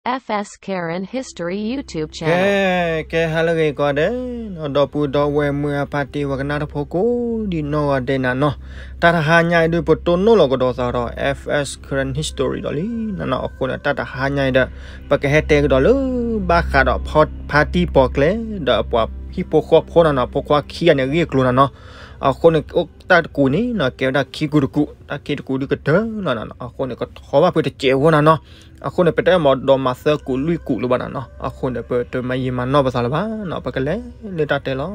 Karen History YouTube Channel. ကဲ ကဲ ဟါလၢအဂ့ၤကိးဂၤဒဲး ဒီပုၢ်ဒီဝဲၢ်မုၢ်အဖါတံၢ် ပှၤကနၣ်တၢ်ဖိကိးဒံနီၢ်ဂၤဒဲးနၤနီၤ, တၢ်တဟါညါအံၤဒုး ပတိၢ်နီၣ်လီၤကဒီးသးဒီး F S Karen History ဒီးလံနၤနီၤ. အဃိန့ၣ် တၢ်တဟါညါအံၤဒီး ပကဟဲတဲကဒီးလၢ ဘၣ်ဃးဒီးဖါတံၢ်ပီၤကျဲ ဒီးအပှၤဟံၣ်ဖိဃီဖိနၤနီၤ, ဖိခွါခံဂၤန့ၣ် ဂ့ၢ်ကျိၤနၤနီၤ. အဃိန့ၣ် တၢ်တကူးန့ၣ်နီၤ ကဲဝဲဒၣ်ခံကူးတကူး, တၢ်ခံတကူးဒုးကတၢၢ်လီၤနၤနီၤ. အဃိန့ၣ် ကထီဘၣ်ဖုးတစဲးဖိနၤနီၤ. အဃိန့ၣ် ပတဲမ့ၢ်ဒီးမၤသၢကူးလွံၢ်ကူးလၢၤဘၣ်နၤနီၤ. အဃိန့ၣ် ပတမၤယံာ်မၤနီၢ်ပသးလၢၤဘၣ်နီၤ, ပကလဲၤလၢတၢ်တဲလီၤ.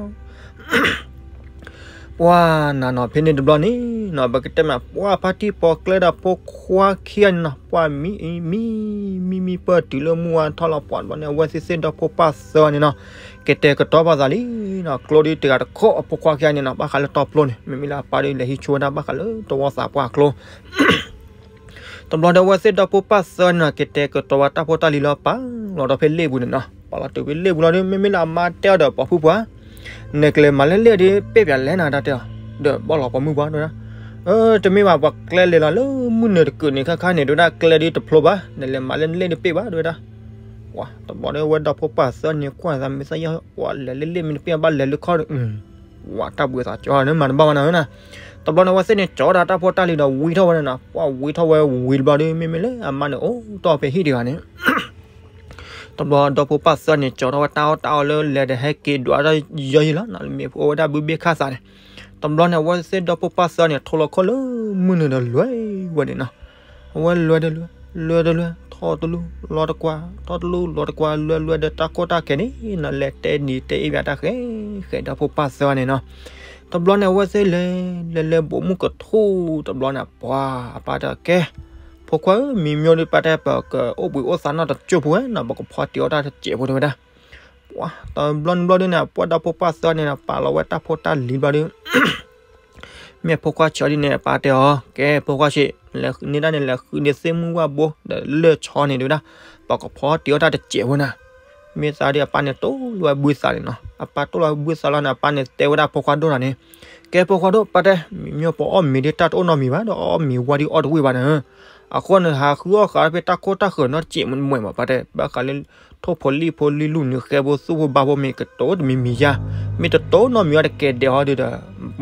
ပှၤနၤနီၤ ဖဲန့ၣ်တဘျီန့ၣ်နီၤ ပကတဲမ့ၢ် ပှၤဖါတံၢ်ပီၤကျဲဒီးဖိခွါခံဂၤန့ၣ်နီၤ, ပှၤမံ မံ မံ မံပၢၢ်တုၤလၢမုၢ်ဝါထီၣ်လီၤ. ပှၤတဘျီန့ၣ် အဝဲသ့ၣ်သ့ၣ်ဒီဖိပၢ်သၢဂၤန့ၣ်နီၤ ကတဲာ်ကတီၤဘၣ်သးလံနီၤ. ကျိဒ်တဂၤတခီ အဖိခွါခံဂၤန့ၣ်နီၤ ဘၣ်ဃးလၢတီပျိန့ၣ် မ့မ့ၢ်လၢအပၢ်ဒ်လဲၤဟံးဆိဝဲဒၣ်ဘၣ်ဃးလၢတဝီသးပှၢ်အကျိ တဘျီဒီး အဝဲသ့ၣ်ဒီဖိပၢ်သၢဂၤန့ၣ်နီၤ ကတဲာ်ကတီၤဝဲတၢ်ဖိတၢ်လံၤလၢပာ်လီၤဒီးဖဲလ့ၣ်ပူၤန့ၣ်နီၤ. ပာ်လီၤတုၤဖဲလ့ၣ်ပူၤလီၤဒီး မ့မ့ၢ်လၢအမါတဲအီၤဒီးပိာ်ဖုပှၤ နကလဲၤမၤလၢလ့ၣ်ဒီး ပ့ၣ်ပၠးလဲၣ်နၤတၢ်တဲအီၤ, ဒီးဘၣ်လီၤပိာ်မုၣ်ပှၤတဲဝဲဒၣ်, တမ့ၢ်ဘၣ် ပှၤကျဲလဲၤလီၤလၢမုၢ်နုာ်တကုးန့ၣ် ခါခါန့ၣ် တဲဝဲဒၣ် ကျဲဒ်တဖျိဘၣ်, နလဲၤမၤလၢလ့ၣ်ဒီးပ့ၣ်ဘၣ် တဲဝဲဒၣ်. ပှၤတဘျီဒီး အဝဲဒီဖိပၢ်သၢဂၤန့ၣ် ကွၢ်သးမ့ၢ်သးယီၤ ပှၤလဲၤလၢလ့ၣ်မ့ၢ်တပ့ၣ်ဘၣ်လဲၤလၢခီဒီး ဝဲတၢ်ဘှံးသးကၠီန့ၣ် မၤတဘၣ်ဘၣ်နၤဧၢနၤ. တဘျီန့ၣ် အဝဲသ့ၣ်န့ၣ် ကၠီဒၣ်တၢ်ဖိတၢ်လံၤဒီးဝံထီၣ်ဝဲန့ၣ်နီၤ. ပှၤဝံထီၣ်ဝဲဝံၤတဘျီဒီး မ့မ့ၢ်လၢအမါန့ၣ် အိၣ်တီၢ်ဖဲဟံၣ်တဂၤန့ၣ် တဘျီဒီဖိပၢ်သၢဂၤန့ၣ် ကၠီထီၣ်ဝဲတၢ်အီၣ်တၢ်အီလၢလဲၤဒီးဟဲက့ၤဒွးတၢ်ယီယံၤလီၤနီၤ, မ့ၢ်အိၣ်ဝဲဒၣ်ဘုဘ့ၣ်ခၣ်သးန့ၣ်. တဘျီန့ၣ် အဝဲသ့ၣ်ဒီဖိပၢ်သၢဂၤန့ၣ် ထိၣ်လီၤခီၣ်လၢမုၢ်နုာ်ဒီးလွဲၢ်ဝဲန့ၣ်နီၤ. အဝဲလွဲၢ်ဒီးလွဲၢ်, လွဲၢ်ဒီးလွဲၢ်, ထီၣ်တလူၢ်လီၤတကွၢ်, ထီၣ်တလူၢ်လီၤတကွၢ်, လွဲၢ်လွဲၢ်ဒီးတၢ်ကီတၢ်ခဲန့ၣ်နီၤ လဲၤတဲနံၤတဲအ့ၣ်ပၠးတၢ်ဃဲၤ ဃဲၤဒီဖိပၢ်သၢဂၤန့ၣ်နီၤ. တဘျီန့ၣ် အဝဲသ့ၣ်လဲၤ လဲၤလဲၤဘိးမုၢ်ကထူၣ် တဘျီန့ၣ် ပှၤအပၢ်တဲကဲ ဖိခွါဧၢ မံၤမၠိဒီး ပၢ်တဲ ပကအိၣ်ဘှံးအိၣ်သါနီၢ်တစိၢ်ဖိဝဲနီၤ, ပကဖီတံၢ်အီၣ်တၢ်တစဲးဖိတဲဝဲဒၣ်. ပှၤတဘျီန့ၣ်ဘျီဒုန့ၣ် ပှၤဒီဖိပၢ်သၢဂၤန့ၣ် ပာ်လီၤဝဲတၢ်ဖိတၢ်လံၤဘျီဒု မ့ၢ်ဖိခွါဆံးဒ်န့ၣ် အပၢ်တဲအီၤ ကဲ ဖိခွါဆံး လဲၤန့ၢ်တၢ်န့ၣ် လဲၤဃုန့ၢ်သ့ၣ်မုၢ်ဝၣ်ဘိ ဒီးလၢၢ်ဆီန့ၣ်တဲဝဲဒၣ်, ပကဖီတံၢ်အီၣ်တၢ်တစဲးဖိနၤ. မ့ၢ်သးဒီးအပၢ်န့ၣ် တိၢ်လီၤဝဲဘုသးန့ၣ်နီၤ. အပၢ်တိၢ်လီၤဝဲဘုသးလီၤန့ၣ် အပၢ်န့ၣ်တဲဝဲဒၣ်ဖိခွါဒိၣ်နၤန့ၣ်, ကဲဖိခွါဒိၣ် ပၢ်တဲ မံၤမၠိပအီၣ်မ့ၤဒီးတၢ်တအိၣ်နီတမံၤဘၣ်ဒီး အီၣ်မ့ၤဝါဒီးအီၣ်တဝံၣ်ဘၣ်န့ၣ် အဃိန့ၣ် ဟးဃုအီၣ်ဃာ်ဖဲတၢ်ခိၣ်တၢ်ဃၢၤနီတစဲးမ့ၢ်မ့ၢ်မး ပၢ်တဲ, ဘၣ်ဃးလၢ ထိၣ်ဖိလံၣ်ဖိလံၣ်လူၢ်နုာ်ဃဲဖိသူၣ်ဖိဘါဖိမ့ၢ်ကတိၤတမံၤမံၤယါ, မ့ၢ်တတိၤနီတမံၤအီၤတကဲဒဲးအီၤဒီး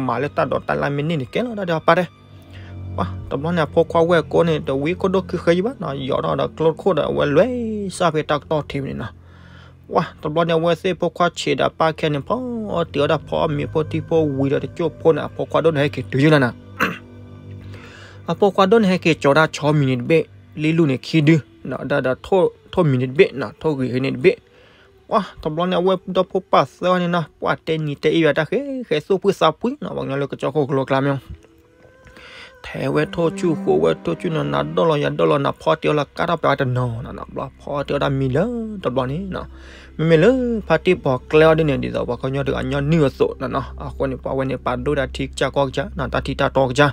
မၤလၢတၢ်ဒိးတၢ်လၢ်မ့ၢ်န့ၢ်န့ၣ်ကဲလီၤ တၢ်တဲအီၤ ပၢ်တဲ. ပှၤတဘျီန့ၣ် အဖိခွါဝဲၢ်ကိန့ၣ် တဝံခိၣ်ဒိၣ်ခံဃဲယံၤဘၣ်နီၤ, ယိးထီၣ်ဒီးကျိတခိၣ်ဒီး အဝဲလွဲၢ်စၢ်ဖဲတၢ်ကတီၢ်ထံးန့ၣ်နီၤ. ပှၤတဘျီန့ၣ် အဝဲသ့ၣ်ဖိခွါဆံးဒီးပၢ်ခဲန့ၣ် ဖီတံၢ်အီၣ်တၢ်ဖီအီၣ်မ့ၤဖိထံဖိဝံၤဒီးတကၠိၢ်ဖိန့ၣ် အဖိခွါဒိၣ်န့ၣ်ဟဲက့ၤတုၤယုၢ်လီၤနၤ အဖိခွါဒိၣ်န့ၣ်ဟဲက့ၤကၠီၤတၢ်ဆီမံၤန့ၣ်တဘ့ၣ်, လံၣ်လူၢ်န့ၣ်ခံဒု, ဒီးထိၣ်မံၤန့ၣ်တဘ့ၣ်နီၤ, ထိၣ်ဂံၢ်ဟဲန့ၣ်တဘ့ၣ်. ပှၤတဘျီန့ၣ် အဝဲဒီဖိပၢ်သၢဂၤန့ၣ်နီၤ ပှၤတဲနံၤတဲအ့ၣ်ယၤတၢ်ဃဲၤဃဲၤသူၣ်ဖှံသးဖှံနီၤ, ပှၤကညီလၢကၠီခိၣ်ကလိကျါမ့ၢ် ထဲဝဲထိၣ်ဆူၣ်ဃိးဝဲထိၣ်ဆူၣ်နီၤ, နၤဒိၣ်လီၤယၤဒိၣ်လီၤ နၤဖီတံၢ်အီၣ်လီၤကါထီၣ်ပှၤတနီၤနီၤ, ဘျီဖီတံၢ်အီၣ်တၢ်မံၤလၢတဘျီန့ၣ်နီၤ, မ့မ့ၢ်လၢဖါတံၢ်ပီၤကျဲအီၤဒ်န့ၣ် ဒ်သိးပှၤကညီတဂၤညီနုၢ်အသိးနီၤ, အဃိန့ၣ် ပှၤဝဲန့ၣ် ပာ်ဒိၣ်တၢ်ထံကစၢ်ကီၢ်ကစၢ်နီၤ, တၢ်ထံတၢ်တီကစၢ်.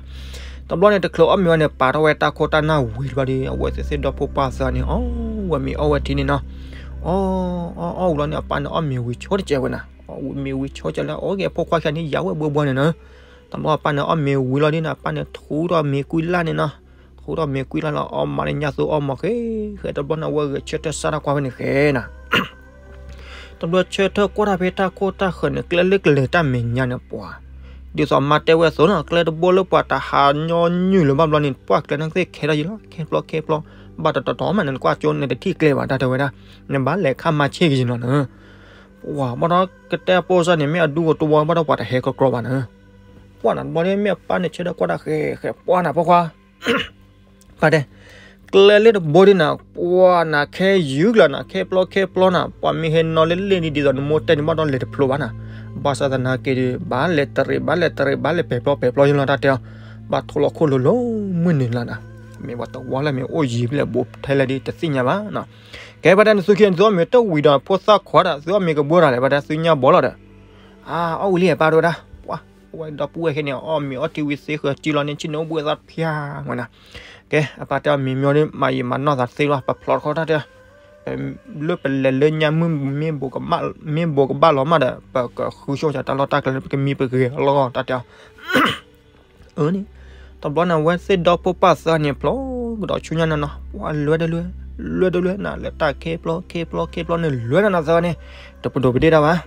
တဘျီန့ၣ် တချုးအီၣ်မ့ၤဝဲန့ၣ် ပာ်ထီၣ်ဝဲတၢ်ခိၣ်တၢ်နၢ်ဝံၤတဘျီဒီး အဝဲသ့ၣ်သ့ၣ်ဒီဖိပၢ်သၢဂၤန့ၣ် အီၣ်ဝဲမ့ၤအီၣ်ဝဲထံန့ၣ်နီၤ, အီၣ်အီၣ်အီၣ်ဝံၤလီၤန့ၣ် အပၢ်န့ၣ်အီၣ်မ့ၤဝံၤဆိတစဲးဝဲနၤ, အီၣ်မ့ၤဝံၤဆိတစဲးလၢ အီၣ်က့ၤအဖိခွါခံဂၤန့ၣ် ယၤဝဲဘှီဘှီန့ၣ်နီၤ. တဘျီအပၢ်န့ၣ်အီၣ်မ့ၤဝံၤလီၤဒ်န့ၣ် အပၢ်န့ၣ်ထူထီၣ်မ့ၤကွံလၢ်န့ၣ်နီၤ, ထူထီၣ်မ့ၤကွံလၢ်လီၤ အီၣ်မးန့ၣ်ညါသူအီၣ်မးဃဲၤဃဲၤ တဘျီန့ၣ် အဝဲဂဲၤဆၢထၢၣ်စးထီၣ်ကွၢ်ဖဲန့ၣ်ဃဲၤနၤ တဘျီဆၢထၢၣ်ကွၢ်တၢ်ဖဲတၢ်ခိၣ်တၢ်ဃၢၤန့ၣ် ကျဲလၢကလဲၤတၢ်မဲာ်ညါန့ၣ်ပှၤ, ဒ်သိးမါတဲဝဲအသိးနီၤ ကျဲတဘိလၢပှၤတဟးညီနုၢ်လၢၤဘၣ်ဘျီန့ၣ် ပှၤကျဲန့ၣ်သ့ၣ်ခဲထီၣ်ယံၤလီၤ ခဲပျီခဲပျီ, ဘၣ်တတီၤတီၤမးန့ၣ် နကွၢ်ကၠိန့ၣ်တထံၣ်ကျဲဘၣ်တၢ်တဲဝဲဒၣ်, နဘၣ်လဲၤခါမၤဆ့ၣ်ကယံၤနီၤနၤ, ပှၤဘၣ်ဒီးကတဲအပိစၢ်န့ၣ် မ့ၢ်အဒူကတဝီဘၣ်ဒီးပှၤတဟဲကကြီဘၣ်နၤ, ပှၤနၤတဘျီန့ၣ် မ့ၢ်အပၢ်န့ၣ်ဆၢထၢၣ်ကွၢ်တၢ်ဃဲၤဃဲၤပှၤနၤဖိခွါ ပၢ်တဲ, ကျဲလၢတဘိဒ်နၤ ပှၤနၤခဲယုၢ်ကျါနၤ ခဲပျီခဲပျီနၤ ပှၤမ့ၢ်ဟဲနီၤလၢလ့ၣ်ဒ်ဒ်သိးနမိၢ်တဲန့ၣ် ဘၣ်ဒီးလဲၤတဖျိဘၣ်နၤ, ဘၣ်ဆၣ်သနာ်က့ဒီး ဘၣ်လဲၤတရံး ဘၣ်လဲၤတရံး ဘၣ်လဲၤပဲာ်ပျီပဲာ်ပျီယလီၤတၢ်တဲအီၤ, ဘၣ်ထိၣ်လီၤခိၣ်လိၤလိၤမုၢ်နုာ်လီၤနၤ, မ့ၢ်ပှၤတဝီလၢမ့ၢ်အိၣ်ယံၤဖဲလဲၣ် ဘူးထဲလဲၣ်ဒ်တသ့ၣ်ညါဘၣ်နၤ, ကဲပၢ်တဲနသုခံနသုအီၣ်မ့ၤတဝံၤဒီး ဖိသၣ်ခွါဒီး သုအီၣ်မ့ၤကဘှီတၢ်လဲၣ် ပၢ်တဲသုညါဘီလီၤဒီး အါ အီၣ်ဝံၤလံပၢ်တဲဝဲဒၣ်, ပှၤ အဝဲဒီပုၢ်ဝဲၢ်ခဲန့ၣ် အီၣ်မ့ၤအီထံဝံၤသ့ဃၢၤ စုလီၤန့ၣ်ဆ့ၣ်နီၤအိၣ်ဘှံးအသးဖၠါဝဲနၤ, ကဲ အပၢ်တဲအီၤမ့ၤမ့ၤဒီး မၤယံာ်မၤနီၢ်သးသ့လီၤ ပဖျီတခီတၢ်တဲ, လၢပလဲၤလၢညါမုၢ် မ့ၢ်ဘိးကဘၣ်လီၤမးဒီး ပကဃုဆိကၢ်တၢ်လီၢ်တၢ်ကျဲလၢပကမံပဂဲၤအလီၢ်တၢ်တဲအီၤ အၢန့ၣ်, တဘျီန့ၣ် အဝဲသ့ၣ်ဒီဖိပၢ်သၢဂၤန့ၣ် ဖျိကဒီးဆူညါန့ၣ်နီၤ, ပှၤလွဲၢ်ဒီးလွဲၢ်, လွဲတလွဲနၤ လၢတၢ်ခ့ပျီခ့ပျီခ့ပျီန့ၣ် လွဲနၤနၤသၢဂၤန့ၣ် တပဒိၣ်ပဒ့တၢ်ဘၣ်.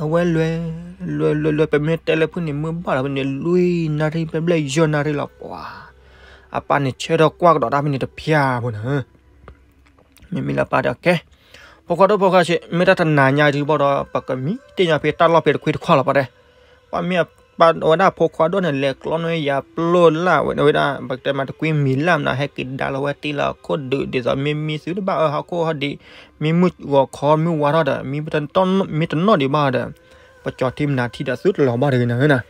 အဝဲလွဲ လွဲလွဲလွဲ ပမ့ၢ်တဲလၢဖုန့ၣ် မုၢ်ဘၣ်လီၤဖဲန့ၣ် လွံၢ်နၣ်ရံၣ်ဘျဲၣ်ဘျဲၣ် ယဲၢ်နၣ်ရံၣ်လီၤပှၤ, အပၢ်န့ၣ်ဆၢထၢၣ်ကွၢ်ကဒီးတၢ်ဖဲန့ၣ်တဖၠၣ်ဖိန့ၣ် မ့မ့ၢ်လၢပၢ်တဲ ကဲ, ဖိခွါဒိၣ်ဖိခွါဆံး မ့ၢ်တၢ်တနၤညါဒုးဘၣ်ဒီး ပကမံတ့ၢ်ညါဖဲတၢ်လီၢ်ဖဲတခွံတခွါလီၤပၢ်တဲ, ပှၤမ့ၢ်အပၢ်ဝဲဒၣ်ဖိခွါဒိၣ်န့ၣ် လဲၤကျီန့ၢ်ယၤပျိလၢ်ဝဲဒၣ် ပကတဲမးတကွံမံၤလၢ်မနုၤ ဟဲက့ၤဒါလီၤဝဲတ့ၢ်လၢခိၣ်ဒုး ဒ်သိးမ့ၢ်မံသုတဘၣ်အၢဟီၣ်ခိၣ်ဟီၣ်ဒံး, မ့ၢ်မုၢ်ဂီၤခီမုၢ်ဝါထီၣ်ဒီး မ့ၢ်တနီၣ်ဒံးဘၣ်ဒီး ပကၠီၤထံမနၤထံဒီးသုတလီၤဘၣ်တဂ့ၤနၤဧၢနၤ.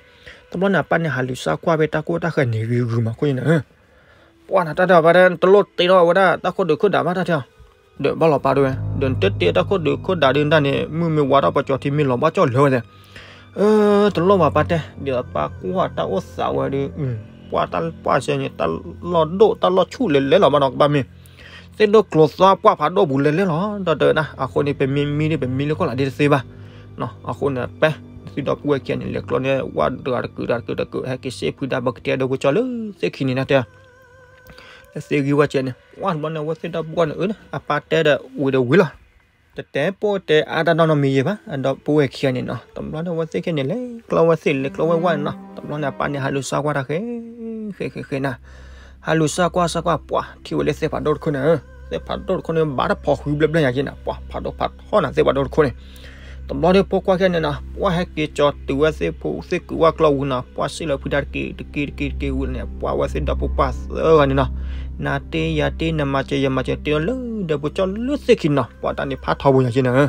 တဘျီန့ၣ် အပၢ်န့ၣ်ဟးလူၤစၢ်ကွၢ်ဖဲတၢ်ခိၣ်တၢ်ဃၢၤန့ၣ်ဂ့ၤဂ့ၤမးခိၣ်န့ၣ်နၤဧၢ ပှၢ်နၤတၢ်ဒီးပၢ်တဲ တလိၣ်တ့ထီၣ်ဝဲဒၣ်တၢ်ခိၣ်ဒုးခိၣ်ဒးဘၣ်တၢ်ထံၣ်အီၤ, ဒီးဘၣ်လီၤပၢ်ဒိၣ်ဝဲ ဒီးနတ့တ့တၢ်ခိၣ်ဒုးခိၣ်ဒးဒုးတၢ်န့ၣ် မုၢ်မ့ၢ်ဝါထီၣ်ပကၠီၤထံမ့ၢ်လီၤဘၣ်ကၠီၣ်လၢဝဲသ့ၣ်, အၢ တလိၣ်ဘၣ်ပၢ်တဲ ဒ်သိးပၢ်ကွၢ်တၢ်အိၣ်သးဝဲဒီး ပှၢ်တၢ်ပှၢ်စဲန့ၣ် တၢ်လီၢ်ဒိၣ်တၢ်လီၢ်ဆူၣ်လဲၤလဲၤလီၤဘၣ်နီၤ ကဘၣ်မ့ၢ် သ့ၣ်ဒိၣ်ကျိၤသွါပှၢ်ဖးဒိၣ်ပူၤလဲၤလဲၤလီၤ ဒီးတဲဝဲဒၣ် အဃိန့ၣ် ပမ့ၢ်မံဒီး ပမံလၢခိၣ်လာ်ဒ်တသ့ဘၣ် အဃိန့ၣ် ပၢ် သုဒီပုၢ်ဝဲၢ်ခံဂၤန့ၣ် လဲၤကျီန့ၢ်ဝဲတဂၤတကုာ် တဂၤတကုာ် တဂၤတကုာ် ဟဲက့ၤစ့ၢ်ဖုဒါ ပကတဲဒီးပကၠီၤလၢသ့ၣ်ခံန့ၣ်နၤတဲ လၢသ့ၣ်ဂံၢ်ဝဲကဲန့ၣ် ပှၢ်တဘျီန့ၣ် အဝဲသ့ၣ်ဒီပုၢ်ဝဲၢ်န့ၣ် အၢ အပၢ်တဲဒီးဝံၤဒီးဝံၤလီၤ, တတဲပိာ်တဲအါတၢ်နီတမံၤယံၤဘၣ် အဒီပုၢ်ဝဲၢ်ခံဂၤန့ၣ်နီၤ တဘျီန့ၣ် အဝဲသ့ၣ်ခံဂၤန့ၣ် လဲၤကျီဝဲသ့ၣ် လဲၤကျီဝဲဝဲန့ၣ်နီၤ တဘျီန့ၣ် အပၢ်န့ၣ် ဟးလူၤစၢ်ကွၢ်တၢ်ဃဲ ဃဲဃဲဃဲနၤ ဟးလူၤစၢ်ကွၢ်စၢ်ကွၢ် ပှၢ်ထံၣ်ဝဲလၢသ့ၣ်ဖးဒိၣ်တခိၣ်န့ၣ် သ့ၣ်ဖးဒိၣ်တခိၣ်န့ၣ် ဘၣ်တဖီၣ်ဃုဘျဲၣ်ဘျဲၣ်ညါက့နၤ ပှၢ်ဖးဒိၣ်ဖးထီနၤ သ့ၣ်ဖးဒိၣ်တခိၣ်န့ၣ် တဘျီဒီးဖိခွါခဲန့ၣ်နီၤ ပှၢ်ဟဲက့ၤကၠီၤတုၤဝဲသ့ၣ်ဖိသ့ၣ်ကုာ်ဝဲကျီဝံၤနီၤ ပှၢ်စံၣ်လီၤဖုဒါတက့ၢ်တက့ၢ်တက့ၢ်တက့ၢ်ဝံၤန့ၣ် ပှၢ်ဝဲသ့ၣ်ဒီပုၢ်ပၢ်သၢဂၤန့ၣ်နီၤ နၤတ့ယၤတ့ နမၤစၢၤယမၤစၢၤ တ့လီၤလၢဒီးပကၠီၤလၢသ့ၣ်ခံန့ၣ်နီၤ ပှၢ်တၢ်န့ၣ်ဖးထီဘိညါက့နၤ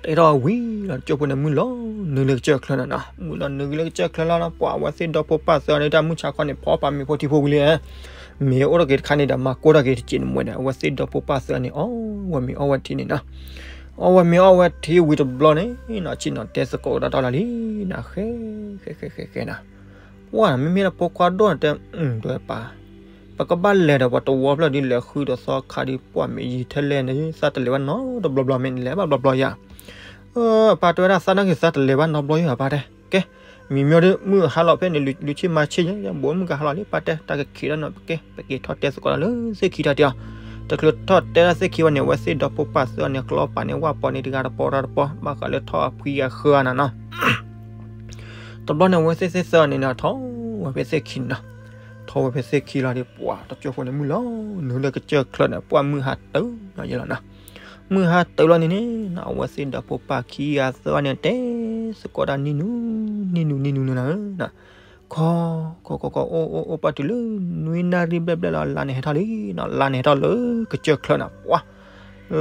တဲထီၣ်ဝံၤလီၤ ကၠိဖိန့ၣ် မုၢ်လီၤနုာ်လၢကစၢၢ်ချၢနၤနီၤ မုၢ်လီၤနုာ်လၢကစၢၢ်ချၢလီၤနီၤ ပှၢ်အဝဲသ့ၣ်ဒီဖိပၢ်သၢဂၤန့ၣ် တၢ်မုၢ်ဆါခီန့ၣ် ဖီပာ်မ့ၤဖိထံဖိဝံၤလံ မ့ၢ်အိၣ်ထီၣ်က့ၤတခါန့ၣ်ဒီး မၤကိၢ်ထီၣ်က့ၤတစဲးန့ၣ်မ့ၢ်ဒီး အဝဲသ့ၣ်ဒီဖိပၢ်သၢဂၤန့ၣ် အီၣ်ဝဲမ့ၤအီၣ်ဝဲထံန့ၣ်နီၤ အီၣ်ဝဲမ့ၤအီၣ်ဝဲထံဝံၤတဘျီန့ၣ်နီၤ ဆ့ၣ်နီၤတဲသကိးကဒီးတၢ်လီၤလံနၤ ဃဲ ဃဲဃဲဃဲဃဲနၤ ပှၢ်မ့မ့ၢ်လၢဖိခွါဒိၣ်န့ၣ်တဲ ဒွဲပၢ် ပကဘၣ်လဲၤဒီးပှၤတဝီဖျၢၣ်ဒ်လဲၤဃုဒီးသီခါဒ်ပှၢ်မ့ၢ်ယံၤထဲလဲၣ်န့ၣ် သးတလဲၤဘၣ်နီတဘျီဘျီ မ့ၢ်နလဲၤဘၣ်ဘျီဘျီယၤ ပၢ်တဲဝဲဒၣ် သးနာ်က့ၤသးတလဲၤဘၣ်နီတဘျီယၤ ပၢ်တဲ ကဲ မံၤမ့ၢ်ဒ်မုၢ်ဟါလီၤဖဲန့ၣ် လူၤဆ့ၣ်မၤဆ့ၣ်ယဲ ဘိးမုၢ်ကဟါလီၤလံ ပၢ်တဲ တၢ်ကခံးဒီးနီၤ ကဲ ပက့ၤထီၣ်တဲသကိးဒီးလၢသ့ၣ်ခံတၢ်တဲအီၤ တချုးထီၣ်တဲဒၣ်သ့ၣ်ခံဝဲန့ၣ် အဝဲသ့ၣ်ဒီဖိပၢ်သၢဂၤန့ၣ် ကျီပာ်န့ၣ် ဝၣ်ပီန့ၣ် တဂၤတပီၤတဂၤတပီၤ ဘၣ်ဃးလၢထီၣ်အဖှံအဃၢၤနၤနီၤ တဘျီန့ၣ် အဝဲသ့ၣ်သ့ၣ်သၢဂၤန့ၣ်နီၤ ထီၣ်ဝဲဖဲသ့ၣ်ခံန့ၣ်နီၤ ထီၣ်ဝဲဖဲသ့ၣ်ခံလီၤဒီး ပှၢ်တကၠိဖိန့ၣ် မုၢ်လီၤနုာ်လၢကစၢၢ်ချၢန့ၣ် ပှၢ်မုၢ်ဟါတုၤလီၤယဲလီၤနီၤ မုၢ်ဟါတုၤလီၤန့ၣ်န့ၣ် အဝဲသ့ၣ်ဒီဖိပၢ်ခံဂၤသၢဂၤန့ၣ် တဲသကိးတၢ်နံၣ်နူ နံၣ်နူ နံၣ်နူနၤ ခီ ခီခီခီ အိၣ်အိၣ်အိၣ်ပၢ်တုၤလၢ နွံနၣ်ရံၣ်ဘျဲၣ်ဘျဲၣ်လီၤ လါန့ၣ်ဟဲထီၣ်လံနီၤ လါန့ၣ်ဟဲထီၣ်လၢကစၢၢ်ချၢနၤ ပှၢ်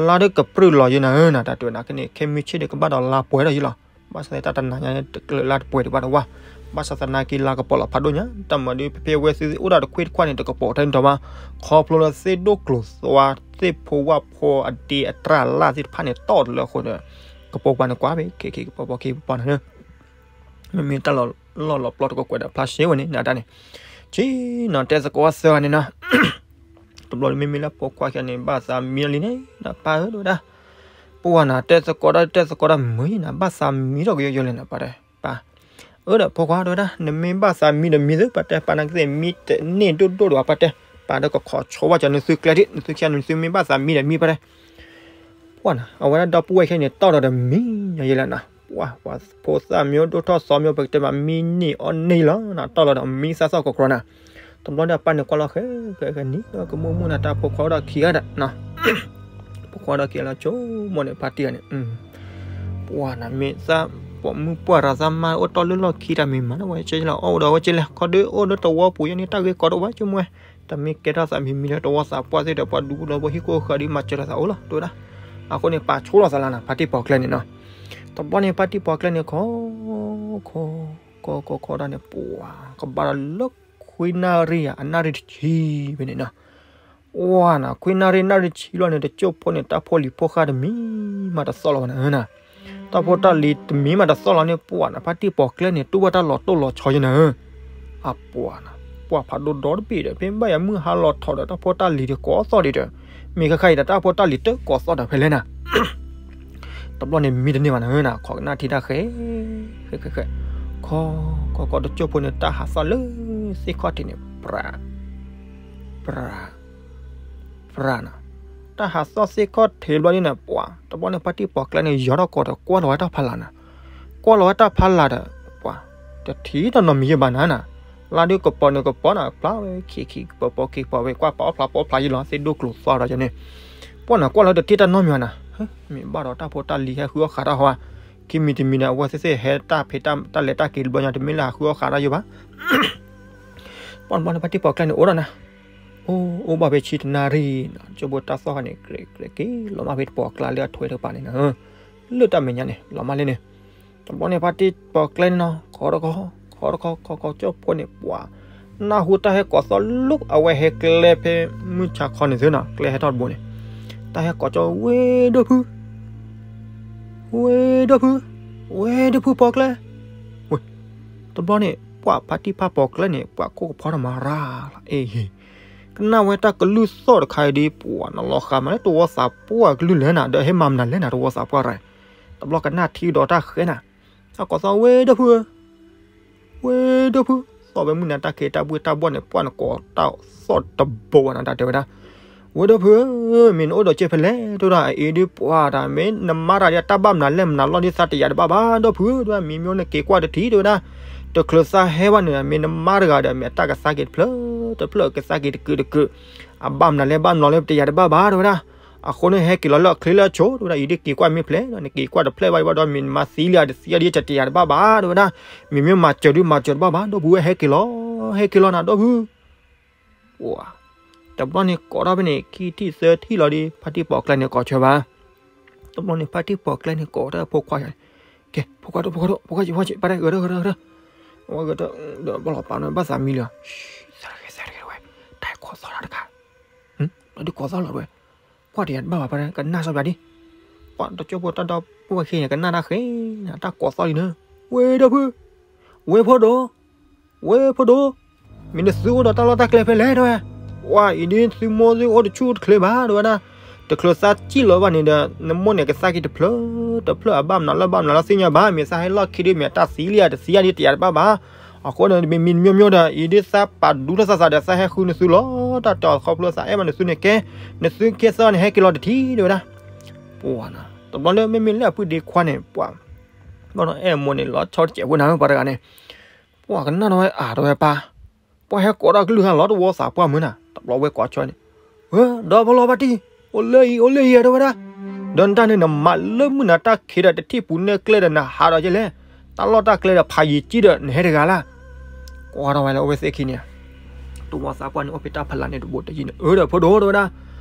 လါဒီးကပြုၢ်လီၤယဲနၤဧၢနၤ တၢ်တဲဝဲနၤက့န့ၣ် ခဲမုၢ်ဆ့ၣ်ဒီးကဘၣ်ဒီးလါပှဲၤထီၣ်ယဲလီၤ ဘၣ်ဆၣ်သနာ်က့တၢ်တနၤညါန့ၣ် တကျၢၤလါတပှဲၤဒံးဘၣ်တဝၢ် ဘၣ်ဆၣ်သနာ်က့လါကပီၤလီၤဖးဒိၣ်ညါ တၢ်မၤဒ်ဖဲဖဲဝဲသ့ၣ်အိၣ်ဒၣ်တခွ့တခွါန့ၣ် တကပီၤထဲန့ၣ်ဒီးဘၣ် ခီဖျိလၢသ့ၣ်ဒိၣ်ကျိၤသွါ သ့ၣ်ဖိဝၣ်ဖိအဒ့အတြၢ်လၢ်သ့ၣ်တဖၣ်န့ၣ် တီၢ်တလၢအဃိန့ၣ် ကပီၤပှၢ်န့ၣ်ကွၢ်ဖဲ ခ့ခ့ကပီၤပီၤခ့ပီၤပီၤနၤ မ့မ့ၢ်တၢ်လီၤလီၢ်လီၤပျီတကကွဲးဒီးဖျါရှဲဝဲန့ၣ် နတၢ်န့ၣ် ဆ့ၣ်နီၤတဲသကိးဝဲသၢဂၤန့ၣ်နီၤ တဘျီမ့မ့ၢ်လၢဖိခွါခံဂၤန့ၣ် ဘၣ်သးမံလံန့ၣ် နပၢ်ဧၢ တဲဝဲဒၣ် ပှၢ်နၤ တဲသကိးတၢ် တဲသကိးတၢ်မုာ်နၤ ဘၣ်သးမံထီၣ်ကယီယီလဲၣ်နၤ ပၢ်တဲ ပၢ် အၢ ဒီးဖိခွါ တဲဝဲဒၣ် နမ့ၢ်ဘၣ်သးမံဒီးမံသု ပၢ်တဲ ပၢ်နာ်က့သ့ၣ်မံတန့ၢ်ဒိၣ်ဒိၣ်ဒီး ပၢ်တဲ ပၢ်ဒီးကခိးဆိဝဲကၠီနသုကျဲဒ် နသုခံဂၤန့ၣ် နသုမ့ၢ်ဘၣ်သးမံဒီးမံ ပၢ်တဲ ပှၢ်နၤ အဝဲဒၣ်ဒီပုၢ်ဝဲၢ်ခံဂၤန့ၣ် တီၢ်ဒီးဒီးမံညီယဲလၢနၤ ပှၢ် ပှၤဖိသၣ်မံအိၣ်ဒိၣ်ထီၣ်သီမံအိၣ် ပကတဲမး မံန့ၢ်အီၣ်န့ၢ်လီၤနၤ တီၢ်လီၤဒီးမံသၣ်သီၣ်ကီကီနၤ တဘျီဒီးအပၢ်န့ၣ်ကွၢ်လီၤဃဲ ဃဲဃဲနံၤ ဒီးကမိၣ်မုၢ်နၤ တၢ်ဖိခွါအိၣ်ဒီးခံဂၤဒီး ဖိခွါဒီးခံဂၤလီၤ ဆိကမိၣ်န့ၣ် ဖါတံၢ်ဂၤန့ၣ် ပှၢ်နၤ မ့ၢ်သးပိာ်မုၣ်ပှၢ်ရၤသးမါအိၣ်တီၢ်လၢလီၢ်ခံတၢ်မံၤမး ဝဲကဲလီၤ အီၣ်အိၣ်ဒီးဝဲကဲလဲၣ် ခီဒုးအိၣ်လၢတဝီပူၤယဲန့ၣ် တၢ်ဂ့ၢ်ကီတအိၣ်ဘၣ် ဆိကမိၣ်ဝဲ တမ့ၢ်ကဲထီၣ်သးမံမံလၢတဝီသးပှၢ်သ့ၣ်ဒီး ပှၤဒူပူၤဒီးပှၤဟံၣ်ကိၢ်ဃၢၤဒ်မၤစၢၤလိာ်သးအိၣ်လီၤ တဲဝဲဒၣ် အဃိန့ၣ် ပာ်ဆိလီၤသးလၢနၤ ဖါတံၢ်ပိာ်ကျဲန့ၣ်နီၤ တဘျီန့ၣ် ဖါတံၢ်ပိာ်ကျဲန့ၣ် ခီ ခီ ခီ ခီ ခီဒၣ်န့ၣ် ပှၢ် ကဘၣ်ဒီးလၢခွံနၣ်ရံၣ်ဧါ အနၣ်ရံၣ်တဆံဖဲန့ၣ်နီၤ ပှၢ်နၤ ခွံနၣ်ရံၣ် နၣ်ရံၣ်တဆံလီၤန့ၣ် တကၠိၢ်ဖိန့ၣ် တၢ်ဖိလံၤဖိဃၢ်တမံၤမးတသီၣ်လီၤဘၣ်နၤဧၢနၤ တၢ်ဖိတၢ်လံၤတမံၤမးတသီၣ်လီၤန့ၣ် ပှၢ်နၤ ဖါတံၢ်ပိာ်ကျဲန့ၣ် တူၢ်ဘၣ်တၢ်လီၤတိၢ်လီၤဆီယဲနၤဧၢ အပှၢ်နၤ ပှၢ်ဖးဒိၣ်ဒီတဘ့ၣ်ဒီး ဖဲဘၣ်ယၤမုၢ်ဟါလီၤထီၣ်ဒီး တၢ်ဖိတၢ်လံၤဒီးကိးသီၣ်ဒံးဒီး မ့ၢ်ခါခါအံၤဒီး တၢ်ဖိတၢ်လံၤတကိးသီၣ်ဒီးဖဲလဲၣ်နၤ တဘျီန့ၣ်မံတန့ၢ်ဘၣ်နၤဧၢနၤ ခိးကနၣ်ထံတၢ်ဃဲ ဃဲဃဲဃဲ ခီ ခီ ခီ တကၠိၢ်ဖိန့ၣ် တၢ်ဟးသီၣ်လၢသ့ၣ်ခီၣ်ထံးန့ၣ် ပြး ပြး ပြးနၤ, တၢ်ဟးသီၣ်သ့ၣ်ခီၣ်ထံးဘျီဒ်န့ၣ် ပှၤ တဘျီန့ၣ် ဖါတံၢ်ပိာ်ကျဲန့ၣ် ယီၤထီၣ်ကိးဒီးကွၢ်လီၤဝဲတၢ်ဖီလာ်နၤ, ကွၢ်လီၤဝဲတၢ်ဖီလာ်ဒီး ပှၤ တထံၣ်တၢ်နီတမံၤယဘၣ်နၤနၤ, လါဒုးကပီၤန့ၣ်ကပီၤနၤ ဖျါဝဲခံခံ ကပီၤက့ၤပီၤဝဲ ကွၢ်ပာ်အီၣ်ဖျါပာ်အီၣ်ဖျါယံၤလီၤ သ့ၣ်ဒိၣ်ကျိၤသီဒီးယန့ၣ်, ပှၤနၤကွၢ်လီၤတထံၣ်တၢ်နီတမံၤနၤ, မ့ၢ်ဘၣ်ဒီးတၢ်ဖိတၢ်လံၤဟဲဃုအီၣ်ဃးတၢ်ဟီဧါ, ခံမံၤတမံၤန့ၣ် အဝဲသ့ၣ်သ့ၣ်ဟဲတၢ်ဖံးတၢ်လဲၤတၢ်က့ၤတဘျီညါ တမ့ၢ်လၢဟးဃုအီၣ်ဃးတၢ်ယဘၣ် ပှၤတဘျီန့ၣ် ဖါတံၢ်ပိာ်ကျဲန့ၣ် အိၣ်ဒီးနၤ, အိၣ် အိၣ်ဘၣ်ဖဲဆံတနၣ်ရံၣ်နၤ, ကၠိဖိတၢ်သီၣ်ခါန့ၣ် ကြဲးကြဲးက့ၤလီၤမၢ်ဖဲတပိာ်ကျဲလၢအထွဲတကပၤန့ၣ်နၤ, လၢတၢ်မဲာ်ညါန့ၣ် လီၤမၢ်လၢန့ၣ်, တဘျီန့ၣ် ဖါတံၢ်ပိာ်ကျဲန့ၣ်နီၤ ခိးတခီ ခိးတခီခိးတခီ ကၠိဖိန့ၣ် ပှၤ နၢ်ဟူတၢ်ဟဲကိးသီၣ်လိာ် အဝဲဟဲကျဲဖဲမုၢ်ဆါခီန့ၣ်သုနီၤ ကျဲဟဲထီၣ်တဘိန့ၣ်, တၢ်ဟဲကိးကၠိ ဝ့ၢ်ဒိၣ်ဖု ဝ့ၢ်ဒိၣ်ဖု, ဝ့ၢ်ဒိၣ်ဖုပိာ်ကျဲ, ဝ့ၢ်, တဘျီန့ၣ် ပှၤဖါတံၢ်ဖါပိာ်ကျဲန့ၣ် ပှၤခိၣ်ကဖီထီၣ်မၤရၤလီၤ အ့ၣ်, ကနၣ်ဝဲတၢ်ကလုၢ်သီၣ်တခါအံၤဒ် ပှၤနလီၤဃာ်မးလၢတဝီသးပှၢ်ကလုၢ်လဲၣ်နၤ ဒီးဟဲမၤမနုၤလဲၣ်နၤ တဝီသးပှၢ်ရၤ, တဘျီကနၣ်ထံဒီးတၢ်ဃဲနၤ, တၢ်ကိးသီၣ် ဝ့ၢ်ဒိၣ်ဖုဧၢ ဝ့ၢ်ဒိၣ်ဖု, သီၣ်ဝဲမုၢ်နၤတၢ်ခ့တၢ်ဘှ့ၣ်တၢ်ဘီၣ်န့ၣ် ပှၤနကိးတၢ်သီၣ်တဘိဝဲနၤ တၢ်တဲဝဲဒၣ်, ဝ့ၢ်ဒိၣ်ဖုဧၢ, မ့ၢ်နအိၣ်ဒီးကဲဖဲလဲၣ် တဲဝဲဒၣ်, အအံၤဒ်ပှၤတၢ် မ့ၢ်နမါတဂၤဒ်တၢ်ဘၣ်မနုၤလဲၣ်မနုၤလီၤဒ်သးတယာ်တဘၣ်ဘၣ် ဒိၣ်ဖုဧၢ, တဲဝဲဒၣ် မံမီၢ်နက့ၤကွၢ်တထံၣ် တဲဝဲဒၣ်, တချုးသးဟဲဘၣ်န့ၣ် မ့ၢ်နမါတဂၤဒီး မ့ၢ်အတၢ်ကသါက့ၤတဖျၢၣ်တဖျၢၣ် ကသါက့ၤတကုာ်တကုာ်, အဘၣ်မနုၤလဲၣ်ဘၣ်မနုၤလီၤလၢတယာ်တဘၣ်ဘၣ် တဲဝဲဒၣ် အဃိန့ၣ် ဟဲက့ၤလီၤလၢအချ့လၢအဆိ တဲဝဲဒၣ်, အံၤဒ်က့ၤကွၢ်မ့ၢ်ဖျဲးဒီး နက့ၤကွၢ်တဖျၢၣ်ဘၣ်ဘၣ်ဒီး မ့ၢ်နမၤသံလံဧါတသံလံဧါဒ်တယာ်တဘၣ်ဘၣ် တဲဝဲဒၣ်, မ့မ့ၢ်မၤစၢၤဒ်မၤစၢၤတဘၣ်ဘၣ် ဒိၣ်ဖုဧၢ ဟဲက့ၤလီၤ ဟဲက့ၤလီၤနၤ ဒိၣ်ဖု, တဘျီန့ၣ်ကိးထီၣ်ဖဲန့ၣ် ခံထံၣ်သၢထံၣ်လီၤဒီး ဖါတံၢ်ပိာ်ကျဲန့ၣ်ကိးဆၢဘၣ်, တဘျီန့ၣ် ဖါတံၢ်ပိာ်ကျဲန့ၣ်ကိးတၢ်ဖိခွါ, ကဲ ဖိခွါဒိၣ် ဖိခွါဒိၣ် ဖိခွါ ဖိခွါ ပၢ်တဲ ဂဲၤထီၣ် ဂဲၤထီၣ် ဂဲၤထီၣ်, အဝဲဂဲၤထီၣ် ဒီးဘၣ်လီၤပာ်နီၤ ဘၣ်သးမံလံလီၤ, သးတဂဲၤ သးတဂဲၤဝဲ, တၢ်ကိးသီၣ်လီၤတခါ, ဘျီဒုးကိးသီၣ်လီၤဝဲ, ကွၢ်တယာ်တဘၣ်ဘၣ် ပၢ်တဲ ကနၣ်စီၤပၠးဒ်, ပှၤတကၠိဖိတၢ်ဒီပုၢ်ဝဲၢ်ခံန့ၣ် ကနၣ်တၢ်ဃဲနၤ တၢ်ကိးသီၣ်လံနၤ, ဝ့ၢ်ဒိၣ်ဖု, ဝ့ၢ်ဖိဒိၣ် ဝ့ၢ်ဖိဒိၣ်, မ့ၢ်နသုအိၣ်ဒီးတၢ်လီၢ်တၢ်ကျဲဖဲလဲၣ် တဲဝဲ, ပှၤအံၤဒ်သုမိၢ်သုအိၣ်တဆူၣ်တချ့ဘၣ် တဲဝဲဒၣ်, တချုးသးစံၣ်လီၤဘၣ်န့ၣ်ဒီး နမိၢ်န့ၣ်ကသါက့ၤတဖျၢၣ်တဖျၢၣ် အဘၣ်မနုၤလၢဘၣ်မနုၤလၢသ့ၣ်ညါဘၣ်, မ့ၢ်သးဟဲလီၢ်ခံဒ်မ့ၢ်အတၢ်သံလံဧါတသံဧါဒ်တယာ်တဘၣ်ဘၣ်, အဃိန့ၣ် မ့ၢ်မံၤတမံၤမံၤဒီး အံၤဒ်သးပာ်ဒူထီၣ်သးသးဒီး သးဟဲဃုနသုလီၤ, တၢ်တဲအီၤခီဖျိသးအဲၣ်ဘၣ်နသုန့ၣ်ကဲ, နသုကဲသၢန့ၣ် ဟဲက့ၤလီၤတထံၣ် တဲဝဲဒၣ်, ပှၤနၤ, တဘျီလၢမ့မ့ၢ်လၢအပုၢ်ဒ့ခွါန့ၣ် ပှၤ ဘၣ်ဒီးအဲၣ်မိၢ်န့ၣ် လီၤဆီတစဲးဖိနၤ ပှၤတဂၤန့ၣ်, ပှၤကနၣ်ထီၣ်ဝဲအါ တဲဝဲပၢ်, ပှၤဟဲကိးတၢ်ကလုၢ်ဟါလီၤ တဝီသးပှၢ်မုၢ်နၤ, တဘျီဝဲကိးဆီန့ၣ်, ဝဲ ဒီးဖီလီၤဘၣ်တံၢ်, အိၣ်လၢအံၤ အိၣ်လၢအံၤ တဲဝဲဒၣ်, ဒီးနတၢ်န့ၣ် နမၤလၢမုၢ်နၤတၢ်ခံးဒီး တထံၣ်ပူၤနဲၣ်ကျဲဒီး နဟးဒီးကဲလဲၣ်, တၢ်လီၢ်တၢ်ကျဲဒီး ဖးယံာ်ကံၢ်ဒီး နဟဲတဂၤလၢ် ကွၢ်ထီၣ်ဝဲလၢအိၣ်ဝဲသ့ၣ်ခံန့ၣ်, တဝီသးပှၢ်န့ၣ် အိၣ်ဖဲတၢ်ဖီလာ်န့ၣ်တဘိတယုၢ်န့ၣ် အၢ ဒီးဖိဒိၣ် တဲဝဲဒၣ်,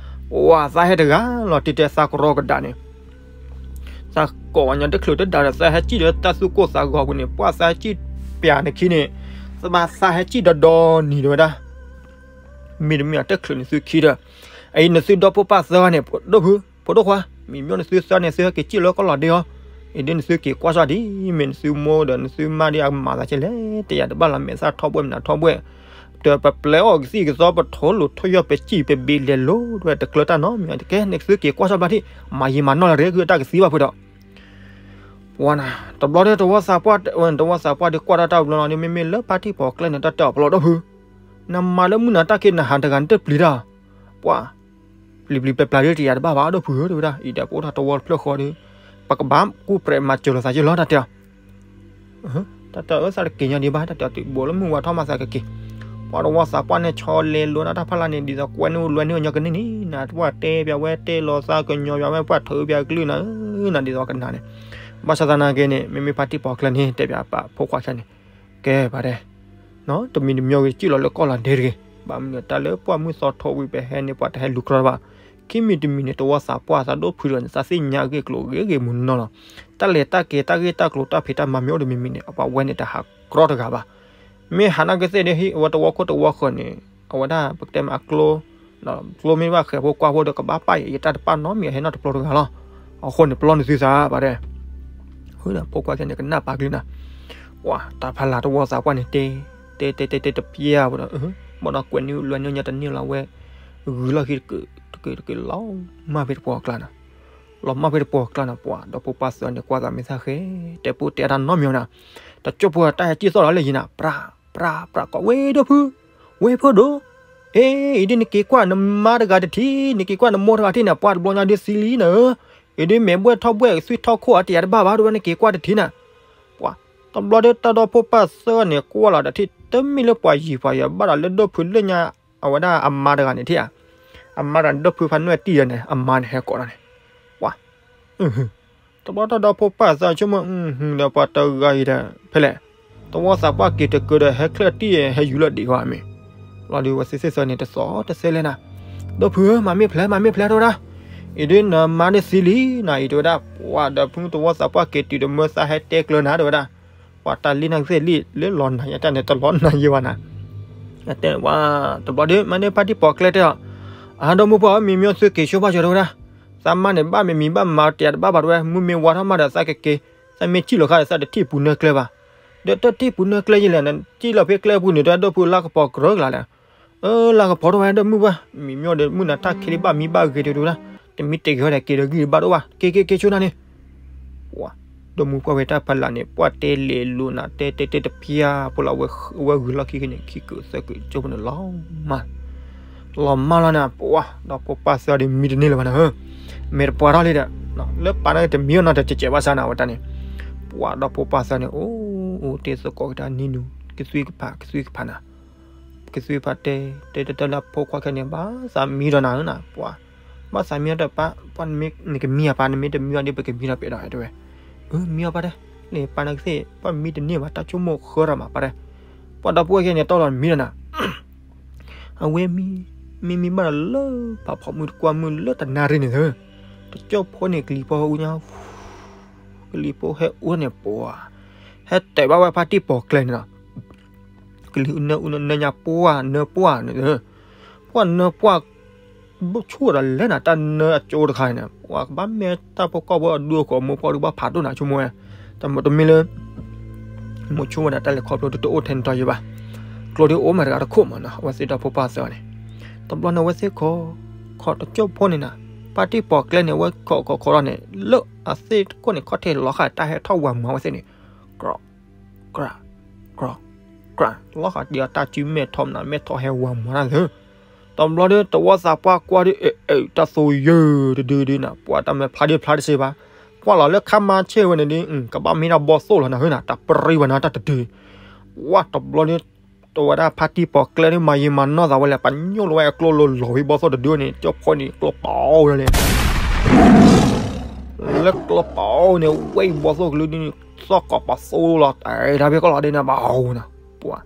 ပှၤသးဟဲတဂၤလီၤ တံၤတဲသးကရီကဒါန့ၣ်, သးကိးဝဲညီတချုးတဒါဒီး သးဟဲစံၣ်ဒီးတၢ်သူၣ်ကိၢ်သးဂီၤပူၤန့ၣ် ပှၤသးဟဲစံၣ်ပၠးနခံန့ၣ်, သးဘၣ်သးဟဲစံၣ်ဒီးဒီနံၤ တဲဝဲဒၣ် မ့တမ့ၢ်အတချုးနသုခံဒီး, အအံၤနသုဒီဖိပၢ်သၢဂၤန့ၣ် ဒိၣ်ဖု, ဖိဒိၣ်ခွါ, မ့မ့ၢ်နသုသၢန့ၣ် သုဟဲက့ၤစံၣ်လၢကီၢ်လီၤဒ့အီၤ, အံၤဒ်နသုက့ၤကွၢ်စၢ်ဒ် မ့ၢ်နသုမိၢ်ဒီးနသုမါဒ်အမၤသးကဲလဲၣ်, တယာ်တဘၣ်လီၤ မဲာ်သၣ်ထီဘှဲၣ်မနုၤထီဘှဲၣ်, ဒီးပပျဲအီၣ်ကသံၣ်ကသီ ပထိလိာ်ထိယီၢ် ပစံၣ်ပဘ့ၣ်လဲၤလိၤ တဲဝဲ တကျၢၤတၢ်နီတမံၤ တကဲ နသုက့ၤကွၢ်စၢ်ဘျါထံၣ် မၤယံာ်မၤနီၢ်လၢရ့ ဂုၢ်တၢ်ကသံဘၣ်ဖုဒီး ပှၤနၤ, တဘျီဒီးတဝီသးပှၢ်, တဝီသးပှၢ်ဒီးကွၢ်တၢ်တၢ်ဘျီလီၤဒီး မ့မ့ၢ်လၢဖါတံၢ်ပိာ်ကျဲန့ၣ် တၢ်တဲအီၤပလီၢ် ဒိၣ်ဖု, နမၤလၢမုၢ်နၤတၢ်ခံး နဟးတဂၤနတပျံၤတၢ်, ပှၤ ပျံၤပျံၤပျါပျါဒီးတယာ်တဘၣ်ဘၣ် ဒိၣ်ဖုဧၢ တဲဝဲဒၣ်, အံၤဒီးပအိၣ်ထီၣ်တဝီတဖျၢၣ်ဃီဒီး ပကဘၣ်ကူၣ်ပြဲးမၤစၢၤလိာ်သးက့လီၤ တၢ်တဲအီၤ တၢ်တဲအီၤ သးတက့ၤညီဒံးဘၣ် တၢ်တဲအီၤ တုၤဘိးလၢမုၢ်ဝါထီၣ်မၤသးကက့ၤ, ပှၤတဝီသးပှၢ်န့ၣ် ဆီလဲၤလိၤနၤတၢ်ဖီလာ်န့ၣ် ဒ်သိးကွဲနုာ်လွဲနုာ်ညီကန့ၢ်န့ၣ် နပှၤတဲပၠးဝဲတဲလီၤသးကညီၤပၠးဝဲ ပှၤထုးပၠးကလုၢ်နၤဧၢ နၤဒ်သိးကနၣ်န့ၣ်, ဘၣ်ဆၣ်သနာ်က့န့ၣ် မ့မ့ၢ်ဖါတံၢ်ပိာ်ကျဲန့ၣ် တဲပၠးပာ်ဖိခွါခဲန့ၣ်, ကဲပှၤတဲ တမံၤတမံၤဂ့ၤ စံၣ်လီၤလၢကီၢ်လီၤဒ့တဂ့ၤ, ဘၣ်မနုၤတၢ်လၢပှၢ်မုၢ်သီထိဝံၤ ပဟဲန့ၣ် ပှၤတဟဲလူၤကြီဘၣ်, ခံမံၤတမံၤန့ၣ် တဝီသးပှၢ်သးဒိၣ်ဖုဒီးန့ၣ် သးသ့ၣ်ညါအဂ့ၢ်ကျိၤဂ့ၤဂ့ၤမုၢ်နီၢ်လီၤ, တၢ်လဲၤတၢ်က့ၤတၢ်ဂ့ၢ်တၢ်ကျိၤတၢ်ဖံးတၢ်မၤမ့ၢ်အိၣ်တမံၤမံၤန့ၣ် အပှၤဝဲန့ၣ်တဟးကြီတဂၤဘၣ်, မ့ၢ်ဟးနာ်က့သ့ၣ်ဒီးဟံးအဝဲတဝီခိၣ်တဝီဃၢၤန့ၣ် အဝဲဒၣ်ပကတဲမ့ၢ်အကျိ ကျိမ့ၢ်ဘၣ်ဃဲၤဖိကွၢ်ဖိဒီးကဘၣ်ပာ်ယတၢ်တပာ်နီတမံၤ အဟဲနီတပျီတဂၤလီၤ, အဃိန့ၣ် ပလီၢ်နသုသး ပှၤတဲ ဖိခွါခဲန့ၣ် ကနၣ်ပာ်ကလုၢ်နၤ, ပှၤတၢ်ဖီလာ်တဝီသးပှၢ်န့ၣ် တဲ တဲတဲတဲတဲတပျၢ်ဖိဒီး ဘၣ်ဒီးကွဲးနုာ်လွဲနုာ်ညီတန့ၢ်လီၤဝဲ, ဂုၤလီၢ်ခံတကုာ်တကုာ်တကုာ်လီၤမၢ်ဖဲတပှီၢ်ကျါနၤ, လီၤမၢ်ဖဲတပှီၢ်ကျါနၤ ပှၤဒီးဖိပၢ်သၢန့ၣ် ကွၢ်သးမ့ၢ်သၣ်ဃဲ တဲပိာ်တဲအတၢ်နီတမံၤနၤ, တကၠိၢ်ဖိတၢ်ဟဲစံၣ်သီၣ်လီၤလၢယံၤနၤ ပြး ပြး ပြး ကိး ဝ့ၢ်ဒိၣ်ဖု, ဝ့ၢ်ဖိဒိၣ်, အ့ အံၤဒ်နက့ၤကွၢ်နမါတဂၤတထံၣ်, နက့ၤကွၢ်နမိၢ်တဂၤတထံၣ်န့ၣ် ပှၤတဘျီညါဒ်သံလံနၤဧၢ, အံၤဒ်မဲာ်ဘှဲၣ်ထီၣ်ဘှဲၣ် သွံၣ်ထီၣ်ခိၣ်အါတယၤတဘၣ်ဘၣ် တဝဲနက့ၤကွၢ်တထံၣ်နၤ, ပှၤ တဘျီဒီးတၢ်ဒီဖိပၢ်သၢဂၤန့ၣ် ကွၢ်လီၤတထံၣ် တမ့ၢ်လၢပှၤယံၤပှၤယၤဘၣ်ဒီး လၢဒီဖုလၢညါ အဝဲဒၣ်အမါတဂၤန့ၣ်ထံၣ်ဧါ, အမါတဂၤန့ၣ် ဒီဖုဖးနွဲၣ်တံၢ်ယၤန့ၣ် အမါန့ၣ်ဟဲကိးလီၤန့ၣ်, ပှၤ တဘျီတၢ်ဒီဖိပၢ်သၢဂၤဆိကမိၣ် ဒီးပှၤတဂၤအံၤဒီး ဖဲလဲၣ်, သဝီသးပှၢ်က့ၤတကၢဒီး ဟဲချၢၣ်တံၢ်ဟဲယူၤလီၤဒံးဝဲမ့ၢ်, ဘျီဒီးဝဲသ့ၣ်သၢဂၤန့ၣ် တသီတသဲလဲၣ်နၤ, ဒီဖုဧၢ မၤမ့ၢ်ဖျဲး မၤမ့ၢ်ဖျဲး တဝဲဒၣ်, အံၤဒ်နမါဒ်သံလံနၤအံၤ တဝဲဒၣ်, ပှၤဒီးဖုသဝီသးပှၢ်က့ၤတုၤဒီး မၢသးဟဲတဲကျၢၤနၤ တဝဲဒၣ်, ပှၤတၢ်လံၣ်နၤကသ့ၣ်လံၣ် လၢလီၤနၤယဲတၢ်န့ၣ် တလီၤနၤယဲဘၣ်နၤ, တဲဝဲ, တဘျီဒီး မၤန့ၢ်ဖါတံၢ်ပိာ်ကျဲတဲအီၤ, အဟးဒီမါပှၢ်ဧၢ မံမံအိၣ်သုက့ၤဆိဘၣ်ကၠီ တဝဲဒၣ်, သးမါန့ၣ် ဘၣ်မ့ၢ်မံဘၣ်မၤတယၤတဘၣ်ဘၣ် တဝဲ, မုၢ်မ့ၢ်ဝါထီၣ်မးဒီး သးကက့ၤ, သးမ့ၢ်ထံၣ်လီၤခါဒီး သးတထံၣ်ပူၤနၢကျဲဘၣ်, ဒီးတထံၣ်ပူၤနၢကျဲယလဲၣ်, နထံၣ်လီၤဖဲကျဲပူၤန့ၣ် တဝဲဒီဖုလါကပီၤကြၢကလါလဲၣ်, အၢ လါကပီၤ တဝဲဒီမုၢ်ပှၢ်, မံမံအိၣ်ဒီးမုၢ်နၤတၢ်ခံးလံ ဘၣ်မံဘၣ်ဂ့ၤတဝဲဒၣ်, တမံတဂ့ၤဝဲဒီးက့ၤဒီးဂံၢ်ဘၣ်တအိၣ်ဘၣ်, က့ၤက့ၤက့ၤဆိနၤန့ၣ် ပှၤ, ဒီမုၢ်ပှၢ်ဝဲတၢ်ဖီလာ်န့ၣ် ပှၤတဲလဲၤလိာ်နၤ တဲတဲတဲတဖျၢၣ်ဖိလီၤ, ဝဲဂုာ်လီၢ်ခံက့ၤန့ၣ် ခံကုာ်သၢကုာ် ကၠိဖိန့ၣ်လီၤမၢ်, လီၤမၢ်လီၤနၤ, ပှၤ ဒီဖိပၢ်သၢဂၤဒီး မံတန့ၢ်လၢၤဘၣ်နၤဧၢ, မဲာ်တပှၤထီၣ်လံဒီး, လၢပၢ်န့ၣ်တမံအီၤနီတစဲးစဲးဘၣ်ဆၣ်နၤ အဝဲတၢ်န့ၣ်, ပှၤ ဒီဖိပၢ်သၢဂၤန့ၣ် အိၣ်အိၣ်တ့ၢ်သကိးက့ၤတၢ်နံၤနုာ် ကသွံကဖး ကသွံကဖးနၤ ကသွံဖးတဲ တဲတဲတဲလၢဖိခွါခဲန့ၣ် ဘၣ်သးမံဒီးနၤဧၢနၤ ပှၤ, ဘၣ်သးမံအီၤဒီးပၢ်, ပှၤနမ့ၢ်နကမံအပၢ် နမ့ၢ်တမံအီၤဒီး ပကမံဒီးပှၤဒီး တဲဝဲ, အၢ မံအီၤပၢ်တဲ, လၢပၢ်နကသ့ၣ် ပှၤမံတန့ၢ်ဘၣ် တၢ်ဆိကမိၣ်ဃၢဒီးမးပၢ်တဲ, ပှၤဒီပုၢ်ဝဲၢ်ခဲန့ၣ် တီၢ်လီၤမံဒီးနၤ အဝဲမံ, မံမံဘၣ်ဒီးလၢပာ်ဖီမုၢ်တကွၢ်မုၢ်လၢတနၣ်ရံၣ်န့ၣ်သၢ, တကၠိဖိန့ၣ် ကလံၤဖိဟဲအူညါ, ကလံၤဖိဟဲအူန့ၣ်ပှၤ, ဟဲတဲာ်ဘၣ်ဝဲဖါတံၢ်ပိာ်ကျဲန့ၣ်လီၤ, ကလံၤအူနၢအူနၢညါပှၢ် နၢပှၢ်န့ၣ်, ပှၢ်နၢပှၢ် ဘၣ်ဆိၣ်ဒီးလဲၣ်နၤ တၢ်နၢအကၠိတခါန့ၣ် ပှၤကဘၣ်မ့ၢ်တၢ်ဖိကီၢ်ဖိအဒူအခိၣ် အမိၢ်ပှၢ်ဒုးဘၣ်ဖးဒိၣ်နၤဆိကမိၣ်ဝဲ, တမ့ၢ်တမ့ၢ်လၢ မိၢ်ဆိကမိၣ်ဝဲဒၣ်တၢ်လဲၤခီဖျိတအိၣ်ထဲန့ၣ်တီယဲဘၣ်, ကျိဒ်အိၣ်မးတဂၤတခိၣ်မးနီၤ အဝဲသ့ၣ်ဒီဖိပၢ်သၢဂၤန့ၣ်, တဘျီန့ၣ်အဝဲသ့ၣ်ခိး, ခိးတကၠိဖိန့ၣ်နၤ, ဖါတံၢ်ပိာ်ကျဲန့ၣ် အဝဲခိးခိးခိးဒီးန့ၣ် လၢအသ့ၣ်တခိၣ်န့ၣ် ခီၣ်ထံးလီၤဃာ်တၢ်ဟဲထီၣ်ဝၤမၤဝဲသ့ၣ်န့ၣ်, ကြၢး ကြၢး ကြၢး လီၤဃာ်ဒံးအတၢ်စုမဲာ်ထီၣ်မနုၤ မဲာ်ထီၣ်ဟဲဝၤမၤတၢ်သၢ, တဘျီဒီး သဝီသးပှၢ်ကွၢ်ဒ် အ့ၣ် အ့ၣ် တၢ်သိယၢၢ်တဒုဒုနၤ ပှၤတၢ်မဲာ်ဖျါဒ်ဖျါတစ့ဘၣ်, ကွၢ်လီၤလၢခါမါဆ့ၣ်ဝဲန့ၣ်ဒ် ကဘၣ်မ့ၢ်ဒၣ်ဘီသိၣ်လီၤနၤဧၢနၤ တၢ်ပြံဝဲနၤတၢ်တဒု, ဝဲတဘျီဒီး တဝဲဒၣ်ဖါတံၢ်ပိာ်ကျဲဒ်မၤယံာ်မၤနီၢ်သးဝဲလဲၣ် ပှၤညိၣ်လီၤဝဲအကျိလိၤလီၤဝံၤဘီသိၣ်တဒုန့ၣ် ကၠိဖိန့ၣ် ကျိပိာ်ဝဲလၢ လၢကျိပိာ်န့ၣ် ဝဲအံၤဘီသိၣ်ကလုာ်ဒ်န့ၣ် သီၣ်ကိးပှၤသိလီၤ တၢ်အဲၣ်တၢ်ဖဲကီၢ်လီၤဒ်န့ၣ် ဘၣ်အိၣ်နၤ, ပှၤ,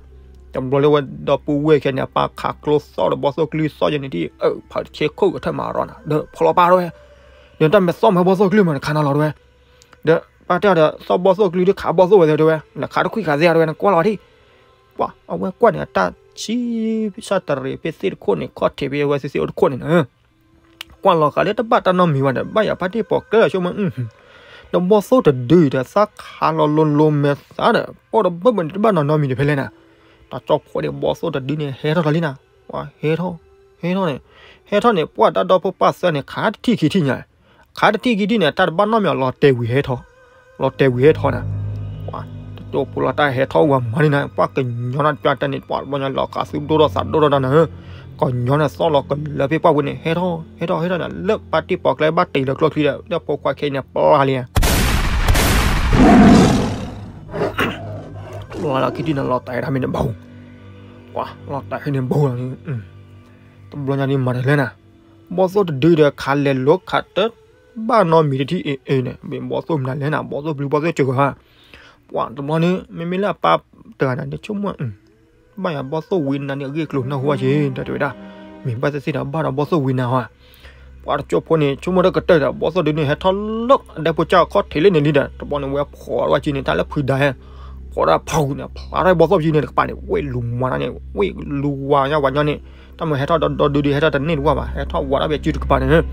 တဘျီလၢဝဲဒီပုၢ်ဝဲၢ်ခဲန့ၣ် ပၢ်ခးကျိသီၣ်ဒီးဘီသိၣ်ကလုာ်သီၣ်ယဲန့ၣ်ဒ် အၢ ဖးတဆဲခိၣ်ကထၢၣ်မၤရီနၤ ဒီးဖီလီၤပၢ်တဝဲ, ဒီးတၢ်မဲာ်သီၣ်မၤဘီသိၣ်ကလုာ်မၤနခးနၤလီၤတဝဲ, ဒီးပၢ်တဲအီၤဒီး သီၣ်ဘီသိၣ်ကလုာ်ဒ်ခးဘီသိၣ်ဝဲသၢတဝဲ နခးတခွံၣ်ခးသ့တဝဲ နကွၢ်လီၤထံၣ် ပှၤ အဝဲကွၢ်န့ၣ် အတၢ်ဆံးစၢ်တရံးဖဲသ့ၣ်တခိၣ်န့ၣ် ခီၣ်ထံးဖဲအဝဲသ့ၣ်သ့ၣ်အိၣ်တခိၣ်န့ၣ်နၤ, ကွၢ်လီၤဃာ်လၢတဘၣ်တၢ်နီတမံၤဘၣ်ဒီး ဘၣ်ယၤဖါတံၢ်ပိာ်ကျဲလီၤဆိကမိၣ်, ဒီးဘီသိၣ်တဒုဒီး သးခးလီၤလိၤလိၤမဲာ်သးဒီး ပိၢ်ဒီးဘၢၣ်ဘၢၣ်န့ၣ် တဘၣ်နီတမံၤဒီးဖဲလဲၣ်နၤ, တၢ်ကၠီဖီန့ၣ် ဘီသိၣ်တဒုန့ၣ် ဟဲထီၣ်တၢ်လံနၤ, ပှၤဟဲထီၣ်, ဟဲထီၣ်န့ၣ်, ဟဲထီၣ်န့ၣ် ပှၤတၢ်ဒီဖိပၢ်သၢန့ၣ် ခးတထံၣ်ခံထံၣ်ညါ ခးတထံၣ်ခံထံၣ်န့ၣ် တၢ်တဘၣ်နီတမံၤ လီၤတဲာ်ဝံၤဟဲထီၣ်, လီၤတဲာ်ဝံၤဟဲထီၣ်နၤ, ပှၤ တကၠိဖိလီၤတၢ်ဟဲထီၣ်ဝဲမၤန့ၣ်နၤ ပှၤကညီနၤတပျၢ်တၢ်န့ၣ် ပှၤဘီညါလီၤဃာ်သူဒိၣ်ထီၣ်သးဒိၣ်ထီၣ်တၢ်နၤဧၢ, ကညီန့ၣ်သီၣ်လီၤကလၢၤဖဲပှၢ်ပူၤန့ၣ် ဟဲထီၣ် ဟဲထီၣ်ဟဲထီၣ်န့ၣ် လၢဖါတံၢ်ပိာ်ကျဲဘၣ်တ့ၢ်လၢကျိချံဒီး လၢဖိခွါခဲအံၤန့ၣ် ပျၢ်လံဧါ ပျၢ်လီၤခံထံၣ်န့ၣ် လီၤတဲာ်တၢ်မ့ၢ်န့ၣ်ဘၣ်, ပှၤ လီၤတဲာ်န့ၣ်ဘၣ်လီၤ, တဘျီညါဒ်မၤတၢ်လဲၣ်နၤ, ဘီသိၣ်တဒုဒီးခးလဲၤလိၤခးတဘၣ်နီတမံၤတထံၣ်အံၤအံၤန့ၣ် ဘီသိၣ်မနုၤလဲၣ်နၤ ဘီသိၣ်ပျုၤဘီသိၣ်စၢၤဧါ, ပှၤတဘျီန့ၣ် မ့မ့ၢ်လၢအပၢ်တဂၤန့ၣ် ဆိကမိၣ် ဘၣ်ယၤဘီသိၣ်ဝံနၤန့ၣ် အဂ့ၢ်အကျိၤနၢ်ဟူဘၣ်က့ၤ ဒီးတဲဝဲဒၣ်, မ့ၢ်ဘၣ်သ့ၣ်သ့ၣ်ဒီးဘၣ်ဒီးဘီသိၣ်ဝံနၤဟါ, ပှၤတကၠိဖိန့ၣ် ဆိကမိၣ်တၢ်ကတၢၢ်ဒီး ဘီသိၣ်ဒုန့ၣ် ဟဲထီၣ်လၢအဒဲဖိကၢ်အခီၣ်ထံးလၢန့ၣ်လံဒီး တဘျီန့ၣ် ဝဲဖီၣ်ဝဲက့ၤန့ၣ် တၢ်လၢဖုဒါဟဲ, ဖီၣ်ဒၣ်ဖီၣ်န့ၣ် ဖျါထီၣ်ဘီသိၣ်က့ၤန့ၣ်တကပၤန့ၣ် ဝဲလူၤမၤတၢ်န့ၣ် ဝဲလူၤဝၤညါဝၤညီန့ၣ် တၢ်မ့ၢ်ဟဲထီၣ်ဒီဒူဒီး ဟဲထီၣ်တန့ၢ်တဝၢ်ဘၣ် ဟဲထီၣ်ဝၤဒၣ်ဖဲစုတကပၤန့ၣ်,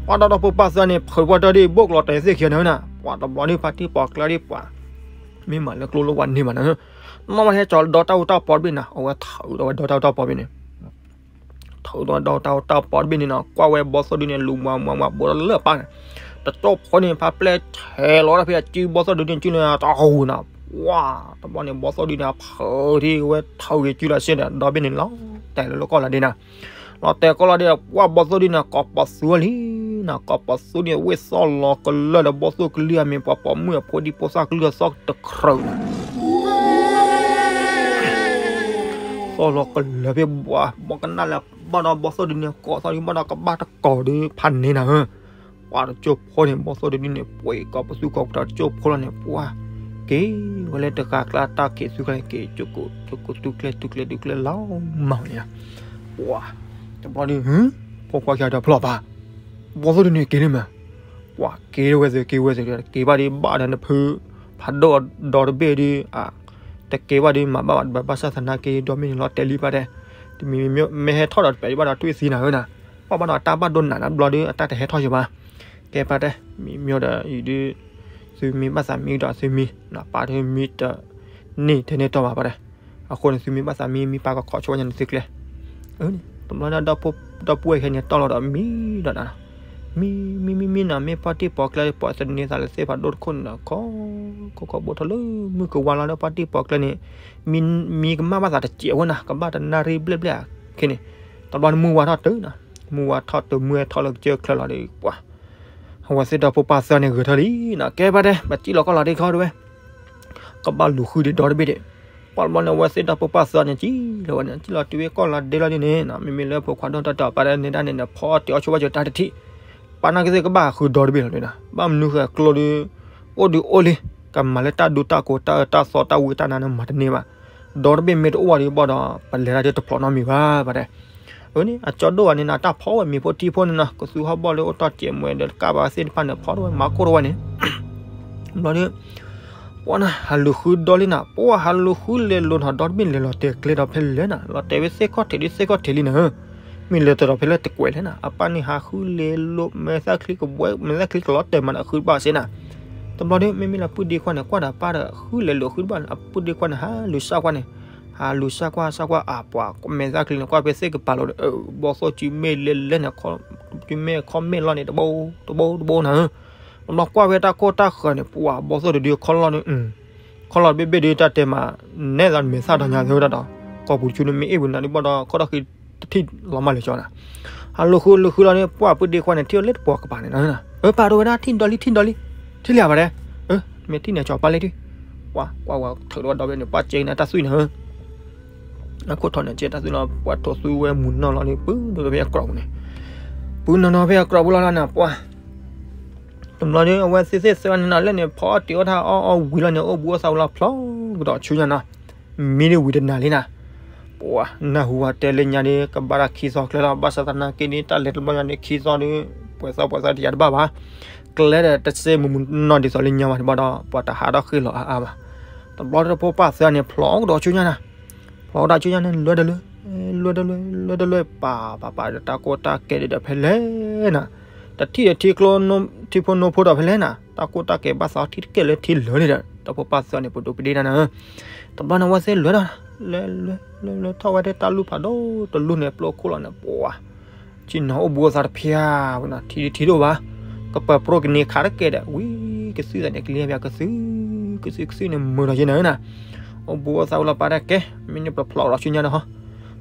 ပှၤဒီးဒီဖိပၢ်သၢန့ၣ် ဖုးပှၤတၢ်ဒ်ဘိၣ်ကျိၤတဲာ်သ့ၣ်ခံဂၤန့ၣ်နၤ, ပှၤတဘျီန့ၣ် ဖါတံၢ်ပိာ်ကျဲဒ်ပှၤ မ့ၢ်မးလၢကျိလၢဝၤန့ၢ်မးနၤ, နီၢ်ဝဲဟဲကၠီၤဒီတၢ်အူတၢ်ပီတဘ့ၣ်နၤ အဝဲထုးဒီးဝဲဒီတၢ်အူတၢ်ပီတဘ့ၣ်န့ၣ် ထုးဒီးဝဲဒီတၢ်အူတၢ်ပီတဘ့ၣ်န့ၣ်နီၤ ကွၢ်ဝဲဘီသိၣ်ဒုန့ၣ် လူၤမၤမၤမၤဘိးဒီးလၢအပၢ်န့ၣ်, တကၠိဖိန့ၣ် ဖါပျဲၢ်ထဲလီၤတၢ်ဖဲအစုဘီသိၣ်ဒုန့ၣ် စုန့ၣ်တၢ်အူနၤ, ပှၤ တဘျီန့ၣ် ဘီသိၣ်ဒုန့ၣ် အဖုးထံၣ်ဝဲထုးက့ၤစုလီၤစ့ၢ်ဒီး ဒီဘ့ၣ်န့ၣ်လီၤ တဲလၢလၢကီၢ်လီၤဒ့နီၤ. လီၤတဲာ်ကီၢ်လီၤဒ့ဒီး ပှၢ်ဘီသိၣ်ဒုန့ၣ် ကိးပသူအီၤလံနီၤ, ကိးပသူန့ၣ် ဝ့ၢ်သီၣ်လီၤကလၢာ်ဒီးဘီသိၣ်ကလံၤအမံၤ ပှၤပိာ်မုၣ်အဖိဒံဖိသၣ်ကလုၢ်အသီၣ်တတြၢၤနီၤ သီၣ်လီၤကလၢာ်ဖဲဘှး ဘီကနၣ်လၢဘၣ်ဒီးဘီသိၣ်ဒုန့ၣ် ကိးသီၣ်ဒုဘၣ်ဒီးကဘၣ်တကိးဒုဖးန့ၣ်နၤဧၢ. ပှၤတကၠိဖိန့ၣ် ဘီသိၣ်ဒုန့ၣ် ပှ့ၤကိးပသူကိးပတၢ်တကၠိဖိလီၤန့ၣ် ပှၢ်က့ၤဝဲလၢတဂၤကျါတၢ်ခံးသူကျါန့ၣ် က့ၤကၠိကိး ကၠိကိးသူကျဲ သူကျဲသူကျဲလီၤမၤန့ၣ် ပှၢ် တဘျီဒု ဖိခွါခံဂၤဒီးဖျီၣ်ဘၣ် ဘီသိၣ်ဒုန့ၣ်က့ၤလံမး ပှၢ်က့ၤဝဲသ့ၣ် က့ၤဝဲသ့ၣ် က့ၤဘၣ်ဒုးဘၣ်ဒီးနဖု ဖးဒိၣ်ဒီးတဘ့ၣ်ဒုး တက့ၤဘၣ်ဒုးမၤဘၣ်ဘၣ် ဘၣ်ဆၣ်သနာ်က့ ဒီမ့ၢ်န့ၣ်လီၤတဲာ်လံပၢ်တဲ တမံၤမ့ၢ်ဟဲထီၣ်ဒီးတပဲာ်ဒံးဘၣ်ဒီးတွံၢ်သံနၤဧၢနၤ ပှၢ်ဘၣ်ဒီးတၢ်ဘၣ်ဒိနးနၤဘျီဒုး အတၢ်တဟဲထီၣ်ယဘၣ် ကဲပၢ်တဲ မံမ့ၢ်ဒီးအံၤဒုး သုမံဘၣ်သးမံဒီးသုမံ နပၢ်ဒုးမံတန့ၢ်ထဲန့ၢ်တီၢ်ဘၣ်ပၢ်တဲ အဃိန့ၣ် သုမံဘၣ်သးမံ မံပၢ်ကခီးဆိဝဲညါန့ၣ်သုကျဲ တဘျီန့ၣ် ဒီပုၢ်ဝဲၢ်ခဲန့ၣ်တီၢ်လီၤဒီးမံဒီးနၤလီၤ မံ မံ မံ မံနၤ မ့ၢ်ပှၢ်တ့ၢ်ပိာ်ကျဲ ပိာ်သန့ၤသးလၢသ့ၣ်ဖးဒိၣ်တခိၣ်န့ၣ်ဒီး ခီ ခီခီဘိထီၣ်လၢမုၢ်ကဝါလီၤဒီးပှၢ်တ့ၢ်ပိာ်ကျဲန့ၣ် မံ မံကမၣ်ဘၣ်သးတစဲးဝဲနၤ ကဘၣ်တနၣ်ရံၣ်ဘျဲၣ်ဘျဲၣ်ခဲန့ၣ် တဘျီန့ၣ်မုၢ်ဝါထီၣ်တုၤနၤ မုၢ်ဝါထီၣ်တုၤမုၢ်ဟဲထီၣ်လၢကစၢၢ်ချၢလီၤဒီး ပှၢ် အဝဲသ့ၣ်ဒီဖိပၢ်သၢန့ၣ်ဂဲၤထၢၣ်လံနၤ ကဲပၢ်တဲ ပစံၣ်လီၤကီၢ်လီၤဒ့ခီတဝဲ ကဘၣ်လူၤဃုဒံးဒီတဘ့ၣ်ဒံး ပှၢ်တဘျီန့ၣ် အဝဲသ့ၣ်ဒီဖိပၢ်သၢန့ၣ် စံၣ်လီၤဝဲန့ၣ် စံၣ်လီၤတုၤဝဲကီၢ်လီၤဒ့လီၤဒ်န့ၣ် မ့မ့ၢ်လၢဖိခွါဒိၣ်တၢ်တၢ်ပၢ်တဲန့ၣ်ဒၣ်န့ၣ် ဖီအီၣ်တ့ၤအီၣ်ဆိဘၣ်စၢၤတၢ်တထံၣ် ပၢ်နာ်က့သ့ၣ်ကဘၣ်ဃုဒီတဘ့ၣ်လီၤဒ်နၤ ဘၣ်မနုၤဃဲကျိဒုး အိၣ်ဒုးအိၣ်လံ ကမၤလၢတၢ်ဒူတၢ်ကိးတၢ်အၢတၢ်သီတၢ်ဝံတၢ်နါန့ၣ်မၤတန့ၢ်ဘၣ် ဒီတဘ့ၣ်မ့ၢ်တအိၣ်ဘၣ်ဒံးဘၣ်ဒီး ပလဲၤတၢ်ဒ်တဖျိးနီတမံၤဘၣ် ပၢ်တဲ အန့ၣ် အကၠီဒိၣ်ဘၣ်န့ၣ်နၤ တၢ်ဖီဝဲမ့ၤဖိထံဖိန့ၣ်နီၤ ကသူဟီၣ်ဘီၣ်လၢအိၣ်တီၢ်စဲးမွဲဒီးတကးဘၣ်သ့ၣ်တဖၣ်န့ၣ် ဖီတဝဲမၤကိၢ်တဝဲန့ၣ် ဘျီဒုး ပှၢ်နၤ ဟးလူၤဃုဒီလံနၤ ပှၢ်ဟးလူၤဃုလဲၤလိာ်နီၤ ဒီတဘ့ၣ်လဲၤလီၤတဲာ်ကျဲဒီးဖဲလဲၣ်နၤ လီၤတဲာ်ဝဲသ့ၣ်ခီၣ်ထံးဒ်သ့ၣ်ခီၣ်ထံးလံနၤဧၢ မ့ၢ်လဲၤတတီၤဖဲလဲၣ်တကွဲးလဲၣ်နၤ အပၢ်န့ၣ်ဟးဃုလဲၤလိာ် မဲာ်သၣ်ချံကဘှဲ မဲာ်သၣ်ချံကလီၤတဲာ်မးဒီးဃုတဘၣ်စ့နၤ တဘျီဒုး မ့မ့ၢ်လၢပုၢ်ဒ့ခွါန့ၣ် ကွၢ်ဒီးပၢ်ဒီး ဃုလဲၤလိာ်ဃုတဘၣ်န့ၣ် အပုၢ်ဒ့ခွါန့ၣ် ဟးလူၤစၢ်ကွၢ်န့ၣ် ဟးလူၤစၢ်ကွၢ်စၢ်ကွၢ်အပှၤ မဲာ်သၣ်ချံန့ၣ် ကွၢ်ဖဲသ့ၣ်ကပၤလိၤဒီး ဘီသိၣ်စုမ့ၢ်လဲၤလဲၤန့ၣ် စုမ့ၢ်ခီၣ်မဲာ်လီၤန့ၣ် တဘိ တဘိ တဘိနၤဧၢ တဘျီကွၢ်ဖဲတၢ်ကိၢ်တၢ်ဃၢၤန့ၣ် ပှၢ်ဘီသိၣ်တဒုခီၣ်လီၢ်န့ၣ် ခီၣ်လီၢ်တဘ့ၣ်ဘ့ၣ်ဒုး တၢ်တဲမး နဲသိးမဲာ်သၣ်ဒီးညါသၢဝဲဒၣ်ဒီး ကီၢ်ပူၤတဆူန့ၣ်မ့ၢ်အ့ၣ်ဝံၤနၤဒုးဘၣ်ဒီး ခီၣ်ထီၣ်ဃံတထံၣ်လီၤမးလဲၤကၠီနၤ ဟးလူၤဃုလူၤဃုလီၤန့ၣ် ပှၢ်ပုၢ်ဒ့ခွါန့ၣ် ထံၣ်အီၤလၢတပှီၤကပၤန့ၣ်နၤ အၢ ပၢ်တဲဝဲဒၣ် ထံၣ်ဒီလံ ထံၣ်ဒီလံ ထံၣ်လံဧါပၢ်တဲ အၢ မ့ၢ်ထံၣ်န့ၣ် ကၠီၤပၢ်လၢထံၣ် ပှၢ် ကွၢ်ဝဲထုးဒီးဝဲဒီဘ့ၣ်န့ၣ် ပှၢ်ကဲကနၣ်တၢ်သွံၣ်နၤဧၢ အခိၣ်ထီၣ်န့ၣ် ကဲတၢ်သွံၣ်လီၤ ပှၢ်ထိးသူဝဲမုၢ်နီၢ်လီၤန့ၣ် ပုၢ်နုာ်ဖဲအကြၢးပူၤန့ၣ် ပုၢ်နီၢ်နီၢ်ဖဲအကြၢးပူၤလီၤနၤ ပှၢ် တဘျီဒုး အဝဲသ့ၣ်သ့ၣ်သၢန့ၣ်နၤ လၢန့ၣ် ဖီအီၣ်တ့ၤအီၣ်တၢ်အီၣ်အီဝံၤလီၤန့ၣ် အိၣ်ဘူးအိၣ်သးဝံၤလီၤဖျိကဒီးဆူညါနီၤ မံဒုးဝံၤတနၤလံနၤ ပှၢ် နၢ်ဟူဝဲတဲလၢညါဒုး ကဘၣ်တၢ်ခံသီကျဲလီၤ ဘၣ်ဆၣ်သနာ်က့န့ၣ် တၢ်လဲၤတဘျီညါန့ၣ် ခံသီဒုး ပှဲၤသီပှဲၤသီတယၤတဘၣ်ဘၣ် ကျဲဒီးတစ့မုၢ်မုၢ်နီၢ်ဒ်သိးလၢညါဘၣ်တဘၣ်ဒီး ပှၤတဟးထီၣ်ဃ့ၢ်လီၤအါအါဘၣ် တဘျီဒီးဖိပၢ်သၢန့ၣ် ဖျိကဒီးဆူညါနၤ ဖျိကဒီးဆူညါန့ၣ် လွဲတလွဲ လွဲတလွဲ လွဲတလွဲ ပာ်ပာ်ပာ်ဒီးတၢ်ကိၢ်တၢ်ကဲဒ်ဒီးဖဲလဲၣ်နၤ တထံၣ်ဒီးထံကျိ ထံဖိနိဖိဒီးဖဲလဲၣ်နၤ တၢ်ကိၢ်တၢ်ကဲဘၣ်သးထံၣ်တကဲလၢထံလၢာ်န့ၣ်ဒီး ဒီးဖိပၢ်သၢန့ၣ် ပဒိးပဒ့တၢ်နၤ တဘျီန့ၣ် အဝဲသ့ၣ်လဲၤဒီး လဲၤလဲၤလဲၤလဲၤထီၣ်ဝဲဒၣ် တၢ်လူၢ်ဖးဒိၣ်တလူၢ်န့ၣ် ပျိခိၣ်လီၤန့ၣ် ပှၢ် ဆ့ၣ်နီၤအိၣ်ဘူးအသးတဖျၢၣ်ဝဲနီၤ ထံဒုးထံဒိၣ်ဘၣ် ကပၢၤပြိကန့ၤခးတကဲဒီး ဝံၤကသုၣ်သးန့ၣ် ကလံၤဘၣ်ကသုၣ် ကသုၣ်ကသုၣ်န့ၣ် မုာ်ဒီးက့နၤဧၢနၤ အိၣ်ဘူးအသးဝဲလီၤပၢ်တၢ်ကဲ မ့ၢ်န့ၣ်ပဖျိးဒီးဆူညါန့ၣ်ဟီ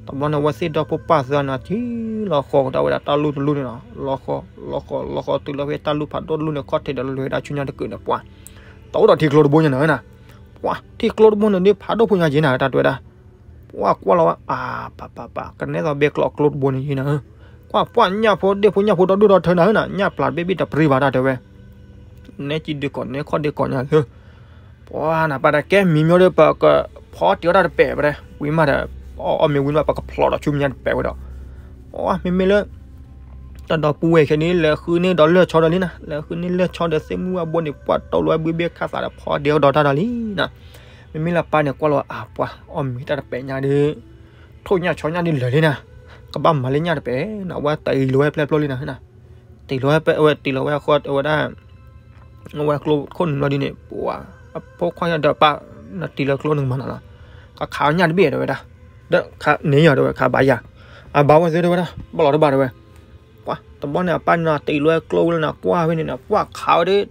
တဘျီန့ၣ် အဝဲသ့ၣ်ဒီဖိပၢ်သၢနၤ ထံၣ်လီၤဃီကဒီးဝဲဒၣ်တၢ်လူၢ်တလူၢ်န့ၣ်နီၤ လီၤဃီ လီၤဃီ လီၤဃီတုၤလၢဖဲတၢ်လူၢ်ဖးဒိၣ်တလူၢ်န့ၣ် ခီၣ်ထံးဒီးလွဲၤဒၣ်ဆူညါတကုာ်န့ၣ် ပှၢ် တအိၣ်ဒီးထံကျိတဘိညါနၤဧၢနၤ ပှၢ် ထံကျိတဘိန့ၣ်ဒုးဖးဒိၣ်ဖိညါက့နၤ တၢ်တဲဝဲဒၣ် ပှၢ်ကွၢ်လီၤဝဲ အါ ပၢ်ပၢ်ပၢ် ကနဲသိးဘဲကျိးကျိတဘိန့ၣ်ယံၤနၤဧၢ ကွၢ်ပှၢ်ညၣ်ဖိဒ့ၣ်ဖိညၣ်ဖိဒီဒူၣ်ဒီထၢနၤဧၢနၤ ညၣ်ပျၢ်တဘ့ၣ်ဘ့ၣ်တပရံဘၣ်တၢ်တဲဝဲ နဲကံဒုးကိးနဲခီၣ်ဒုးကိးညါသၢ ပှၢ်နၤပၢ်တဲကဲ မံၤမ့ၢ်ဒီး ပကဖီတ့ၤအီၣ်တၢ်တပဲာ်ပတဲ ဝံၤမးဒီး အီၣ်မ့ၤဝံၤမး ပကဖျိးဒီးဆူညါတပဲာ်ဝဲဒီး ပှၢ်မ့မ့ၢ်လၢ တၢ်ဒီပုၢ်ဝဲၢ်ခဲန့ၣ် လဲၤဃုန့ၢ်ဒီးလၢၢ်ဆီဒီးလံနၤ လဲၤဃုန့ၢ်လၢၢ်ဆီဒီးသ့ၣ်မုၢ်ဝါဘိန့ၣ် ပှၢ်တိၢ်လီၤဝဲဘှ့ဘ့ၣ်ခါသးဒီးဖီတ့ၤအီၣ်ဒီးတၢ်ဒီးလံနၤ မ့မ့ၢ်လၢပၢ်န့ၣ်ကွၢ်လီၤဝဲ အါ ပှၢ် အီၣ်မ့ၤတၢ်တပဲာ်ညါဒီး ထိၣ်ညၣ်ဆီညၣ်ဒ်လဲၣ်လံနၤ ကဘၣ်မၤလၢညၣ်တပဲာ်နၤ အဝဲတ့ၤလီၤဝဲဖျဲၣ်ဖျိလံနၤ တ့ၤလီၤဝဲ အဝဲတ့ၤလီၤဝဲအဃိ အဝဲဒၣ် အဝဲကျိခိၣ်နုာ်လီၤဒ်န့ၣ် ပှၢ် အဖိခွါညါဒီးပၢ် နတ့ၤလီၤကျိနကမၤနၤလီၤ ကခးအီၣ်ညၣ်တဘ့ၣ်တဲဝဲဒၣ် ဒီးခးန့ၢ်ယၤတဲဝဲ ခးဘၣ်ယၤ အဘၣ်ဝဲသ့တဲဝဲဒၣ် ဘၣ်လီၤတဘၣ်တဲဝဲ ပှၢ် တဘျီန့ၣ် အပၢ်န့ၣ်နီၤ တ့ၤလီၤဝဲကျိဝံၤလီၤနၤ ကွၢ်ဝဲန့ၣ်နၤ ပှၢ်ခးဝဲဒီး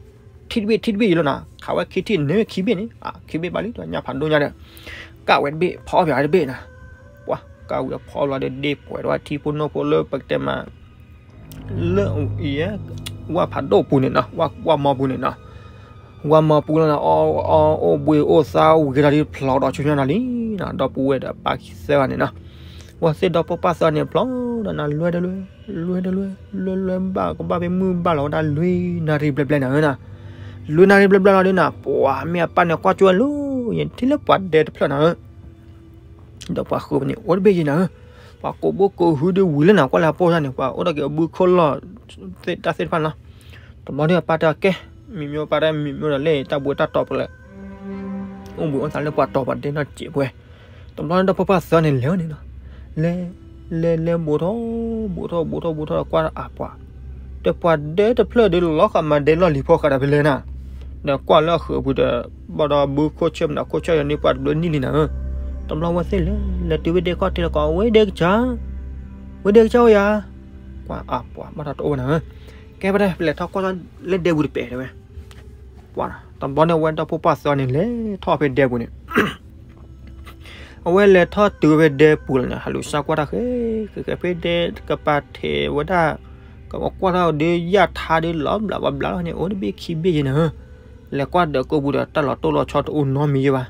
ထံတဘ့ၣ်ထံတဘ့ၣ်ယံၤလီၤနၤ ခးဝဲခံထံၣ်န့ၢ်ဝဲခံဘ့ၣ်န့ၣ် အခံဘ့ၣ်ဘၣ်လံ ညၣ်ဖးဒိၣ်ညါဒီး ကၣ်ဝဲတဘ့ၣ် ဖီအီၣ်ပၠးဝဲတဘ့ၣ်နၤ ပှၢ် ကးဝံၤအဖီလီၤဒီး ဒ့ပှဲၤဒီးဝဲထံဖိနီၢ်ဖိလၢပကတဲမး လၢ ဝၣ်ဖးဒိၣ်ပူၤန့ၣ်နီၤ, ဝၣ်မီပူၤန့ၣ်နီၤ, ဝၣ်မီပူၤလီၤန့ၣ် အီၣ်အီၣ်အိၣ်ဘှံးအိၣ်သါဝံၤကဒီးဒ်ဖျိးဒီးဆူညါနီၤလံနီၤ, ဒီပုၢ်ဝဲၢ်ဒီးပၢ်ခံသၢဂၤန့ၣ်နီၤ, ဝဲသ့ၣ်ဒီဖိပၢ်သၢဂၤန့ၣ်ဖျိးဒီးနၤ လွဲတလွဲ လွဲတလွဲ လွဲလွဲဘၣ်ကဘၣ်ဖဲမုၢ်ဘၣ်လီၤဝဲဒၣ်လွံၢ်နၣ်ရံၣ်ဘျဲၣ်ဘျဲၣ်နၤဧၢနီၤ, လွံၢ်နၣ်ရံၣ်ဘျဲၣ်ဘျဲၣ်လီၤဒီးနၤ ပှၤမ့ၢ်အပၢ်န့ၣ်ကွၢ်ကၠိဝဲလၢ ယထံၣ်လၢပှၤဒဲတဖျၢၣ်နၤဧၢ ဒီးပှၤဃုန့ၣ် အိၣ်တဘ့ၣ်ယဲနၤဧၢ, ပှၤကိးဘိကိးဟုဒုးဝံၤလၢနၤ ကွၢ်လၢအပိၢ်စၢ်န့ၣ် ပှၤအိၣ်ဒီးက့ၤအဘုခိၣ်လီၢ် သ့ၣ်တၢ်သ့ၣ်တဖၣ်နီၤ, တဘျီဒီးအပၢ်တဲကဲ မံၤမံၤပၢ်တဲမံၤမံၤဒီး လဲၤတၢ်ဘှံးတၢ်တီၤပလဲၤ အိၣ်ဘှံးအိၣ်သါလၢပှၤတီၤပှၤဒဲနီၢ်စဲးပှဲၤ, တဘျီဒီးဖိပၢ်သၢန့ၣ်လဲၤန့ၣ်နီၤ, လဲၤ လဲၤ လဲၤဘူးထီၣ် ဘူးထီၣ် ဘူးထီၣ် ဘူးထီၣ်ဒီးကွၢ်အါပှၤ ဒီးပှၤဒဲတဖျၢၣ်ဒီးလီၤဃာ်မၤဒဲလီၢ်လံၤဖိဃာ်ဒီးဖဲလဲၣ်နၤ, ဒီးကွၢ်လၢအဃုာ်ပူၤဒီး ဘၣ်ဒီးဘုခိၣ်ဆၢၣ်မနုၤခိၣ်ဆၢၣ်ယၤန့ၣ် ပှၤတဘျီနံၣ်လံနၤဧၢ, တဘျီဝဲသ့ၣ်လဲၤ လဲၤတုၤဝဲဒဲခီၣ်ထံးလီၤကီး ဝဲဒဲကစၢ် ဝဲဒဲကစၢ်အိၣ်ယၤ, ကွၢ်အါပှၤဘၣ်ဒီးတအိၣ်နၤဧၢ, ကဲပှၤတဲ ပလဲၤထီၣ်ကွၢ်လၢဒဲပူၤတပဲာ်တဲဝဲ ပှၤ တဘျီန့ၣ်ဝဲဒီဖိပၢ်သၢန့ၣ် လဲၤထီၣ်ဖဲဒဲပူၤန့ၣ် အဝဲလဲၤထီၣ်တုၤဝဲဖဲဒဲပူၤလီၤန့ၣ် ဟးလူၤစါကွၢ်တၢ်ဃဲ ဃဲဃဲဖဲဒဲကပၤထဲးဝဲဒၣ် ကကွၢ်ထီၣ်ဒီးယၣ်ထါဒီးလီၤဘျးဘျးဘျးလီၤန့ၣ် အိၣ်တဘ့ၣ်ခံဘ့ၣ်ယဲနၤဧၢ, လဲၤကွၢ်ဒီးကိးပူၤဒီးတၢ်လီၤတိၢ်လီၤဆီတအိၣ်နီတမံၤယဲဘၣ်,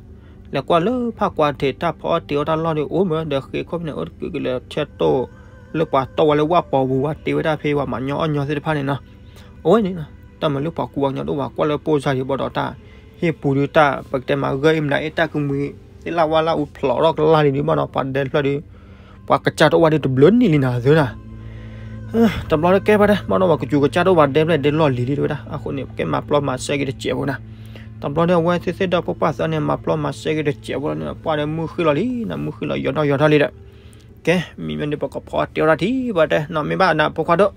လဲၤကွၢ်လၢဖးကွၢ်ထဲးတၢ်ဖီအီၣ်တ့ၤအီၣ်တၢ်လီၢ်ဒီးအိၣ်မး ဒီးဃ့ခိၣ်ဖဲန့ၣ် အိၣ်တကုာ်ကလဲၤဆဲးတိၢ် လၢပှၤတီၢ်ဝဲလၢဝၣ်ပီၤပူၤ ဝဲတ့ဝဲဒၣ်ဖဲပှၤမၤညီအီၣ်ညီသ့ၣ်တဖၣ်န့ၣ်နီၤ, အဝဲန့ၣ် တၢ်မၤလၢပှၤကူပှၤကညီတအိၣ်ဘၣ် ကွၢ်လၢပိၢ်စၢ်ယံၤဘၣ်ဒီးတၢ် ဟ့ၣ်ပူၤဒုးတၢ် ပကတဲမၤဂၢၢ်အံၤမနုၤအ့ၣ်တၢ်ကမှံၤ သ့ၣ်လၣ်ဝါလၣ်အူဖျိးထီၣ်ကလၢ်လံဒုးဘၣ်ဒီး ပှၤဒဲတဖျၢၣ်ဒီး ပှၤကစၢ်တအိၣ်ဘၣ်ဒီးတဘျုးနံၣ်လံနၤသၢနၤ, တဘျီတကဲဘၣ်တဲ ဘၣ်ဒီးပှၤကစူၤကစၢ်တအိၣ်ဘၣ်ဒဲဖျၢၣ်ဒဲလီၢ်လံၤလံတဲဝဲဒၣ် အဃိန့ၣ် ကဲမၤပျီမၤစဲက့ၤတစဲးဖိနၤ, တဘျီဒီးအဝဲသ့ၣ်သ့ၣ်ဒီဖိပၢ်သၢန့ၣ် မၤပျီမၤစဲက့ၤတစဲးဖိလီၤန့ၣ် ပှၢ်ဒီးမုၢ်ဃ့ၢ်လီၤလံနၤ မုၢ်ဃ့ၢ်လီၤယီၤထီၣ်ယီၤထီၣ်လံဒီး ကဲ မံၤမ့ၢ်န့ၣ် ပကဖီအီၣ်တ့ၤအီၣ်တၢ်ထံၣ် ပှၤတဲနီၤ မ့ၢ်ဘၣ်နၤဖိခွါဒိၣ်,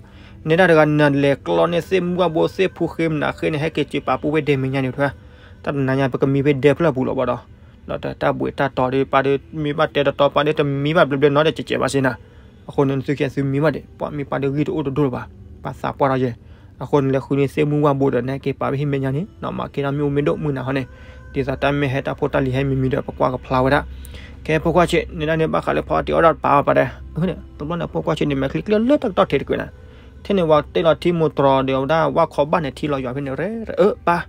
နဲဒၣ်တဂၤနလဲၤကျီန့ၢ်သ့ၣ်မုၢ်ဝၣ်ဘိသ့ၣ်ဖူဃ့မနုၤဃ့န့ၣ် ဟဲက့ၤစၢၤပာ်ပူၤဖဲဒဲမဲာ်ညါန့ၣ်ထွဲ, တၢ်တနၤညါပကမံဖဲဒဲဖျၢၣ်ပူၤလီၤဘၣ်ဒီး, ဒီးတၢ်ဘှံးတၢ်တီၤဒီး ပၢ်ဒီးမ့ၢ်ဘၣ်တဲတတီၤ ပၢ်ဒီးတမံဘၣ်ဘျဲဘျဲနီၤဒီး ကဲးကဲးဘၣ်စ့ၢ်နၤ, အဃိန့ၣ် နသုခံသုမံဘၣ်ဒံး ပှၤမ့ၢ်ပၢ်ဒီးဂံၢ်တအိၣ်တဒိၣ်လၢၤဘၣ်, ပၢ်သးပှၢ်ထီၣ်ယဲၢ်, အဃိန့ၣ် လဲၤဃုန့ၢ်သ့ၣ်မုၢ်ဝၣ်ဘိဒီး နဟဲက့ၤပာ်ဖဲဟံၣ်မဲာ်ညါန့ၣ် နီၢ်မၤက့ၤထီၣ်မ့ၣ်အူမ့ၢ်ဒိၣ်မုၢ်နၤဟီန့ၣ်, ဒ်သိးတၢ်မ့ၢ်ဟဲတၢ်ဖိတၢ်လံၤဟဲမံၤမံၤဒီး ပကွၢ်ကဖျါဝဲဒၣ်, ကဲဖိခွါဆံး နဲဒၣ်န့ၣ်ဘၣ်ဃးလၢဖီအီၣ်တ့ၤအီၣ်ဒၣ်ပာ်ဘၣ်ပၢ်ဒီး, တဘျီန့ၣ် ဖိခွါဆံးန့ၣ် မဲာ်ချံကျၢၢ်လၢတၢ်ကတီၢ်ထံးတကွံာ်နၤ, ထဲန့ၣ် ဝဲတ့ၢ်လီၤထံမိၢ်တြီၤဒီးဝဲဒၣ်ဝၣ်ခီဘၣ်န့ၣ် ထံလီၤယွၤဖဲန့ၣ် ရဲရဲအၢ ပၢ်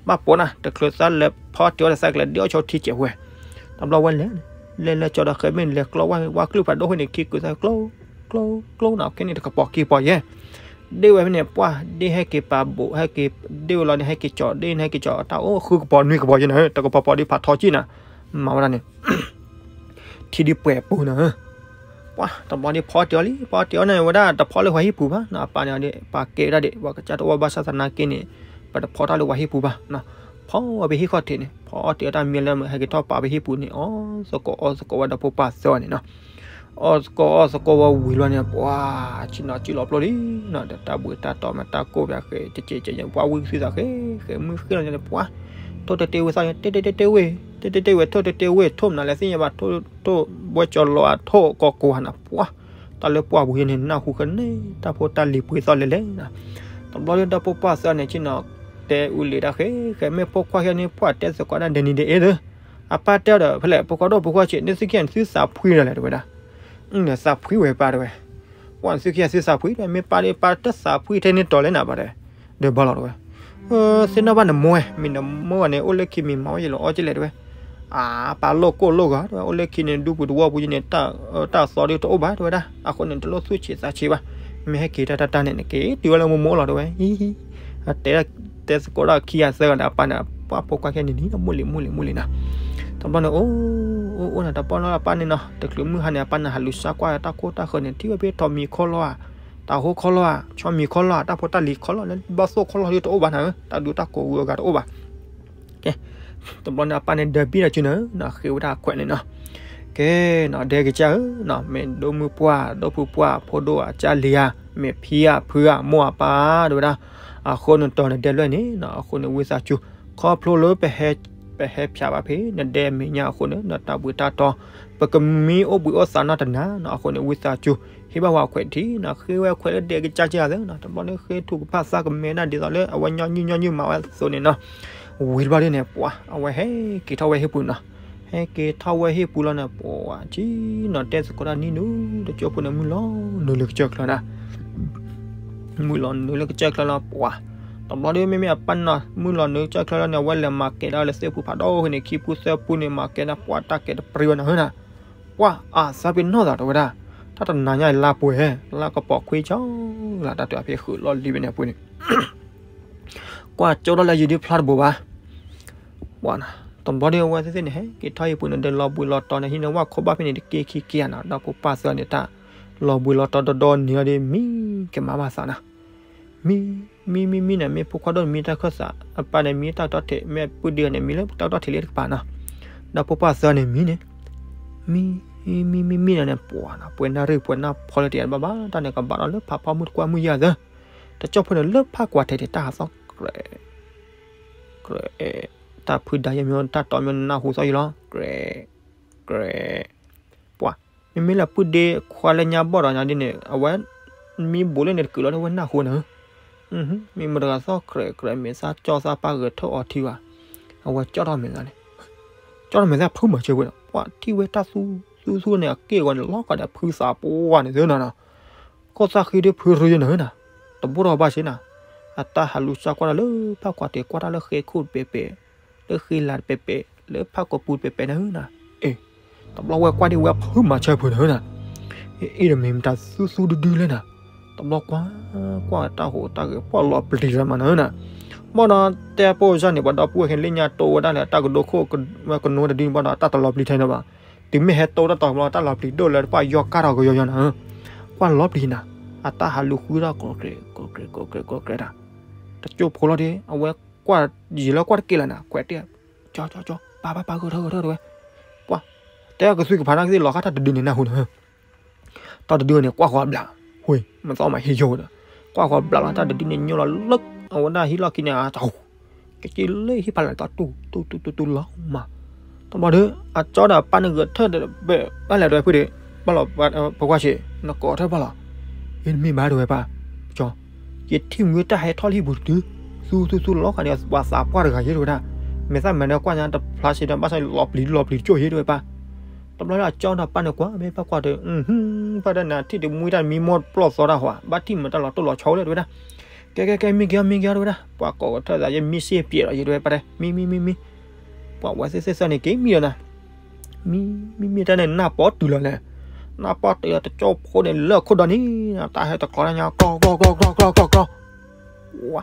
ဘၣ်ပိာ်နၤ တချုးသးလဲၤဖီအီၣ်တ့ၤအီၣ်ဒီးသးကလဲၤဒ့အီၣ်ဆိထံစဲးဝဲ, တဘျီဝဲလဲၤ, လဲၤလဲၤကၠီဒီးဃဲမ့ၢ်လဲၤကျီဝဲ ဝၣ်ကျုၢ်ဖးဒိၣ်ဃိန့ၣ် ခံကုာ်သးကျိ ကျိ ကျိနၤ ခဲန့ၣ်တကပီၤခံကပီၤယဲၢ်, ဒ့ၣ်ဝဲဖဲန့ၣ် ပှၢ်ဒ့ၣ်ဟဲက့ၤပာ်ဘိး ဟဲက့ၤဒ့ၣ်ဝဲလီၤန့ၣ် ဟဲက့ၤကၠီဒ့ၣ်န့ၣ် ဟဲက့ၤကၠီတၢ်အိၣ်ဃုကပီၤနွံကပီၤယဲၢ်နၤ တကပီၤပီၤဒ်ဖးထီကံၢ်နၤ, မၤဝဲဒၣ်န့ၣ် ထံဒ်ပှဲၤပူၤနၤဧၢ, ပှၤတဘျီဒ်ဖီအီၣ်တ့ၤအီၣ်လံ ဖီအီၣ်တ့ၤအီၣ်န့ၣ်ဝဲဒၣ် တဖီလၢပှၤဟံၣ်ပူၤဘၣ်နီၤ အပၢ်န့ၣ်ဒီး ပၢ်ကဲဝဲဒၣ်ဒံး ပှၤကစၢ်တအိၣ်ဘၣ်ဆၣ်သနာ်က့န့ၣ် ပတဖီတၢ်လၢပှၤဟံၣ်ပူၤဘၣ်, ဖီဝဲဖဲဟံၣ်ခီၣ်ထံးန့ၣ် ဖီအီၣ်တ့ၤအီၣ်တၢ်မံၤလၢဟဲက့ၤထီၣ်ပာ်ဖဲဟံၣ်ပူၤန့ၣ် အီၣ်သကိးအီၣ်သကိးဝဲဒီးဖိပၢ်သၢဂၤန့ၣ်နီၤ အီၣ်သကိးအီၣ်သကိးဝဲဝံၤလီၤန့ၣ် ပှၤ ဆ့ၣ်နီၤစံၣ်လီၤပျိလံနီၤ ဒီးတၢ်ဘှံးတၢ်တီၤမး တၢ်ကိၢ်ပှၤဃဲ တကဲးကဲး ပှၤဝံသုသးဃဲ ဃဲမုၢ်ဃ့ၢ်လီၤန့ၣ် ပှၤ ထိၣ်တဲာ်တဲာ်ဝဲသးန့ၣ် တဲတဲတဲတဲဝဲ တဲတဲတဲဝဲ ထိၣ်တဲာ်တဲာ်ဝဲ ထိၣ်မနုၤလဲၣ်သ့ၣ်ညါဘၣ် ထိၣ် ထိၣ် ဘှဲကၠီၤလီၤအထိၣ်ကီၢ်ကိးဟါနၤ ပှၤ တၢ်လၢပှၢ်ပူၤယဲန့ၣ် နၢ်ဟူဃဲန့ၣ် တၢ်ဖိတၢ်လံၤပှ့ၤသီလဲၤလဲၤနၤ တဘျီလၢဒီဖိပၢ်သၢဂၤန့ၣ် ဆ့ၣ်နီၤတဲအူလံတၢ်ဃဲ ဃဲမ့ၢ်ဖိခွါယဲန့ၣ် ပှၤတဲသကိးဒၣ်ဒဲးနံၤဒဲးအ့ၣ်လၢ အပၢ်တဲအီၤဒီး ဖဲလဲၣ် ဖိခွါဒိၣ်ဖိခွါဆံး နသုခံဂၤန့ၣ် သုသးဖှံလီၤလဲၣ် တဲဝဲဒၣ် သးဖှံဝဲပၢ်တဲဝဲ ပှၤနသုခံဂၤသုသးဖှံဒီး မ့ၢ်ပၢ်ဒီးပၢ်တသးဖှံထဲန့ၣ်တီၤလဲၣ်နၤပၢ်တဲ ဒီးဘၣ်လီၤတဲဝဲ သ့ၣ်နီၣ်ဘၣ်နမိၢ်ဝဲ မ့ၢ်နမိၢ်ဝဲန့ၣ် အိၣ်လၢခံမ့ၢ်မၤဝဲယလီၤအီၣ်ကလဲၣ်တဲဝဲ အပၢ်လိၣ်ကိၢ်လိၣ်ဂီၤတဲဝဲ အိၣ်လၢခံန့ၣ် ဒူပူၤတဝီပူၤယဲန့ၣ် တၢ်သီဒုးတအိၣ်ဘၣ်တဲဝဲဒၣ် အဃိန့ၣ် တလိၣ်သူၣ်ဆံးသးဆံးဘၣ် မ့ၢ်ဟဲက့ၤတၢ်တၢ်တၢ်န့ၣ် နက့ၤတုၤဝဲလၢမိၢ်မိၢ်လီၤတဲဝဲ ဟံ တဲ တဲသကိးဒၣ်ခံဂၤသၢဂၤဒီးအပၢ်န့ၣ် ပှၤဖိခွါခဲန့ၣ်နံၤ မိၢ်လံၤမိၢ်လံၤမိၢ်လံၤနၤ တဘျီန့ၣ် အိၣ် အိၣ် အိၣ်နၤတပီၢ်လီၤအပၢ်န့ၣ်နီၤ တချုးမုၢ်ဟါန့ၣ် အပၢ်န့ၣ် ဟးလူၤစါကွၢ်တၢ်ခိၣ်တၢ်ဃၢၤန့ၣ် ထံၣ်ဝဲဖဲထိးမံၤခီလီၤဧါ တၢ်ဟိခီလီၤဧါ ဆီမံၤခီလီၤဧါ တၢ်ဖိတၢ်လံၤခီလီၤ လၢဘၣ်သိၣ်ခီလီၤဒုးတအိၣ်ဘၣ်နၤဧၢ တၢ်ဒူတၢ်ကိးဂၤတအိၣ်ဘၣ် ကဲ တဘျီန့ၣ် အပၢ်န့ၣ်ဒၢးဘံၣ်ဒီးစုနၤဧၢ ဃ့ဝဲဒၣ်အခွဲးန့ၣ်နီၤ ကဲနီၤ ဒဲကစၢ်ဧၢနီၤ မ့ၢ်ဒိၣ်မုၢ်ပှၢ် ဒိၣ်ဖုပှၢ် ဖိဒိၣ်အကၢ်လံၤဧါ မ့ၢ်ဖံဧါ ဖုဧါ မိၢ်ဧါ ပၢ်ဧါ တဲဝဲဒၣ် အဃိန့ၣ်တီၤနဒဲလွဲၢ်န့ၣ်နီၤ အဃိန့ၣ် ဝံသးစူၤ ခီဖျိလၢပဟဲ ပဟဲဖျါဘၣ်ဖဲ နဒဲအမဲာ်ညါအဃိန့ၣ် နတၢ်ဘှံးတၢ်တီၤ ပကမံအိၣ်ဘှံးအိၣ်သါနီတနၤနီၤ အဃိန့ၣ် ဝံသးစူၤ ဟ့ၣ်ဘၣ်ဝဲအခွဲးတထံၣ်နီၤ ဃ့ဝဲအခွဲးလၢဒဲကစၢ်ကၢ်သၢနီၤ တဘျီန့ၣ်ဃ့ထုကဖၣ်သးကမဲဒၣ်ဒ်သိးလၢအဝဲညီနုၢ်ညီနုၢ်မၤဝဲအသိးန့ၣ်နီၤ ဝံၤတဘျီဒ်န့ၣ် ပှၤ အဝဲဟဲက့ၤထီၣ်ဝဲဟ့ၣ်ပူၤနီၤ ဟဲက့ၤထီၣ်ဝဲဟံၣ်ပူၤလီၤန့ၣ် ပှၤဆံနီၤတဲသကိးတၢ်နံၣ်နုၤ တကၠိဖိန့ၣ် မုၢ်လီၤနုာ်လၢကစၢၢ်ချၢနၤ မုၢ်လီၤနုာ်လၢကစၢၢ်ချၢလီၤ ပှၤ တဘျီဒီး မ့မ့ၢ်အပၢ်နီၤ မုၢ်လီၤနုာ်လၢကစၢၢ်ချၢလီၤန့ၣ် အဝဲလဲၤမၤကဲဒၣ်လၢသ့ၣ်ပူၤဖးဒိၣ်န့ၣ် ခံပူသၢပူန့ၣ် မၤကဲဒၣ် ပှၤတၢ်ကဲတပြံဝဲနၤဧၢနၤ ပှၤအသးပ့ၤနီၣ်သးတဝဲဒၣ် တၢ်တနၤညါအံၤလါပှဲၤ လါကပီၤခွံဆၢလၢ တၢ်တဖဲဃုာ်လီၢ်လံၤဝဲန့ၣ်အပူၤန့ၣ် ကွၢ်ကၠိထီၣ်လၢယံၤဒုဖျါတဘိဘၣ် ပှၤနၤ တဘျီဒီး အဝဲသ့ၣ်သ့ၣ်န့ၣ် ဟဲက့ၤထီၣ်ဟံၣ်ပူၤန့ၣ်ဒီး လီၤဘှံးလီၤတီၤန့ၣ် ဟံးန့ၢ်ဝၣ်ခိၣ်ဘၣ်ဖဲန့ၣ်တက့ခံက့ဧါနၤ ဒီဖိပၢ်သၢန့ၣ် တၢ်လီၤဘှံးလီၤတီၤဒီဒီန့ၣ်ဒီး မံကမၤဘၣ်သးနၤ မံ မံ မံ မံန့ၣ် မ့ၢ်ဖိခွါဒိၣ်န့ၣ် မံတၢ်ခၢၣ်သး အပၢ်န့ၣ် မံတၢ်တီထံး မ့ၢ်ပုၢ်ဒ့န့ၣ် မံလၢတၢ်တီထံးလၢတကပၤနၤ ဒီဖိပၢ်သၢန့ၣ် မံန့ၣ် မံ မံ မံ မံန့ၣ်န့ၣ် ပှၤနၤ ပှဲၤနၢ်ရံၣ်ပှဲၤနၢ်ဖီလၢတယၤဘၣ်ဘၣ် တၢ်န့ၣ်ကဘၣ်ဒီးလၢဖးဖီမုၢ်တကွၢ်မုၢ်ယၤသၢ တကၠိဖိန့ၣ် လၢဖးကွၢ်ထဲန့ၣ် တၢ်ဟးသီၣ်ကြဲး ကြဲး တၢ်ဖုဒါယဲမ့ၢ် တၢ်တီမ့ၢ် နၢ်ဟူသီၣ်ယံၤလီၤ ကြဲး ကြဲး ပှၤ မ့မ့ၢ်လၢပုၢ်ဒ့ခွါလၢညါဘီၣ်ဒီးညါဒ်န့ၣ် အဝဲ မံဘိးလၢန့ၣ်တကုာ်လီၤ တဝဲနၢ်ဟူနၤ မ့ၢ်မတၤဂၤသီၣ်ကြဲးကြဲး မဲာ်သၣ်ကၠီသးပၢ်ဂဲၤထၢၣ်အီထံဘၣ် အဝဲကၠီထီၣ်မဲာ်သၣ်န့ၣ် ကၠီထီၣ်မဲာ်သၣ်ဖုမၤစၢၤဝဲဒီး ပှၤထံၣ်ဝဲတၢ်သူသူသူန့ၣ် အက့ၢ်အဂီၤန့ၣ် လီၤဂာ်ဒီးဖုသးပှၢ်န့ၣ်သၢနၤနီၤ ခိၣ်သၣ်ဃံဒုဖုရူယနၤနၤ တဘိထီၣ်ဘၣ်စ့နၤ အတၢ်ဟးလူၤစၢ်ကွၢ်တၢ်လၢဖးကွၢ်ထဲ ကွၢ်တၢ်လၢဃဲခိၣ်တပဲာ်ပဲာ် လၢဃံလၤတပဲာ်ပဲာ် လၢဖးကိးပူၤတပဲာ်ပဲာ်နၤဧၢနၤ အ့ၣ် တဘျီဝဲကွၢ်ဒ်ဝဲဖုမၤစၢၤဖုနၤဧၢနၤ အ့ၣ်ဒီးမ့ၢ်မတၤသူသူဒုဒုလဲၣ်နၤ တဘျီကွၢ် ကွၢ်တၢ်ဟူးတၢ်ဂဲၤ ပှၤလီၤပျံၤလီၤမးနၤဧၢနၤ ဘၣ်ဒီးတဲပိာ်စၢ်န့ၣ် ပှၤဒီပုၢ်ဝဲၢ်ခဲလၢာ်ညါတိဝဲဒၣ်လဲာ် တၢ်ကဒိခိၣ်ဝဲကနိတဒုန့ၣ်ဘၣ်ဒီး တၢ်တလီၤပျံၤထဲန့ၣ်ဘၣ် တုၤမ့ၢ်ဟဲတိတၢ်တီၤဘျီ တၢ်လီၤပျံၤဒိၣ်လၢပှၤယီၢ်ကၢ်ထီၣ်ကယီယီနၤဧၢ ကွၢ်လီၤပျံၤနၤ အတၢ်ဟးလူၤဃုထီၣ် ကြဲးကြဲး ကြဲးကြဲး ကြဲးကြဲး တကၠိဖိလီၤဒီး အဝဲကွၢ်ယံာ်လၢကွၢ်တက့ၢ်လၢနၤ ခွဲးတ့ၢ် ကၠီ ကၠီ ကၠီ ပၢ် ပၢ် ပၢ် ဂဲၤထၢၣ် ဂဲၤထၢၣ် တဝဲ ပှၤ တဲကသွံကဖးနၤကသ့ၣ်လီၤဃာ်တၢ်တဒုန့ၣ်နၢ်ဟူနၤဧၢ တၢ်တဒုန့ၣ် ကွၢ်ဃီၤဘျး ဝ့ၢ် မသီမးဟ့ၣ်ယိာ်ဒီး ကွၢ်ဃီၤဘျးလီၤ တၢ်တဒုန့ၣ် ညိလီၤလၢ အဝဲဒၣ်ဟံးလီၢ်ခံန့ၣ် အတဟူး ကက့ၤလၢဟံၣ်ဖးလဲၢ်တီတူၢ်တူၢ်တူၢ်တူၢ်လီၤမး တဘျီဒီး အကၠီဒီးအပၢ်န့ၣ်ဂဲၤထၢၣ်ဒီး ဘၣ်လဲၤဒီးဖုဒ့း ဘၣ်လီၤ ပကွၢ်ဆ့ နကိးထၢၣ်ဘၣ်လီၤ အ့ၣ် တမ့ၢ်ဘၣ်တဝဲပၢ် ကၠီ ယထံၣ်မ့ၢ်တၢ်ဟဲထီၣ်လၢဟံၣ်ပူၤတတုၤ သူသူသူလီၤဃာ်ဒီးပှၤသးပှၢ်တဂၤယဲတဝဲဒၣ် မဲာ်သၣ်မဲာ်ဒီးကွၢ်ညါတဖျါစ့ဒီး ဘၣ်ဆၣ်လီၤပျံၤလီၤပျံၤကၠိၣ်ယဲတဝဲပၢ် တဘျီလၢအကၠီဒီးပၢ်န့ၣ်ကွၢ် မ့ၢ်ပၢ်ကွၢ်ဒီး ပၢ်ဒၣ်နၤထံၣ်တမှံတၢ်မံမီၢ်ပျီၢ်သီတၢ်ဟီ ဘၣ်ထံၣ်မတၤတၢ်လီၤတိၢ်လီၤဆီလၢတဝဲဒၣ် ကဲ ကဲ ကဲ မ့ၢ်က့ၤအီၤ မ့ၢ်က့ၤအီၤတဝဲဒၣ် ပှၤကိးကထၢၣ်သးယဲမံစ့ပျဲးလီၤယဲတဝဲပၢ်တဲ မံ မံ မံ မံ ပှၤဝဲသ့ၣ်သ့ၣ်သၢန့ၣ်က့ၤမံဒီးနၤ မံ မံ မံ တၢ်န့ၣ်နၢ်ပီတုၤလီၤလဲၣ် နၢ်ပီတုၤလီၤတကၠိဖိန့ၣ်လၢခိၣ်ဒီန့ၣ် တၢ်ဟဲတကျီညါ ကျီ ကျီ ကျီ ကျီ ကျီ ကျီ ဝါ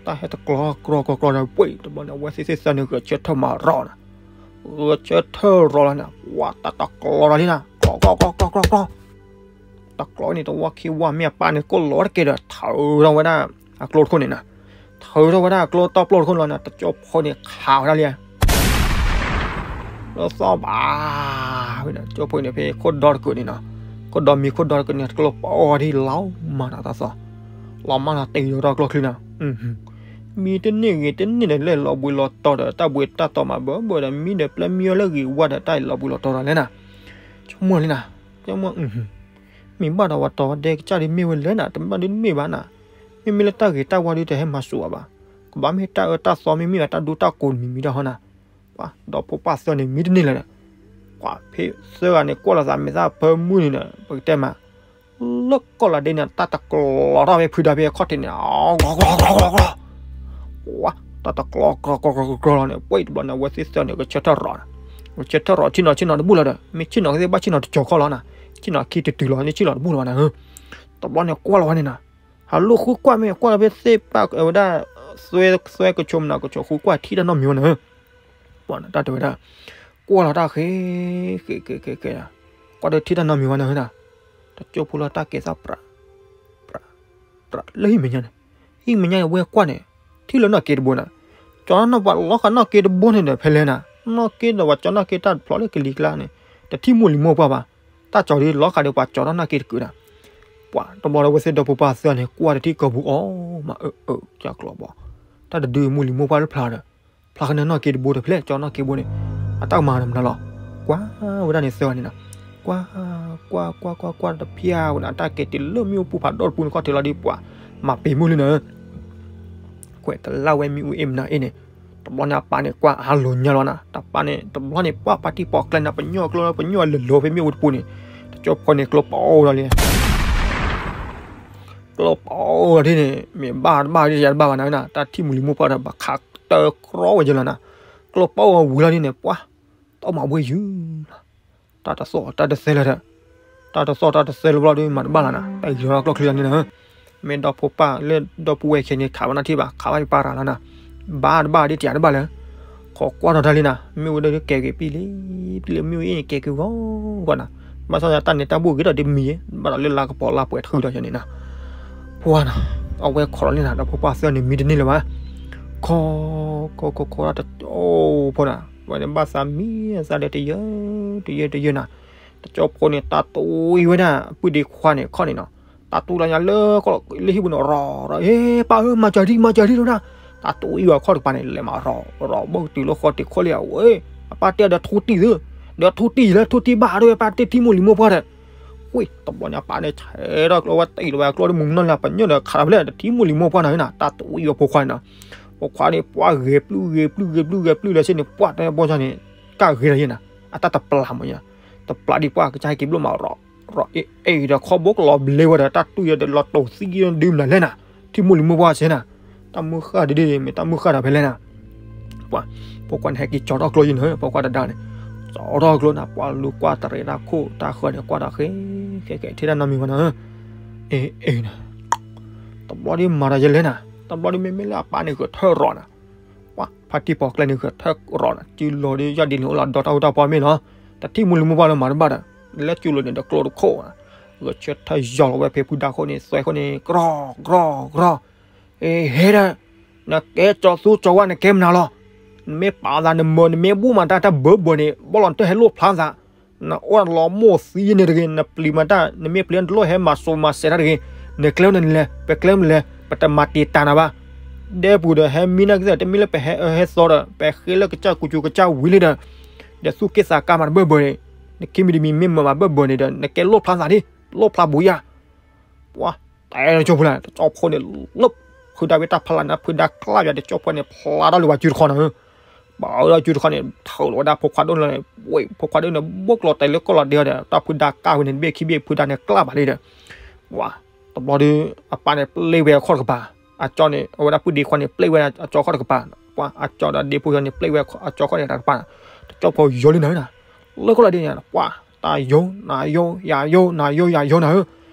တၢ်ဟဲတကျီ ကျီ ကျီ ကျီ ဒီးပှ့ၤ တဘျီန့ၣ် အဝဲသ့ၣ်သ့ၣ်သၢန့ၣ် ဂဲၤဆၢထၢၣ်မၤရီၤနၤ ဂဲၤဆၢထၢၣ်ရီၤလီၤန့ၣ် ဝါ တၢ်တကျီဒီးလံနၤ ကျီ ကျီ ကျီ ကျီ ကျီ ကျီ တကျီန့ၣ် တဝီခံဝီမ့ၢ်အပၢ်န့ၣ် ကိၣ်လီၤတက့ၢ်ဒီး ထုးထီၣ်ဝဲဒၣ် အကျိတခိၣ်န့ၣ်နၤ ထုးထီၣ်ဝဲဒၣ်အကျိတီပျိတခိၣ်လီၤန့ၣ် တကၠိဖိန့ၣ်ခးဝဲဒၣ်လံ လၢသီၣ်ဘၣ် ဝဲဒၣ်ကၠိဖိန့ၣ် ဖဲခိၣ်ဒီတကုာ်န့ၣ်နီၤ ခိၣ်ဒီမံၤခိၣ်ဒီတကုာ်န့ၣ် တကျိပီအီၤဒ်လီၤမးနီၤတၢ်သီၣ် လီၤမးနီၤတ့ၢ်ဒီးတၢ်ကျိချံနီၤ မံတန့ၢ်ဂ့ၤတန့ၢ်ဒီး လဲၤလီၤဘှံးလီၤတီၤဒီး တၢ်ဘှံးတၢ်တီၤမးဘၢဘၢဒီး မံဒီးပျဲမံအီၤလၢဂ့ၤဝါဒီး တၢ်လီၤဘှံးလီၤတီၤဒီးလဲၣ်နၤ ဆိကမိၣ်လံနၤ ဆိကမိၣ် မ့ၢ်ဘၣ်ဒီးဝဲတီၤဒဲကစၢ်ဒ်မ့ၢ်ဝဲလဲၣ်နၤ တဘၣ်ဒ်မ့ၢ်ဘၣ်နၤ မ့မ့ၢ်လၢတၢ်ဂ့ၤတၢ်ဝါဒ်တဟဲမၤစၢၤအီၤဘၣ် ကဘၣ်မ့ၢ်တၢ်အၢတၢ်သီမ့မ့ၢ်ဘၣ် တၢ်ဒူတၢ်ကိးမံၤမံၤတၢ်ဟီနၤ ပှၤဒီဖိပၢ်သၢန့ၣ် မံတန့ၢ်လၢၤဒီး ပှၤဖဲသၢဂၤန့ၣ် ကွၢ်လီၤသးမဲာ်သၣ်ဖၢမုၢ်န့ၣ်ဒီး ပကတဲမး လၢကီၢ်လီၤဒ့န့ၣ် တၢ်တကျီထီၣ်ဖဲဖုဒါဖဲအခီၣ်ထံးန့ၣ် ကျီ ကျီ ကျီ ကျီ ကျီ ဝါ တၢ်တကျီ ကျီ ကျီ ကျီ ကျီ လီၤန့ၣ် ပှ့ၤတဘျီန့ၣ် အဝဲသ့ၣ်သၢန့ၣ် ဂဲၤဆၢထၢၣ်ရီၤနၤ ဂဲၤဆၢထၢၣ်ရီၤ ဆ့ၣ်နီၤဆ့ၣ်နီၤတဘူၣ်လီၤဒီး မ့ၢ်ဆ့ၣ်နီၤကသ့ၣ်ဘၣ်ဆ့ၣ်နီၤတကၠီၤခီလီၤနၤ ဆ့ၣ်နီၤခံတတုၤလီၤ န့ၣ်ဆ့ၣ်နီၤတဘူၣ်လီၤဘၣ်နၤ တဘျီန့ၣ်ကွၢ်လီၤဝဲန့ၣ်နၤ ဟးလိၣ်ဃုကွၢ်မ့ၢ်ကွၢ်လီၤဖဲသ့ၣ်ပၢ်ဝဲဒၣ် သွဲ သွဲကဆိးမနၤကဆိးဃုကွၢ်ထံၣ်တၢ်နီတမံၤဝဲနၤ ပှၤနတၢ်တဲဝဲဒၣ် ကွၢ်လီၤတၢ်ဃဲ ဃဲ ဃဲ ဃဲ ဃဲ ကွၢ်ဒီးထံၣ်တၢ်နီတမံၤဝဲနၤဧၢနၤ တကၠိဖိလီၤတၢ်ကဲသးပြး ပြး ပြး လၢဟံၣ်မဲာ်ညါန့ၣ် ဟံၣ်မဲာ်ညါန့ၣ် ဝဲကွၢ်န့ၣ် ထံၣ်လၢနီၢ်က့တဘိနၤ ကၠီနီၢ်ပှၤလီၤဃာ်နီၢ်က့တဘိန့ၣ်ဒီး ဖဲလဲၣ်နၤ နီၢ်က့ဒီးပှၤကၠီနီၢ်က့တၢ်တဖျိးလၢကလံၤကျါန့ၣ် တထံၣ်မိၢ်လံၤမိၢ်ပှၢ်ဘၣ် တၢ်ကၠီဒ်လီၤဃာ်ဒီးပှၤကၠီထီၣ်နီၢ်က့တကုာ်နၤ ပှၤတဘျီဒီးဝဲသ့ၣ်ဒီဖိပၢ်သၢန့ၣ် ကွၢ်တထံၣ်ကီၢ်ပူၤအီၤ မးအၢအၢ ကၠီကျီဘီ တၢ်တဒုမိၢ်လံၤမိၢ်ပှၢ်လၢဖျါဒီး ဖျါကနၢနီၢ်က့တဘိဒီးဖဲလဲၣ် ကၠီနီၢ်က့ဘိန့ၣ် အတၢ်ကမၤတမနုၤလီၤ ကွၢ်ဝဲဒၣ်န့ၣ်သၢဂၤန့ၣ်နီၤ ကွၢ် ကွၢ် ကွၢ် ကွၢ် ကွၢ် တဖျါဝဲဒၣ် တၢ်ကဲတုၤလၢမ့ၣ်အူပူၤဖးဒိၣ်တပူၤန့ၣ် ခီၣ်ထံးလီၤဒ်ပှၤ မၤပ့ၤမုၢ်လံနၤ ကွဲးကလၢ်ဝဲမ့ၣ်အူအ့ၣ်မနၤအ့ၣ်န့ၣ် တဘျီန့ၣ်အပၢ်န့ၣ်ကွၢ်အါလိာ်ညါလီၤနၤ, တပၢ်န့ၣ် တဘျီန့ၣ်ပှၢ်ဖါတံၢ်ပိာ်ကျဲန့ၣ် ပညိၣ်ကျိ ပညိၣ်လၢလၢဖဲမ့ၣ်အူတပူၤန့ၣ်, တကၠိဖိန့ၣ်ကျိပအိၣ်ဒီးလံ ကျိပအိၣ်ဒ်န့ၣ် မ့ၢ်ဘၣ်တဘၣ်ဒ်ယၤတဘၣ်ဘၣ်နၤ, တၢ်ထံၣ်မုၢ်လံၤမိၢ်ပှၢ်ဒီး ဘၣ်ခးတၢ်ကြီဝဲယလီၤနၤ, ကျိပအိၣ်ဝံၤလီၤဒ်န့ၣ် ပှၢ် တၢ်မၤဘှ့ၣ်ယုၤလီၤ, တၢ်တသီၣ်တၢ်တသဲလၢၤဒီး, တၢ်တသီၣ်တၢ်တသဲလၢၤဘျီဒီး မၤတဘၣ်လီၤနၤ, တၢ်ဂ့ၤလီၤကျိချံလီၤန့ၣ်နၤ, မ့ၢ်ဒီဖိပၢ်လၢဒီပုၢ်ဝဲၢ်ခဲန့ၣ် ခးဝဲနၢ်ထံၣ်ဘၣ် ခးဝဲယပၢ်ရၤလီၤနၤ, ဘၣ်တဘၣ်ဒ်တယၤတဘၣ်လၢၤ ခိးကွၢ်ထီၣ်တၢ်လံနၤ, မ့ၣ်အူဒၣ်ကဲၤက့ၤပံလံ, ပံလံမ့ၣ်အူအ့ၣ်န့ၣ် ကဲၤက့ၤဂီၤဂီၤနၤ, ဘၣ်ဆၣ်န့ၣ် တၢ်န့ၣ်တၢ်ဘူၣ်ဂ့ၤထီၣ်ဒ်မံၤ, ဘၣ်ဒီးလၢလါကပီၤလါပှဲၤထုးဒီးယန့ၣ်နၤ, ပှၢ်နၤ, အဝဲခိးလီၤလံနၤ ဒီဖိပၢ်သၢန့ၣ်မံတန့ၢ်လၢၤဘၣ်, ခိး, ခိးခိးခိးတၢ်တအိၣ်ဖိနၤ, ဝဲန့ၣ်ဘၣ်သးမံသးဒီးတယၢ တယၢတယၢနၤ, တကၠိဖိန့ၣ် တၢ်တဝံၤဝဲဒၣ် ပုၢ်ဒ့ခွါန့ၣ်ခီၣ်န့ၣ်နီၤ, တၢ်တူၢ်လီၤညါလၢကီၢ်လၢဟံၣ်ပူၤန့ၣ် ရီၤရီၤ, အ့ ပၢ်ဧၢ မၤစၢၤဒံး မၤစၢၤဒံးလီၤနၤ, တၢ်တူၢ်အံၤဝဲခီၣ်တကပၤန့ၣ် လဲၤမၤရီၤရီၤ ဘၣ်တုၤလၢဃီတံၢ်ခိၣ်လံဧါ, အပၢ်တဲဒီးထူတံၢ်သု, ဒီးထူတံၢ်လၢထူတံၢ်ဘၣ်ဒီး ပၢ်တဲထံမိၢ်လံၤမိၢ်ပှၢ်ဒီး, ဝ့ၢ် တဘျီန့ၣ် အပၢ်န့ၣ် ဆဲးထီၣ်ကျိဝဲတံၢ်လီၤဝဲ ကျိဒီးမုၢ်နီၢ်လၢပညိၣ်ဒီး ခးလီၤဖဲလဲၣ် တထံမိၢ်လံၤမိၢ်ပှၢ်နၤနၤ, တၢ်တူၢ်အံၤဝဲဖိခွါန့ၣ်နီၤ, ဖိခွါန့ၣ် ပှၢ်ဂဲၤပျုၢ်ဂဲၤပျုၢ်ဂဲၤပျုၢ်ဂဲၤပျုၢ်လၢဆ့န့ၣ် ပှၢ်တဲဘီၣ်ဆၣ်န့ၣ် ကၢ်ဂ့ၤဒီးယဲနၤ, အတၢ်တပျၢ်မးယဲ, တပျၢ်ဒံးပှၢ်ကစၢ်ဟဲက့ၤဘျိၣ်မးရီၤ, ရီၤအ့ၣ်အ့ၣ်ဒီးခီဘိကလီၤဘျ့ဝဲဒီး တၢ်တူၢ်ယဲဒီးလီၤတိာ်သံကဒီးဒုးမနုၤလဲၣ်နၤ, ထံမိၢ်လံၤမိၢ်ပှၢ်ဆဲနၤ, တၢ်မုၢ်ဃၢ်ဒ်ဒ်န့ၣ် မ့ၢ်တၢ်မုၢ်ဃၢ်ဒီးဖဲလဲၣ်နၤ, ပှၢ်, ဖိခွါန့ၣ် ဟဲက့ၤကၠီထီၣ်ကျိယဲနၤ, ဖိခွါတဒါန့ၣ်, ကၠီထီၣ်ကျိနၤ ပှၢ်လူၤကွၢ်တရံးတၢ်ခိၣ်တၢ်ဃၢၤန့ၣ် ကွၢ်ဒီးဃဲ, ဃဲဃဲထံၣ်တၢ်နီတမံၤဘၣ်နၤ, အ့ၣ်အ့ၣ်နၤ, တဘျီဒ်မၤဒီးယလဲၣ်နၤ, တဘျီဒ်မ့မ့ၢ်လၢအပၢ်န့ၣ်ဂဲၤထၢၣ်ရီၤနၤ, ပှၢ် ဖါတံၢ်ပိာ်ကျဲန့ၣ်ဂဲၤထၢၣ်ရီၤနၤ, စုလိၤဒ်ယီၢ်ဒ်န့ၣ် အိၣ်လီၤဒီတၢ်အိၣ်တၢ်ပှီၢ်မ့ၢ်လီၤ, တထံၣ်မိၢ်လံၤမိၢ်ပှၢ်လၢမၤတဘၣ်ဒီး, လၢစုလိၤန့ၣ်ဒီးကျိတခိၣ်နၤ, ဂဲၤဆၢထၢၣ်ယီၤလီၤဝဲဖဲဖုဒါခိၣ်န့ၣ် သွဲခိၣ်န့ၣ် ကြီကြီကြီ, အ့ၣ် ဟဲဒီး, နကဲကၠီသူကၠီဝါ နကဲမနုၤလီၤ, နမ့ၢ်ပာ်သးနမၢ နမ့ၢ်ဘူၣ်မၤတၢ်တၢ်ဘၢဘၢန့ၣ် ဘီၣ်လီၤနတၢ်ဟဲလိၣ်ဖျါသး, နအိၣ်လီၤမိၢ်သံယဲန့ၣ်တဂ့ၤ, နပျံၤမၤတၢ် နမ့ၢ်ပျံၤနတလိၣ်ဟဲမၤစိၤမၤစဲးတၢ်တဂ့ၤ, နကျဲမနုၤလဲၣ် ပကျဲမနုၤလဲၣ် ပတမၤတံာ်တာ်နၤဘၣ်, ဒဲပူၤဒီးဟဲမံနၢ်ကသ့ၣ် တမ့ၢ်လၢပဟဲအၢဟဲသီဒီး ပဟဲလၢကစၢ်ကူစူၤကစၢ်ဝံၤလံဒီး, ဒီးသူၣ်က့ၣ်သးကါမးတဘၢဘၢန့ၣ်, နခံမံၤတမံၤမ့ၢ်မၤမၤဘၢဘၢန့ၣ်ဒီး နကဲလိၣ်ဖျါသးဒ်, လိၣ်ဖျါဘူးယၤ ပှၢ်, တဲတကၠိဖိလၢ တကၠိဖိန့ၣ် လၢဖုဒါဝဲတၢ်ဖီလာ်နၤ ဖုဒါကျါယၤ တကၠိဖိန့ၣ် ဖျါထီၣ်လၢဝဲစုတခီနၤဧၢ, ပှၢ်ဒီးစုတခီန့ၣ် ထုးလီၤဝဲဒၣ်ဖိခွါဒိၣ်န့ၣ်, ဝဲဖိခွါဒိၣ်န့ၣ် ဘိၣ်ကျိၤတဲာ်လၢကီၢ်လီၤဒ့ဒီး တၢ်ဖုဒါကါဝဲန့ၣ် တဘ့ၣ်ခံဘ့ၣ်ဖုဒါန့ၣ်ကျါဘၣ်လံဒီး, ပှၢ်, တဘျီဒီး အပၢ်န့ၣ်ပျဲဝဲအခီၣ်တကပၤ, အကၠီန့ၣ် အဝဲဒၣ်ပုၢ်ဒ့ခွါန့ၣ် ပျဲဝဲအကၠီခီၣ်တကပၤ, ပှၢ် အကၠီဒီးဒ့ဖိယီၤန့ၣ် ပျဲဝဲအကၠီခီၣ်န့ၣ်တကပၤ, တကၠိဖိယီၤလံနၤ လၢကီၢ်လီၤဒ့န့ၣ် ပှၢ်, တၢ်ယိ နၤယိ ယၤယိ နၤယိ ယၤယိနၤဧၢ,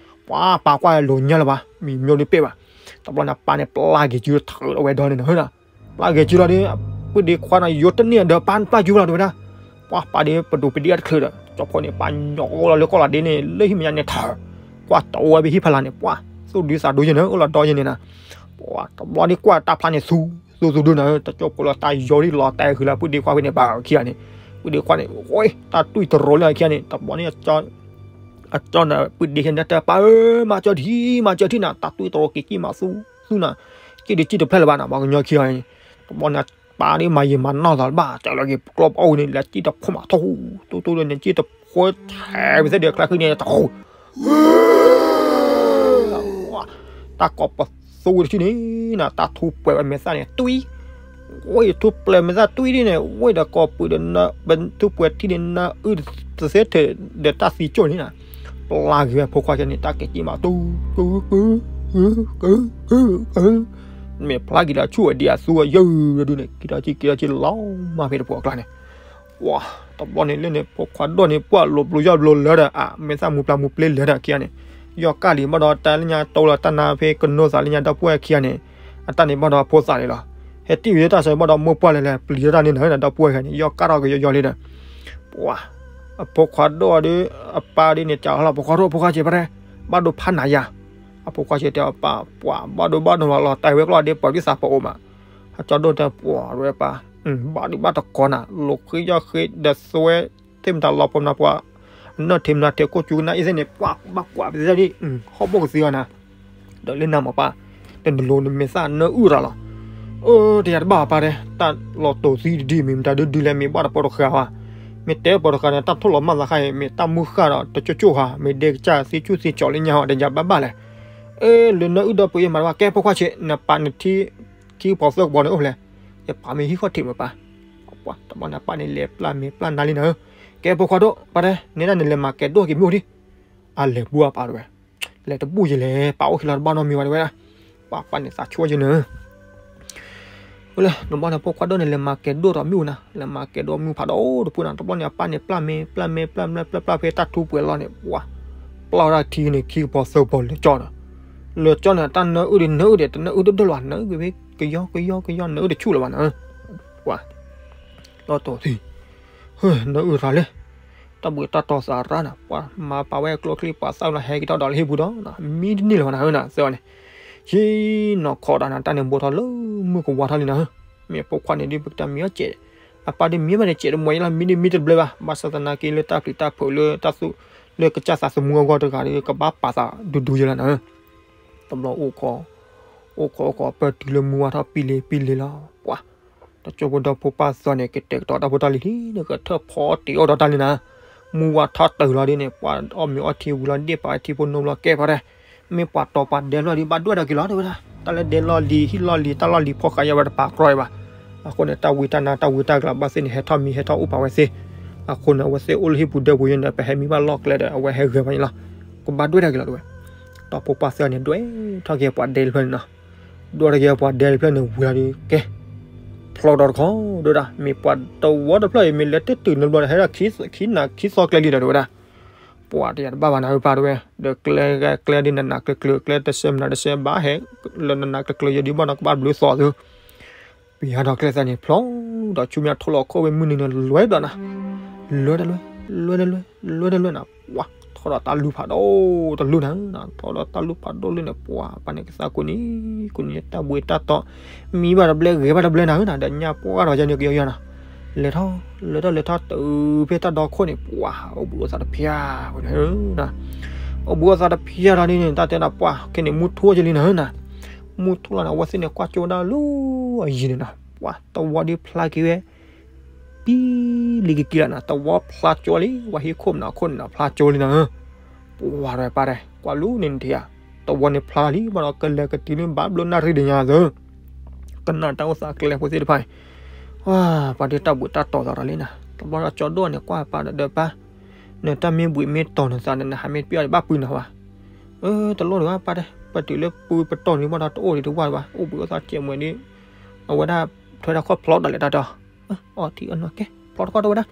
ပှၢ် ပၢ်ကွၢ်လိၤညါလၢၤဘၣ် မံၤမျိၢ်ဒုးပ့ၢ်ဘၣ်, တဘျီန့ၣ် ပၢ်န့ၣ် ပျၢ်ဂ့ၤစုထၢလီၤဝဲဒီန့ၣ်နၤဧၢ, ပျၢ်ဂ့ၤစုလီၤဒီး ပုၢ်ဒ့ခွါန့ၣ် ယိတန့ၢ်ဒီး ပၢ်ပျၢ်စုလီၤဝဲဒၣ်, ပှၢ် ပၢ်ဒီးပဒိၣ်ပဒ့အတချုးဒီး ကၠီဖိန့ၣ် ပၢ်ညီလီၤလၢကီၢ်လီၤဒ့န့ၣ် လၢဟံၣ်မဲာ်ညါန့ၣ်ထၢ, ကွၢ်တအိၣ်ဝဲဖဲဟံၣ်ဖီလာ်န့ၣ် ပှၢ် သူၣ်ဒုသးဒုယဲန့ၣ် အိၣ်လီၤဒီယဲန့ၣ်နၤ, ပှၢ် တဘျီဒ်ကွၢ်တၢ်ဖျါန့ၣ် သူ သူသူဒုနၤဧၢ, တကၠိဖိလီၤတၢ်ယိဒ်လီၤတဲာ်ဃုာ်လၢပုၢ်ဒ့ခွါဖဲန့ၣ် ပှၢ်ခံဂၤန့ၣ်, ပုၢ်ဒ့ခွါန့ၣ် ဝဲ တၢ်တွံၢ်တရိၤလၢခံဂၤန့ၣ် တဘျီန့ၣ် အကၠီန့ၣ် ပုၢ်ဒ့ခံဂၤန့ၣ် တဲပၢ်ဧၢ မၤစၢၤထံ မၤစၢၤထံနၤ တၢ်တွံၢ်တရိၤက့ၤကံၣ်မးသူ သူနၤ, ကံၣ်ဒုးကံၣ်တဖျၢၣ်လၢၤဘၣ်နၤ ပှၤကညီခံဂၤန့ၣ်, တဘျီန့ၣ် ပၢ်ဒ်မၤယံာ်မၤနီၢ်သးလၢၤဘၣ် စၢၤလီၤက့ၤကျိပအိၣ်န့ၣ် လဲၤကံၣ်တဖိမးထီၣ် တူတူန့ၣ် ကံၣ်တဖိထဲဝဲသ့ၣ်ဒီး ချါဃံန့ၣ် တ တၢ်ကိးပသူတထံၣ်န့ၣ်နၤ တၢ်ထူပှဲၤဝဲမဲာ်သၣ်န့ၣ် တွံၢ်, ဝဲထူပှဲၤမဲာ်သၣ်တွံၢ်ဒ်န့ၣ် ဝဲဒီးကိးပသူဒီး ထူပှဲၤထံၣ်န့ၣ် နအုၣ်တသ့ထဲဒီးတၢ်သံကၠိၣ်န့ၣ်နၤ, ပျၢ်က့ၤဝဲဖိခွါကဲန့ၣ် တၢ်က့ၤကံၣ်မးတူ ကု ကု ကု ကု မ့ၢ်ပျၢ်က့ၤဒီးဆူၣ်ဝဲဒံးအသူအယုၢ်ဒုန့ၣ် က့ၤထီၣ်က့ၤ က့ၤထီၣ်က့ၤလီၤမၢ်ဖဲတပှီၢ်အကျါန့ၣ် ပှၢ် တဘျီန့ၣ်လၢန့ၣ် ဖိခွါဒိၣ်န့ၣ် ပှၢ်လိၤဘျိယီၢ်ဘျိလၢဒီး အမဲာ်သၣ်မူပျၢ်မူပျ့လၢဒီးခံဂၤန့ၣ် ယီၢ်ကၢ်လံ ဘၣ်ဒီးတၢ်လၢညါတိလီၤ တၢ်နါဖဲကနိသးလၢညါဒီပုၢ်ဝဲၢ်ခံဂၤန့ၣ် အတၢ်န့ၣ်ဘၣ်ဒီးဖိသၣ်လံလီၤ. ဟဲတံၢ်ဝံၤတၢ်ဆၢဘၣ်ဒီးမိၢ်ပှၢ်လဲၤလဲၤ ပျံၤတၢ်န့ၣ်နၤဒီပုၢ်ဝဲၢ်ခံဂၤန့ၣ် ယီၢ်ကၢ်ထီၣ်ကယီယီလံဒီး ပှၢ် အဖိခွါဒိၣ်ဒီး အပၢ်ဒ်န့ၣ် ကးလီၤ ဖိခွါဒိၣ် ဖိခွါစံးပှၤတဲ ဘၣ်ဒိဖးနၤယၤ အဖိခွါစံးတဲအပၢ် ပှၢ် ဘၣ်ဒိဘၣ်ဒိလီၤ တၢ်ဝဲကျီၢ်ဒ့ပှၤဒ်သးပအိၣ်မး အကၠီဒိၣ်တဲ ပှၢ်ဝဲပၢ် ဘၣ်ဒိဘၣ်တကိးနၤ လိာ်ဃ့ယီၢ်ဃ့ဒီးသွဲ ထဲမတၤလီၤပှီၢ်မနၤပှၢ် အနၢၣ်ထဲမနၤထဲကိၣ်ကၠူကနၣ်အံၤသ့ၣ်န့ၣ် ပှၢ်ဘၣ်ကွၢ်ပသ့ၣ်ဒ် ဟီၣ်ဘိၣ်ကသံအီၤနၤ ဒီးလၢနၤမးပၢ် တနလိၤနမဲာ်သၣ်နၢအုၣ်ရၤလီၤ အၢ တယၤတဘၣ်ပၢ်တဲ တၢ်လီၤတိာ်သံတဒ်မ့ၢ်မတၤဒုဒုလဲၣ် မ့ၢ်ဘၣ်တပီတဃာ်ဘၣ် မ့ၢ်တဲပီတဃာ်န့ၣ် တၢ်ထိၣ်လီၤမၢ်သးခါအံၤ မ့ၢ်တၢ်မုၢ်ဃၢ်ဒီးတကၠိကၠိဟါ မ့ၢ်ဒဲကစၢ်သံဆူၣ်သံကၠီလၢညါဟီ တယၤဘၣ်ဘၣ်လဲၣ် အၢ လၢနၢအုၣ်ဒီးပယီၤမၤတဘၣ် ကဲဖိခွါဆံး နပာ်နထံခံကပီၤသၢကပီၤန့ၣ်အိၣ်ဖဲလဲၣ် ယပာ်မ့ၢ်ဟံၣ်ဃီၣ်ထံးမ့ၢ်ပၢ်, ပှၤတဘျီန့ၣ် အပၢ်န့ၣ်လဲၤပျၢ်မဲာ်ပျၢ်နါလံနၤဧၢ, ကဲဖိခွါဒိၣ် ပၢ်တဲ နဲဒၣ်နလဲၤမၤကဲဒိၣ်က့ၤမ့ၣ်အူဒံး, အလဲၤဘူၣ်အပၢ်တဲဝဲ, လဲၤတဘူၣ်ယလဲၤ ပၢ်အိၣ်ခံလီၤတဘၣ်နီတမံၤဘၣ်တဲဝဲဒၣ်, ပှၤပၢ်န့ၣ်သးဆှီယနၤ ဝဲလၢ တဘျီန့ၣ် ဖိခွါဒိၣ်န့ၣ် လဲၤမၤကဲဒိၣ်ဒီးမ့ၣ်အူနၤ, လဲၤမၤကဲဒိၣ်မ့ၣ်အူဖးဒိၣ်တပူၤနၤ, တဘျီန့ၣ် အပၢ်န့ၣ်ပျၢ်မဲာ် ပျၢ်မဲာ် ပျၢ်မဲာ် ပျၢ် ပျၢ်ဖဲတၢ်ထူပှဲၤလီၤန့ၣ် ပှၤ ပျၢ်ဝဲဒၣ်ထံန့ၣ် ခံကပီၤသၢကပီၤလၢာ်ကၠီနီၤ, လၢာ်ကၠီန့ၣ် တၢ်နၢအုၣ်ဒီးနၢအုၣ်ဒီး တနၢအုၣ်တဒၢၣ်လၢၤဘၣ်, နၢအုၣ်က့ၤဖဲကယီကယီကယီ နၢအုၣ်တဆူၣ်လၢၤဘၣ်နၤ, ပှၤ လီၤတီၤသံ နၢအုၣ်ရၤလၢ တၢ်ဘှံးတၢ်တီၤသးရၣ်နၤ, ပှၤမၤပာ်ဝဲကျိချံ ပှၤသၣ်ဝဲလီၤဟဲက့ၤထီၣ်ဒီးလၢဟံၣ်ပူၤဒီး မံတန့ၢ်လၢၤဘၣ်နၤဧၢနၤ, သၢဝဲန့ၣ် ဟံးနီၤခီဒၣ်နၤ, တၢ်န့ၣ်ဘိးထီၣ်လၢမုၢ်ကဝါထီၣ်လံနၤဧၢ, မ့ၢ်ဖိခွါန့ၣ်ဒ်ပကတၢ်မံအီၣ်စဲး, အပၢ်ဒ်မံဘၣ်န့ၣ် စဲးတမံၤလီၤ, မံဒ်မံတဘျၢဘၣ်, ဘၣ်ဆၣ်သနာ်က့လၢတၢ်ပျံၤတၢ်ဖုးလၢတၢ်သူၣ် လၢကစၢ်သးသမူအဂီၢ်တဂၤဒီး ကဘၣ်ပာ်သးဒူဒူယဲလီၤနၤဧၢ, တဘျီအိၣ်ခိး အိၣ်ခိးအိၣ်ခိး ပၢၢ်တုၤလၢမုၢ်ဝါထီၣ်ပံလ့ၤပံလ့ၤလီၤ, ပှၤ တကၠိဖိဒီဖိပၢ်သၢန့ၣ် ကတဲာ်ကတီၤတၢ်ဖိတၢ်လံၤလံန့ၣ် ကထၢၣ်ဖီတ့ၢ်အီၣ်ဒီးတၢ်လံနၤ, မုၢ်ဝါထီၣ်တုၤလီၤဒ်န့ၣ် ပှၤအီၣ်မ့ၤအီထံဝံၤလီၤ ဒ့ၣ်ပာ်ဝဲထံဖိနိဘျီကဲဖီတဲ, မ့ၢ်ပှၤတီၤပှၤဒဲဖျၢၣ်ဒ်ဘၣ်ဒွဲၣ်ဒီးက့ၤလီၤတဲဝဲဒၣ်, တၢ်လၢဒဲလီၢ်လံၤဟံၣ်လီၢ်လံၤတၢ်လီၢ်လံၤဖီဃာ်ယဲဝဲတပာ်ကြီအီၤဘၣ်, အဃိန့ၣ် တၢ်ဝံတၢ်နါတၢ်ဝံတၢ်ကလၤဘၣ်သ့ၣ်န့ၣ် ဟဲထီၣ်မံဟဲထီၣ်အိၣ်ပာ်ဝဲသ့, အဃိန့ၣ် အဝဲသ့ၣ်အိၣ်လၢဟံၣ်ပူၤဒဲပူၤယဲန့ၣ် ပဟဲမံဘၣ်လီၢ်ကျဲဒီး အဝဲဟဲဂဲၤဝဲန့ၣ်လီၤ, ကဘၣ်ဒွဲၣ်ဒီးက့ၤလီၤတဲဝဲ, ဒီဖိပၢ်သၢန့ၣ် ဒွဲၣ်ထီၣ်က့ၤပှၤဒဲတဖျၢၣ်န့ၣ်နီၤ ဒွဲၣ်ထီၣ်က့ၤပှၤဒဲတဖျၢၣ်န့ၣ်ဝံၤလီၤဒီး ကဲ ဖျီဒီးတခီ တဲဝဲဒၣ်, မ့ၢ်ပှၤတဝီတဖျၢၣ်အံၤ မ့ၢ်လဲၤတတုၤနဘျီဒီး ဟဲဒၣ်ခံနၤခံသီကျဲလံဒီး တဲဝဲဒၣ်, ပှၤတယၤတဘၣ်ဘၣ်နၤဧၢပၢ်တဲဝဲ, ဒီးကျဲဂၤကျဲဒ်နးနးကျၢၤကျၢၤ ကျဲတဆှဲမနုၤတဆှဲဘၣ်ဟဲ လၢနးနးကျၢၤကျၢၤယဲဒ်ဘၣ်နီၤ ကဘၣ်ဘျုးသီသု ပယါဒီးကျဲသၢန့ၣ် ဖျီဒီးဆူမဲာ်ထီၣ်လီၤခိၣ်ဝဲမုၢ်နံၤန့ၣ် လွဲဒီးနၤ, လွဲတလွဲ လွဲတလွဲ လွဲတလွဲနၤ, ပှၤထီၣ်ဒီးတၢ်လူၢ်ဖးဒိၣ်တလူၢ်နၤ, ထီၣ်ဒီးတၢ်လူၢ်ဖးဒိၣ်လၢန့ၣ် ပှၤပၢ်န့ၣ်ကသးကိးနံၤ ကိးနံၤ တၢ်ဘှံးတၢ်တီၤ မံဘၣ်တဘျဲဂဲၤဘၣ်တဘျဲနၤဧၢနၤ, ဒီးညၣ်ပှၢ်ဒီးယဲန့ၣ်ကယီယီနၤ, လဲၤထီၣ် လဲၤထီၣ်လဲၤထီၣ်တုၤဖဲတၢ်ဒီခိၣ်န့ၣ် ပှၤအိၣ်ဘှံးအိၣ်သးတဖျၢၣ်ဝဲန့ၣ် အိၣ်ဘှံးအိၣ်သးတဖျၢၣ်ဒီးန့ၣ် တၢ်တဲနၤပှၤခဲန့ၣ် မူထူၣ်ကလံနၤဧၢနၤ, မူထူၣ်လီၤန့ၣ် အဝဲသ့ၣ်န့ၣ် ကွၢ်ကၠိဝဲဒၣ်လၢအယံၤန့ၣ်နၤ, ပှၤတဝီဒ်ဖျါက့ၤဝဲ ပံလံကကံလီၤနၤ, တဝီဖျါကၠိလံ, ဝဲဟံၣ်ခိၣ်မနုၤခိၣ်န့ၣ်နၤ ဖျါကၠိလံနၤဧၢ, ပှၤဒီးပၢ်တဲ ကွၢ်လူၤန့ၣ်နထံၣ်ဧါ, တဝီန့ၣ်ဖျါလီၤလံ ဘၣ်ဒီးကလဲၤကတုၤလၢဘၣ်ဘျိနၣ်ရံၣ်ဒံးညါသၢ ကနၣ်တၢ်အိၣ်သးကျဲဖိသ့ၣ်တဖၣ်အံၤ, ပှၤဒ်တၢ်ဘှံးတၢ်တီၤသးဒီးလံနၤ, တဘျီဒီးကၠီဒိၣ်န့ၣ် ကွၢ်ပၢ်ဒီးပၢ်, နတၢ်မ့ၢ်ဘှံးမ့ၢ်တီၤနသးန့ၣ် နဟးမ့ၢ်တပျၢ်ဒီးဘၣ်ပှံၤနၤဝဲ, တလိၣ်ဒံးဘၣ်ပၢ်တဲ, ပတုၤလၢပှံၤပတီၢ်န့ၣ်ဘၣ်ဒီးတအိၣ်ဒံးတဝၢ်ဘၣ်, အိၣ်ဘှံးအိၣ်သးစဲးမွဲၤဒ်, အဝဲဒၣ်ထွဲတၢ်ခီၣ်ဖျီတၢ်လဲၤတၢ်တဲ အီထံအနီၢ်ကဲ ဖျီတခီၣ်တဲဝဲဒၣ်,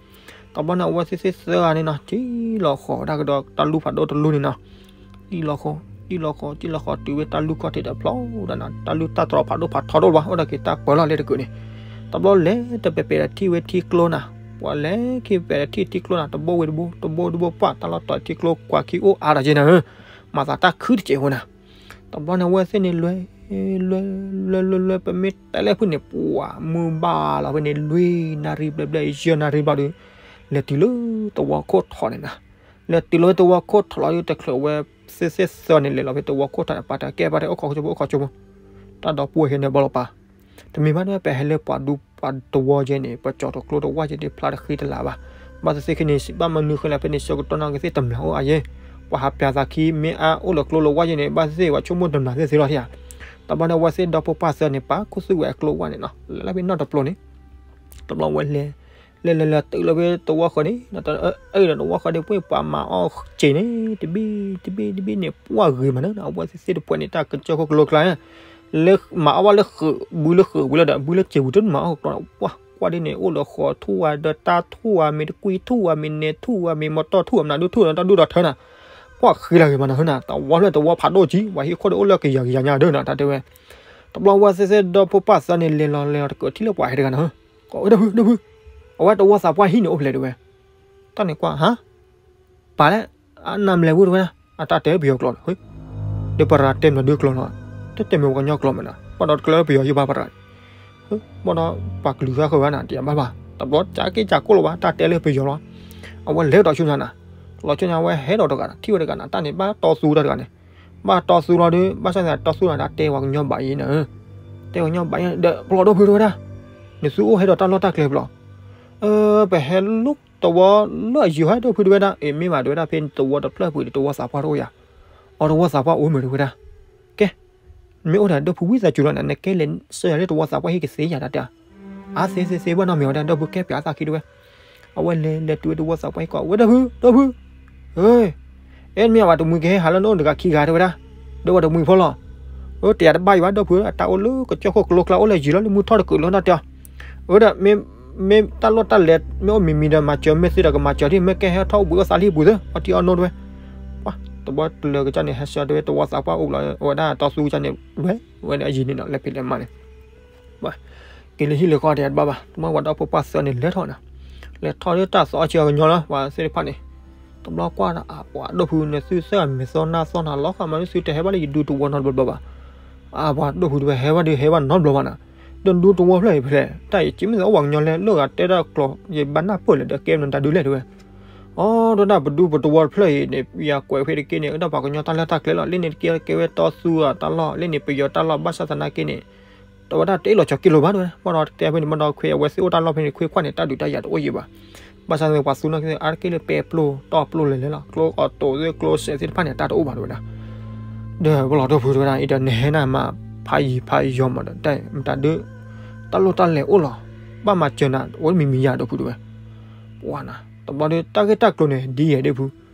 တဘျီန့ၣ် အဝဲသ့ၣ်သ့ၣ်သၢဂၤန့ၣ်နီၤ ထံၣ်လီၤဃီၤဝဲဒၣ်ကဒီးတၢ်လူၢ်ဖးဒိၣ်တလူၢ်န့ၣ်နီၤ, ထံၣ်လီၤဃီၤ ထံၣ်လီၤဃီၤ ထံၣ်လီၤဃီၤတုၤဝဲတၢ်လူၢ်ခီၣ်ထံးဒီးဖျီဒီးနီၤ တၢ်လူၢ်တၢ်တြီၤဖးဒိၣ်ဖးထီဒိၣ်ဘၣ် အိၣ်ဒီးက့ၤတၢ်ပၢၤလီၢ်လၢတကုာ်န့ၣ်, တဘျီလဲၤတပဲာ်ပဲာ်ဒီးထံၣ်ဝဲထံကျိနၤ, ပှၤလဲၤခံပဲာ်ဒီးထံၣ်ထံကျိနၤ တဘိဝံၤတဘိ တဘိဝံၤတဘိ ပှၤတၢ်လီၢ်တတီၤထံကျိကွၢ်ခံအိၣ်အါဒီးက့ၤနၤဧၢ, မၤသးတၢ်ခုတစဲးဖိနၤ တဘျီန့ၣ် အဝဲသ့ၣ်န့ၣ် လွဲ လွဲ လွဲ လွဲ ပမ့ၢ်တဲလၢဖုၣ်န့ၣ် ပှၤမုၢ်ဘၣ်လီၤဖဲန့ၣ် လွံၢ်နၣ်ရံၣ်ဘျဲၣ်ဘျဲၣ် ယဲၢ်နၣ်ရံၣ်ဘျီဒီး လဲၤတုၤလၢသဝီခိၣ်ထီးန့ၣ်နၤ, လဲၤတုၤလီၤဖဲသဝီခိၣ်ထီးလီၤဒီး တချုးဝဲသ့ၣ်သ့ၣ်သၢန့ၣ် လဲၤလီၤဖဲသဝီခိၣ်ထီးန့ၣ် ပှၤတဲကဲ ပှၤတဲ အိၣ်ခိးကၠိဖိ အိၣ်ခိးကၠိဖိ, တၢ်ဒီပုၢ်ဝဲၢ်ဟဲန့ၣ်ဘၣ်လီၤပၢ်, တမ့ၢ်ဘၣ်ဒီး ပဟဲလၢပှၤဒူပှၤသဝီကဲန့ၣ် ပကၠီၤတကျိတဝၢ်ကဲန့ၣ် ဖျါတဃံတလၤဘၣ်, ဘၣ်သ့ၣ်သ့ၣ်ခဲန့ၣ် စံးဘၣ်မနုၤဃိလဲၣ် ဖဲန့ၣ် ဆၢကတီၢ်နီၢ်ကသ့ၣ်တမျၢ်အိၣ်အါယဲ, ပှၤဟးပျၤသးခံ မ့ၢ်အါအိၣ်လၢကျိလၢဝၢ်ယဲန့ၣ် ဘၣ်သ့ၣ်သ့ၣ် ပှၤဆိကမိၣ်တမျၢ်သ့ၣ်သ့ၣ်လီၤထံဧါ, တဘျီန့ၣ် အဝဲသ့ၣ်ဒီဖိပၢ်သၢန့ၣ် ပာ်ခူသူၣ်ဝဲအကျိဝၢ်န့ၣ်နီၤ လဲၤလၢဖဲနီၣ်တပျိန့ၣ်, တဘျီဝဲလဲၤ လဲၤလဲၤလဲၤတုၤလီၤဖဲသဝီဃီန့ၣ် အၢဒီးသဝီဃီန့ၣ် ပှၤမၤအီၣ်စ့ၤန့ၣ် တဘ့ၣ်တဘ့ၣ်တဘ့ၣ်န့ၣ် ပှၤဂ့ၤမးန့ၣ် အဝဲသ့ၣ်သ့ၣ်တဖၣ်န့ၣ် တၢ်ကစၢၢ်ခိၣ်ကလိကျါ လၢမၤအီၣ်ဘၣ်လၢဃုာ် ဘုလၢဃုာ်ဝံၤလီၤဒီး ဘုလၢစ့ၤဝံၤတမၤအီၣ်ကျီ ပှၤကွၢ်ဒ်န့ၣ် အိၣ်လၢဃီထူၣ်ဝဲ ဒီးတၢ်ထူၣ်ဝဲ မ့ၢ်တကွံထူၣ်ဝဲ မ့ၢ်နဲထူၣ်ဝဲ မ့ၢ်မီတီၢ်ထူၣ်ဝဲ မနုၤဒုထူၣ်ဝဲ တၢ်ဒုၣ်ဒီးထၢနၤ, ပှၤဃ့လီၤဂ့ၤမးနၤဟၢနၤ တဝီဖျၢၣ်တဝီဖးဒိၣ်ကံ ပှၤဟံၣ်ခိၣ်ဒီးအိၣ်လၢကယၤကယၤညါဒၢနၤ တၢ်တဲဝဲ, တဘျီဝဲသ့ၣ်သ့ၣ်ဒီဖိပၢ်သၢန့ၣ် လဲၤလီၤလဲၤလီၤတကးထံၣ်လၢပှၤဟဲတဂၤနၤဟၢ, ကိးဝဲဒီပုၢ်ဒီပုၢ်, အဝဲသဝီသးပှၢ်ဟံၣ်န့ၣ်အိၣ်ဖဲလဲၣ်တဲဝဲ, တၢ်န့ၣ်ကွၢ်ဟါ ပာ်လၢ အနၢ်မလဲၤဝဲတဝဲဒၣ် အတၢ်တဲပယီၤကျိာ်န့ၣ်, ဒီးပရၤတဲမနုၤဒုကျိာ်လီၤ, တတဲမ့ၢ်ပှၤကညီကျိာ်မနုၤ, ဘၣ်ဒီးတကျဲပယီၤယဘၣ်ပရၤန့ၣ်, ဘၣ်ဒီးပှၤကလုာ်ဃါဃၢၤဝဲနၤ တယၤဘၣ်ဘၣ်, တဘျီကက့ၤကးကိၣ်လီၤဘၣ် တၢ်တဲလၢပယီၤလီၤ, အဝဲလဲၤဒီးဆူညါနၤ, လီၤဆူညါဝဲဟဲဒီးတဂၤ ထံၣ်ဝဲတဂၤနၤ တၢ်န့ၣ်ဘၣ်တီသူတၢ်တဂၤန့ၣ်, ဘၣ်တီသူလီၤဒီး ဘၣ်ဆၣ်သနာ်က့တီသူနၤ တၢ်တဲပှၤကညီဘၣ်အံၤနၤ, တဲပှၤကညီဘၣ်အံၤဒီး ပျီၢ်ဒီပုၢ်တဝဲဒၣ်, နသုအိၣ်ဟဲဒီးတၢ်လီၢ်တၢ်ကျဲပျီၢ် ပဟဲလူတဝီလၢအယံၤဟဲဒီပုၢ်တဝဲဒၣ်, အ့ မ့ၢ်ဘၣ်တဝဲဒၣ်ဖဲသဝီတဖျၢၣ်ပူၤဒီး သဝီသးပှၢ်တအိၣ်ယၤ, အီ သဝီသးပှၢ်အိၣ်မ့ၢ်တဝဲဒၣ်, ကဲ, မ့ၢ်အိၣ်ဒီးဒီပုၢ်ဝံၣ်သးစူၤလီၤနၤ နကဲလဲၤစၢၤယၤလၢသဝီသးပှၢ်ဟံၣ်ကသ့ယၤတၢ်တဲ, အါသ့သ့သ့ ဘၣ်နီတမံၤဝဲဒၣ် ဒီပုၢ်ကဲပၠးအသးခံတဲဝဲ, အဝဲလဲၤလဲၤတုၤဝဲတဝီသးပှၢ်ဟံၣ်ကီး ဝဲဒီပုၢ် ဒီပုၢ် အဲ မ့ၢ်အဝဲတမှံၤကဟဲဟးလၢနအိၣ်တဂၤခံဂၤတဲဝဲဒၣ်, ဒီးဝဲတမှံၤဖိလီၤ. အၢ တယၤတဘၣ်ယံၤဘၣ် ဒီပုၢ် အတၢ်အိၣ်လၢကစၢၢ်ခိၣ်ကျိကျါအိၣ်လၢယံၤလီၤ လၢမုၢ်ထီၣ်တကုးလီၤတၢ်တဲအီၤ. အၢ ဒီး မ့ၢ်တၢ်လီၢ်တၢ်လဲၤ မ့ၢ်အိၣ်မံၤမံၤဒီး မၤစၢၤမ့ၢ်သ့ဒီးကမၤစၢၤဒ် မ့ၢ်ကဲဟဲထီၣ်အိၣ်ဘှံးအိၣ်သါလံပူၤသ့ အီထံအီနိတဲဝဲ. ပှၤတဘျီတလၢာ်ကစၢ်န့ၣ် ဟဲဆှၢတဲဝဲတဝီသးပှၢ်အိၣ်လီၤ အဝဲဒၣ်တီသူကစၢ်န့ၣ် လဲၤဝဲဒၣ်အယံၤန့ၣ်နီၤ လဲၤဖံးလဲၤမၤန့ၣ် ပှၤ က့ၤလၢဟံၣ်လၢဃီတဲတဘၣ်ဘၣ် တမ့ၢ်ဝဲဒီဖိပၢ်သၢန့ၣ်လဲၤထီၣ်နီၤ, လဲၤထီၣ်လၢတၢ်သီအီၣ်ဆံအီၤကညီလီၤ ပှၤသ့ၣ်တဖၣ်န့ၣ်, တဘျီကွၢ်ဒီး အပှၤဒိၣ်ဖု နသုသၢဂၤမဲာ်သီနၢ်သီနၤ လီၤဃာ်မးလၢသုတဟဲဘၣ်လၢယဒူတဝီနီတဘျီဘၣ်. အပှၤဒိၣ်ဖုတဲဝဲ ဟဲဘၣ်ဒုးဟဲဘၣ်နီတဘျီဘၣ်နီၤ, ဒီးဒူတဝီဖျၢၣ်အံၤဖဲလဲၣ် တၢ်အံၤက့မ့ၢ်သးအိၣ်ပှၤကညီလဲၣ် လၢဂၤတဲတၢ်ကျိာ် ယဘၣ်နၢ်ပၢၢ်လၢၤဒီးကဲမနုၤတၢ်ဒုးလဲၣ်တဲဝဲ. အိ တဲဒၣ်ပဒူပတဝီတဖျၢၣ်အံၤန့ၣ် ယကွဲးဖဲတက့ၢ်န့ၣ် အဒၣ်ပှၤကညီတၢ်လၢတၢ်ကျဲလီၤ လၢန့ၣ်တက့ၢ်ကဲဝဲတီသူအတၢ်လီၢ် လၢန့ၣ်ပယီၤတၢ်လီၢ် ဘၣ်ဆၣ်သနာ်က့န့ၣ် တဲဝဲဒၣ်တအ့ၣ်လိာ်ဆိးက့လိာ်ဘၣ်တဲဝဲ ဘၣ်ဒီးတဲဖဲန့ၣ် ဘၣ်ဒီးခွဲးအဝဲသ့ၣ်အိၣ်တၢ်လီၢ်ဖဲန့ၣ် ခွဲးခွါန့ၣ် တၢ်ဒုးတၢ်ယၤတအိၣ်ယံၤဘၣ်. ဘၣ်ဆၣ်သနာ်က့ပှၤသူနီၢ်က့သ့ၣ် အါတက့ၢ်လၢပဲပျိၢ်တီၢ်ပျိၢ်လဲၤလဲၤလီၤ ကျိအီၤတိာ်သ့ၣ်ကျိစဲးသ့ၣ်တဖၣ်န့ၣ် တၢ်တအိၣ်ဘၣ်တဲဝဲဒၣ်. ဒီးပလီၢ်ဒိၣ်ဖုတဲဝဲဒၣ် အံၤဒီးနဟဲနၤမၤဖးယံၤဖးယီၤမးဒီး တၢ်မတၤဒုး တၢ်လိၣ်တၢ်လဲၤအိၣ်လီၤ ဘၣ်မၤစၢၤနၤ အိၣ်မံၤမံၤယၤဒိၣ်ဖုတဲဝဲ. ပှၤနၤ တဘျီဒီးတၢ်ဂ့ၢ်တၢ်ကျိၤန့ၣ် ဒ်ယဲၢ်ဒိၣ်ဖု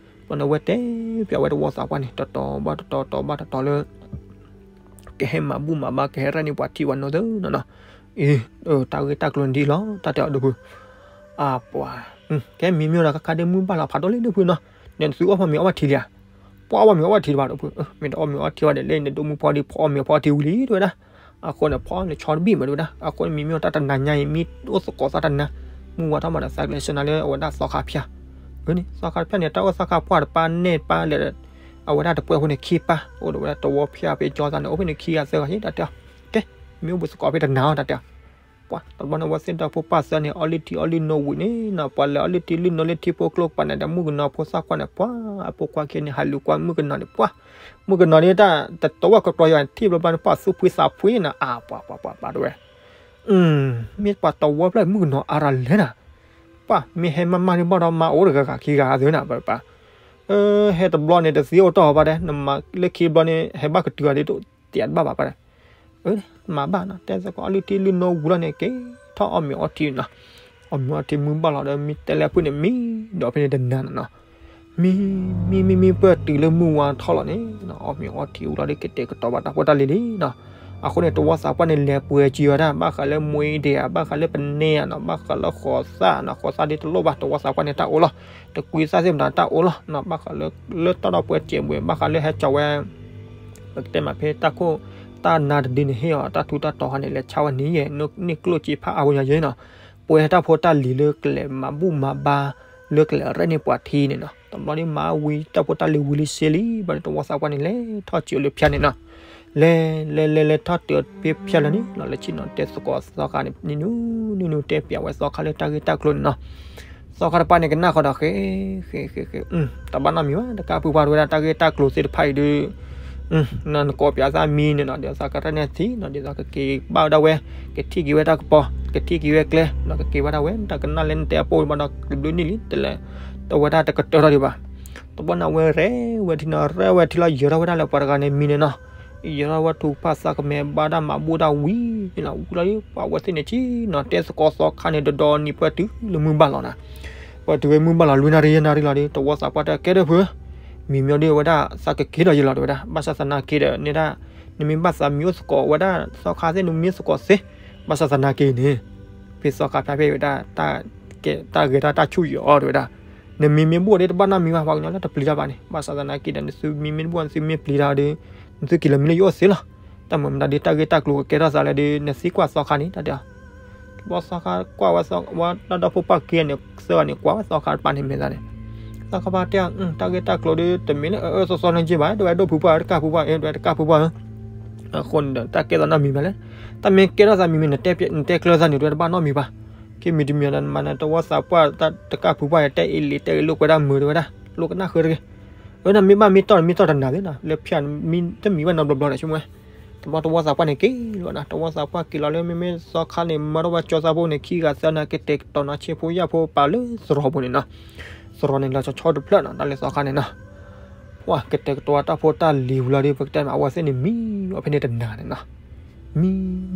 ဘၣ်နဝဲတဲပၠးဝဲတဝီသးပှၢ်န့ၣ် တတီၤဘၣ်တတီၤ တတီၤဘၣ်တတီၤလၢ ကဟဲမၤဘူၣ်မၤဘါ ကဟဲရဲၣ်န့ၢ်ပှၤထံပှၤနိသ့နီၤနီၤ. အံၤ တၢ်ဂ့ၢ်တၢ်ကျိၤန့ၣ်ဒ်အံၤလီၤ တၢ်တဲအီၤဒိၣ်ဖု. အပှၤ ကဲမံၤမံၤဒီး ခါခါဒ့မုၢ်ဘၣ်လီၤ ဖးဒိၣ်လံဒိၣ်ဖုနီၤ. ဒီးနသုအီၣ်ဖီမ့ၤအီၣ်ဘၣ်ထံလံဧါ. ပှၤအီၣ်ဘၣ်မ့ၤအီၣ်ဘၣ်ထံတဘၣ်ဒိၣ်ဖု. မ့ၢ်တအီၣ်မ့ၤအီၣ်ထံဘၣ်ဒီး လၢနဒိၣ်မုၢ်ဖီဒံး ဖီအီၣ်မ့ၤဖီထံဝံၤလံတဲဝဲဒၣ်. အဃိန့ၣ် ဖီအီၣ်န့ၣ်ဆီတဘ့ၣ်မးတဲဝဲဒၣ်. အဃိန့ၣ် မံၤမ့ၢ်တၢ်တနၤညါအံၤ မံအိၣ်သကိးသၣ်တနၤ မုၢ်ဝါထီၣ်မးဒီး သးကလဲၤဆှၢနၤလၢအဝဲဒၣ်သီခါဖၠၣ် န့ၣ် သီခါဖၠၣ်န့ၣ် တၢ်အိၣ်သီခါပှၢ်တပၢ်နဲၣ်တပၢ်လၢ အဝဲဒၣ်တပှဲၤဖိန့ၣ်ခံပၢ် အိၣ်ဒီးဝဲဒၣ်တဝီဖၠၣ်ဖဲကၠီသးန့ၣ် အိၣ်ဖဲန့ၣ်ခံဂၤသၢဂၤယဲ တၢ်တဲအီၤ. ကဲ မ့ၢ်အိၣ်ဘှံးသကိးဖဲတနၤအီၤ တၢ်တဲအီၤ. ပှၤတဘျီန့ၣ် ဝဲသ့ၣ်ဒီဖိပၢ်သၢန့ၣ် အီလုၢ်ထံအီလုၢ်နိဝံၤန့ၣ်နီၤ ပှၤလဲၤအီလုၢ်ထံလုၢ်နိလၢထံဖိကျိကပၤန့ၣ်ဒီး မုၣ်ကနီၤဖိသၣ်ခွါန့ၣ် ပှၤအဖိခွါခံန့ၣ် ဟးလူၤကွၢ်မုၣ်ကနီၤန့ၣ် ပှၤ မုၣ်ကနီၤန့ၣ်တၢ်တဝီကကျီယွၤထံၣ်ဘျီဘျီန့ၣ် ပှၤသူၣ်ဖှံသးဖှံနီၤ အါပှၤပှၤပှၤပှၤတဲဝဲ မ့ၢ်ပှၤတဝီဖျၢၣ်မုၣ်ကနီၤအါရၤလဲၣ်နၤ. ပှၤမ့ၢ်ဟဲမးမးန့ၣ်ဘၣ်ဒီး မၤအိၣ်တဂၤဂၤခံဂၤဂၤသ့နီၤ ပှၤ ဟဲတဘျီန့ၣ် တသ့အိၣ်တီၢ်ဘၣ်ဒီး နမၤလၢခံတဘျီန့ၣ် ဟဲဘၣ်ကတုၤဂၤဒ်သိး တယၤတဘၣ်ဘၣ်ပှၤဒီး မၤဘၣ်နီၤ တဲသကိးအီလုၢ်ထံလုၢ်နိဝံၤလီၤန့ၣ် က့ၤထီၣ်အီၣ်မ့ၤအီထံနီၤ. အီၣ်မ့ၤအီထံမုၢ်ဘၣ်လီၤဒီး မံတဲလၢဖုၣ်န့ၣ် မံဒီးဖဲန့ၣ်တနၤနီၤနီၤ. မံ မံ မံ မံ ပၢၢ်တုၤလၢမုၢ်ဝါထီၣ်လီၤန့ၣ် အီၣ်မ့ၤအီထံဝံၤလီၤဒီး ကတဲာ်ကတီၤဘၣ်တၢ်ဖိတၢ်လံၤလံနီၤ. အဃိန့ၣ် တဝီသးပှၢ်န့ၣ် လဲၤပှဲၤကံဝဲဒၣ် ဘၣ်ဃးလၢမှ့ဒ့ဧါ ဘၣ်ဃးလၢပနဲဧါနီၤ ဘၣ်ဃးလၢဃိးသၣ်နီၤ ဃိးသၣ်ဒ်တလိၣ်ဘၣ် တဝီသးပှၢ်န့ၣ်တၢ်အိၣ်လီၤ. တကွံသၣ်သ့ၣ်မတၤတၢ်အိၣ်လီၤနီၤ ဘၣ်ဃးလၢ လၢတၢ်ဒီးပှဲၤစဲးဘှဲး ဘၣ်ဃးလၢဟဲကၠီဝဲ ပကတဲမးဖဲတၢ်ခိၣ် တၢ်နါတဒုန့ၣ်ဟ့ၣ်အီၤ တၢ်ထူးတၢ်တီၤခါန့ၣ် လဲၤဆါဝဲန့ၣ်ယဲၢ် န့ၢ်ကျိၣ်စ့ဖးအါဝဲညါယဲၢ်နီၤ. ပှဲၤတၢ်ဖိတၢ်လံၤလၢကလဲၤမၤဘူၣ်မၤဘါ လၢကလဲၤရဲၣ်န့ၢ်ပှၤထံန့ၣ်နီၤ. တဘျီဒ်မၤဝံၤတၢ်ဖိတၢ်လံၤဝံၤလံစ့လံ ဘၣ်ဒီးတဝီသးပှၢ်န့ၣ် လဲၤထီၣ်စၢၤလၢဖၠၣ်န့ၣ်နီၤ. လဲၤ လဲၤ လဲၤ လဲၤထီၣ်တုၤဖဲဖၠၣ်လၢန့ၣ်နီၤ လဲၤဆ့ၣ်နီၤတဲသကိးသီခါန့ၣ် နံၤနူၤ နံၤနူၤတဲပၠးဝဲသီခါလၢတၢ်ဂ့ၢ်တၢ်ကျိၤန့ၣ်နီၤ. သီခါတပၤန့ၣ် ကနၣ်ဃီဒီး ဃဲ ဃဲ ဃဲ ဃဲ တဘၣ်နီတမံၤဘၣ် တကၢ်ဖုပှၢ်တဲဝဲဒၣ် တၢ်ဂ့ၢ်တၢ်ကျိၤသ့ၣ်တဖၣ်အံၤဒီး နကိးပၠးသးမံန့ၣ်နီၤ ဒ်သိးကရဲၣ်န့ၢ်ထံနီၤ ဒ်သိးကက့ၤဘၣ်ဝဲဒၣ်ဝဲ ကထံၣ်က့ၤဝဲတၢ်ကပီၤ ကထံၣ်က့ၤဝဲကျဲနီၤ ကက့ၤဘၣ်ဒၣ်ဝဲ တၢ်ကနၣ်လဲၣ်နတဲအပိၢ်ဘၣ်ဒီး တဘျုးနံၣ်လံ တလဲၤ တဝဲဒၣ်တကတၢၢ်ထီၣ်ဒံးဘၣ်. တဘျီန့ၣ် အဝဲရဲၣ်ဝဲထံနီၤ ရဲၣ်ဝဲထံလီၤ ယၢၤထီၣ်ဝဲဒၣ်လၢပှၤတဂၤန့ၣ်မံန့ၣ်နီၤ. ယၢၤထီၣ်ဝဲထူးဖးသးကမဲာ်ဘၣ်ဒၣ်မၤဘူၣ်ဒၣ်ဝံၤန့ၣ်လီၤ ဝံၤလီၤဒ် ပှၤဝဲသ့ၣ်န့ၣ်ဆ့ၣ်နီၤတဲသကိးသီခါန့ၣ် ဒီဒီနံၤပှဲၤတုၤလၢမုၢ်ဘၣ်လီၤနီၤ. ပှဲၤတုၤဝဲမုၢ်ဘၣ်လီၤ လွံၢ်နၣ်ရံၣ်ယဲၢ်နၣ်ရံၣ်လီၤဒီး တဝီသးပှၢ်တဲကဲဒီးဖု မံမံဒီးဝဲဒၣ်သးကက့ၤဒီးယဲၢ်လီၤတဲဝဲဒၣ် ဘၣ်ဆၣ်သနာ်က့ဒီး န့ၣ်ဒၣ် နမ့ၢ်ဘၣ်သးမံအိၣ်သကိးဝဲဒၣ်သီခါသ့ၣ် နမံသကိးသ့ ဘၣ်ဆၣ်သနာ်က့န့ၣ် ဖဲသီခါဖၠၣ်ဖဲဝဲဒၣ် တၢ်ဂဲၤတၢ်တၢ်ဆူၣ်ယီၤအီၤတဲဝဲဒၣ် နမံမ့ၢ်ဘူၣ်ဒီးတဘၣ်နီတမံၤဘၣ် ပှၤကညီလၢတပျံၤတၢ်ဘၣ်န့ၣ် ဘၣ်ဆၣ်သနာ်က့ဒီး နသုမံမ့ၢ်တဘူၣ် နသုမ့ၢ်ပျံၤတၢ်ဒီး နသုက့ၤလီၤမံလၢယအိၣ်သ့လီၤ. တၢ်မၤမတၤဒ်တၢ်ဂ့ၢ်တၢ်ကျိၤကကဲထီၣ်သးလၢဒီး နသံကွၢ်သီခါန့ၣ် တၢ်တဲအီၤ ဘီသီခါကွၢ်ဝဲ ဝဲတၢ်ဒီဖိပၢ်က့ၤန့ၣ် သၢဂၤန့ၣ် ကွၢ်ဝဲသီခါတပၤန့ၣ်မဲာ်သးန့ၣ် သီခါပၢ်တဲအီၤ တၢ်ဂ့ၢ်တၢ်ကျိၤဒီး တမ့ၢ်လၢအအၢသီသီန့ၣ်က့ဘၣ် တဲဝဲဒိၣ်ဖုပှၢ် တကၢ်ဖုပှၢ် တဲဝဲတကၢ်ဖုပှၢ်ဧၢ အဃိန့ၣ်ဒီး တၢ်ကဲထီၣ်နီတမံၤဘၣ်လဲၣ်. တၢ်မ့ၢ်ကဲထီၣ်သးမံၤမံၤ နတဲကျၢၤသးန့ၣ် တဲဝဲတဘၣ်နီတမံၤဘၣ်. ကမံၤတမံၤဒီး နမၤနတဝီသးပှၢ် တကၢ်ဖုပှၢ် တဲအံၤလံ တဲအံၤလိာ်ကွဲဒၣ်မုာ်တဲဝဲဒၣ် လိာ်ကနၣ်ဃုတဂ့ၤ. အၢ နမ့ၢ်ဘၣ်မ့ၢ်တီၢ် မ့ၢ်တီၢ်တနၤသ့နီၤ လၢဖၠၣ် တမံၤဘၣ်နီတဘျီဘျီဒီး ဆိကမိၣ်ဝဲ တဘျီတဝီသးပှၢ်န့ၣ်က့ၤလီၤနီၤ တဝီသးပှၢ်က့ၤလီၤလၢ မ့မ့ၢ်သီခါန့ၣ် မၢထီၣ်ဝဲကၠီသးဖိန့ၣ် ခံဂၤသၢဂၤန့ၣ် ကတဲာ်ကတီၤနီၤ ဆ့ဖိယာ်ဖိပာ်လၢသရိာ်ပူၤန့ၣ်နီၤ. သရိာ်န့ၣ် လီၤဆီဆီတဖျၢၣ်နီၤ တၢ်လၢသီခါန့ၣ်နီၤ. ပှၤကတဲာ်ကတီၤတၢ်ဖိတၢ်လံၤဝံၤလီၤဒီး ပကတဲမး အဝဲသ့ၣ်န့ၣ် မံအီၤဖဲန့ၣ်တနၤန့ၣ်နီၤ.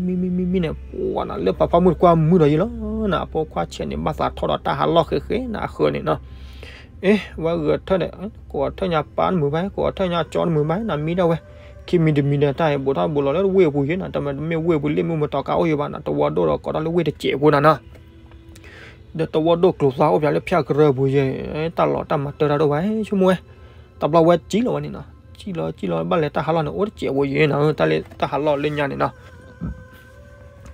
မံ မံ မံ မံ မံန့ၣ် ပှၤနၤလၢပှၤဖီမုၢ်တကွၢ်မုာ်ဒီးယံၤလီၤနၤ, အဖိခွါဆဲးန့ၣ် ဘၣ်သးထီၣ်ဒီးတၢ်ဟးလီၢ်ဃဲးဃဲးနၤအဃၢၤန့ၣ်နီၤ. အ့ ဝဲဂဲၤထၢၣ်ဒီး ကအိးထၢၣ်ညါပၢ်တမုာ်ဘၣ်, ကအိးထၢၣ်ညါကၠီတမုာ်ဘၣ် နၤမံဒၣ်ဝဲ, ခံမံၤတမံၤဒီး တၢ်ဟဲဘူးထီၣ်ဘူးလီၤလၢဝ့ၢ်အပူၤယဲနၤ, တမ့ၢ်ဝ့ၢ်ပူၤလ့ၣ်မုၢ်မတီၤကါအိၣ်ယဲဘၣ်နၤ, တဝီဒိၣ်ဒီးကိးထီၣ်လၢဝ့ၢ်တစဲးဖိနၤနီၤ. ဒီးတဝီဒိၣ်ကျိၤသၣ်အိၣ်ပၠးလၢဖၠၣ်ကရၢၢ်ပူၤယဲ, တၢ်လီၤတၢ်မၤတၢ်တၢ်ဒိၣ်ဘၣ် ဆိကမိၣ်ဝဲ, တဘျီဝဲစံၣ်လီၤဝဲန့ၣ်နီၤ, စံၣ်လီၤစံၣ်လီၤ ဘၣ်လဲၤတၢ်ဟးလီၢ်န့ၣ် အိၣ်တစဲးဖိယဲနၤ, တၢ်လၢတၢ်ဟးလီၢ်လၢညါန့ၣ်နီၤ.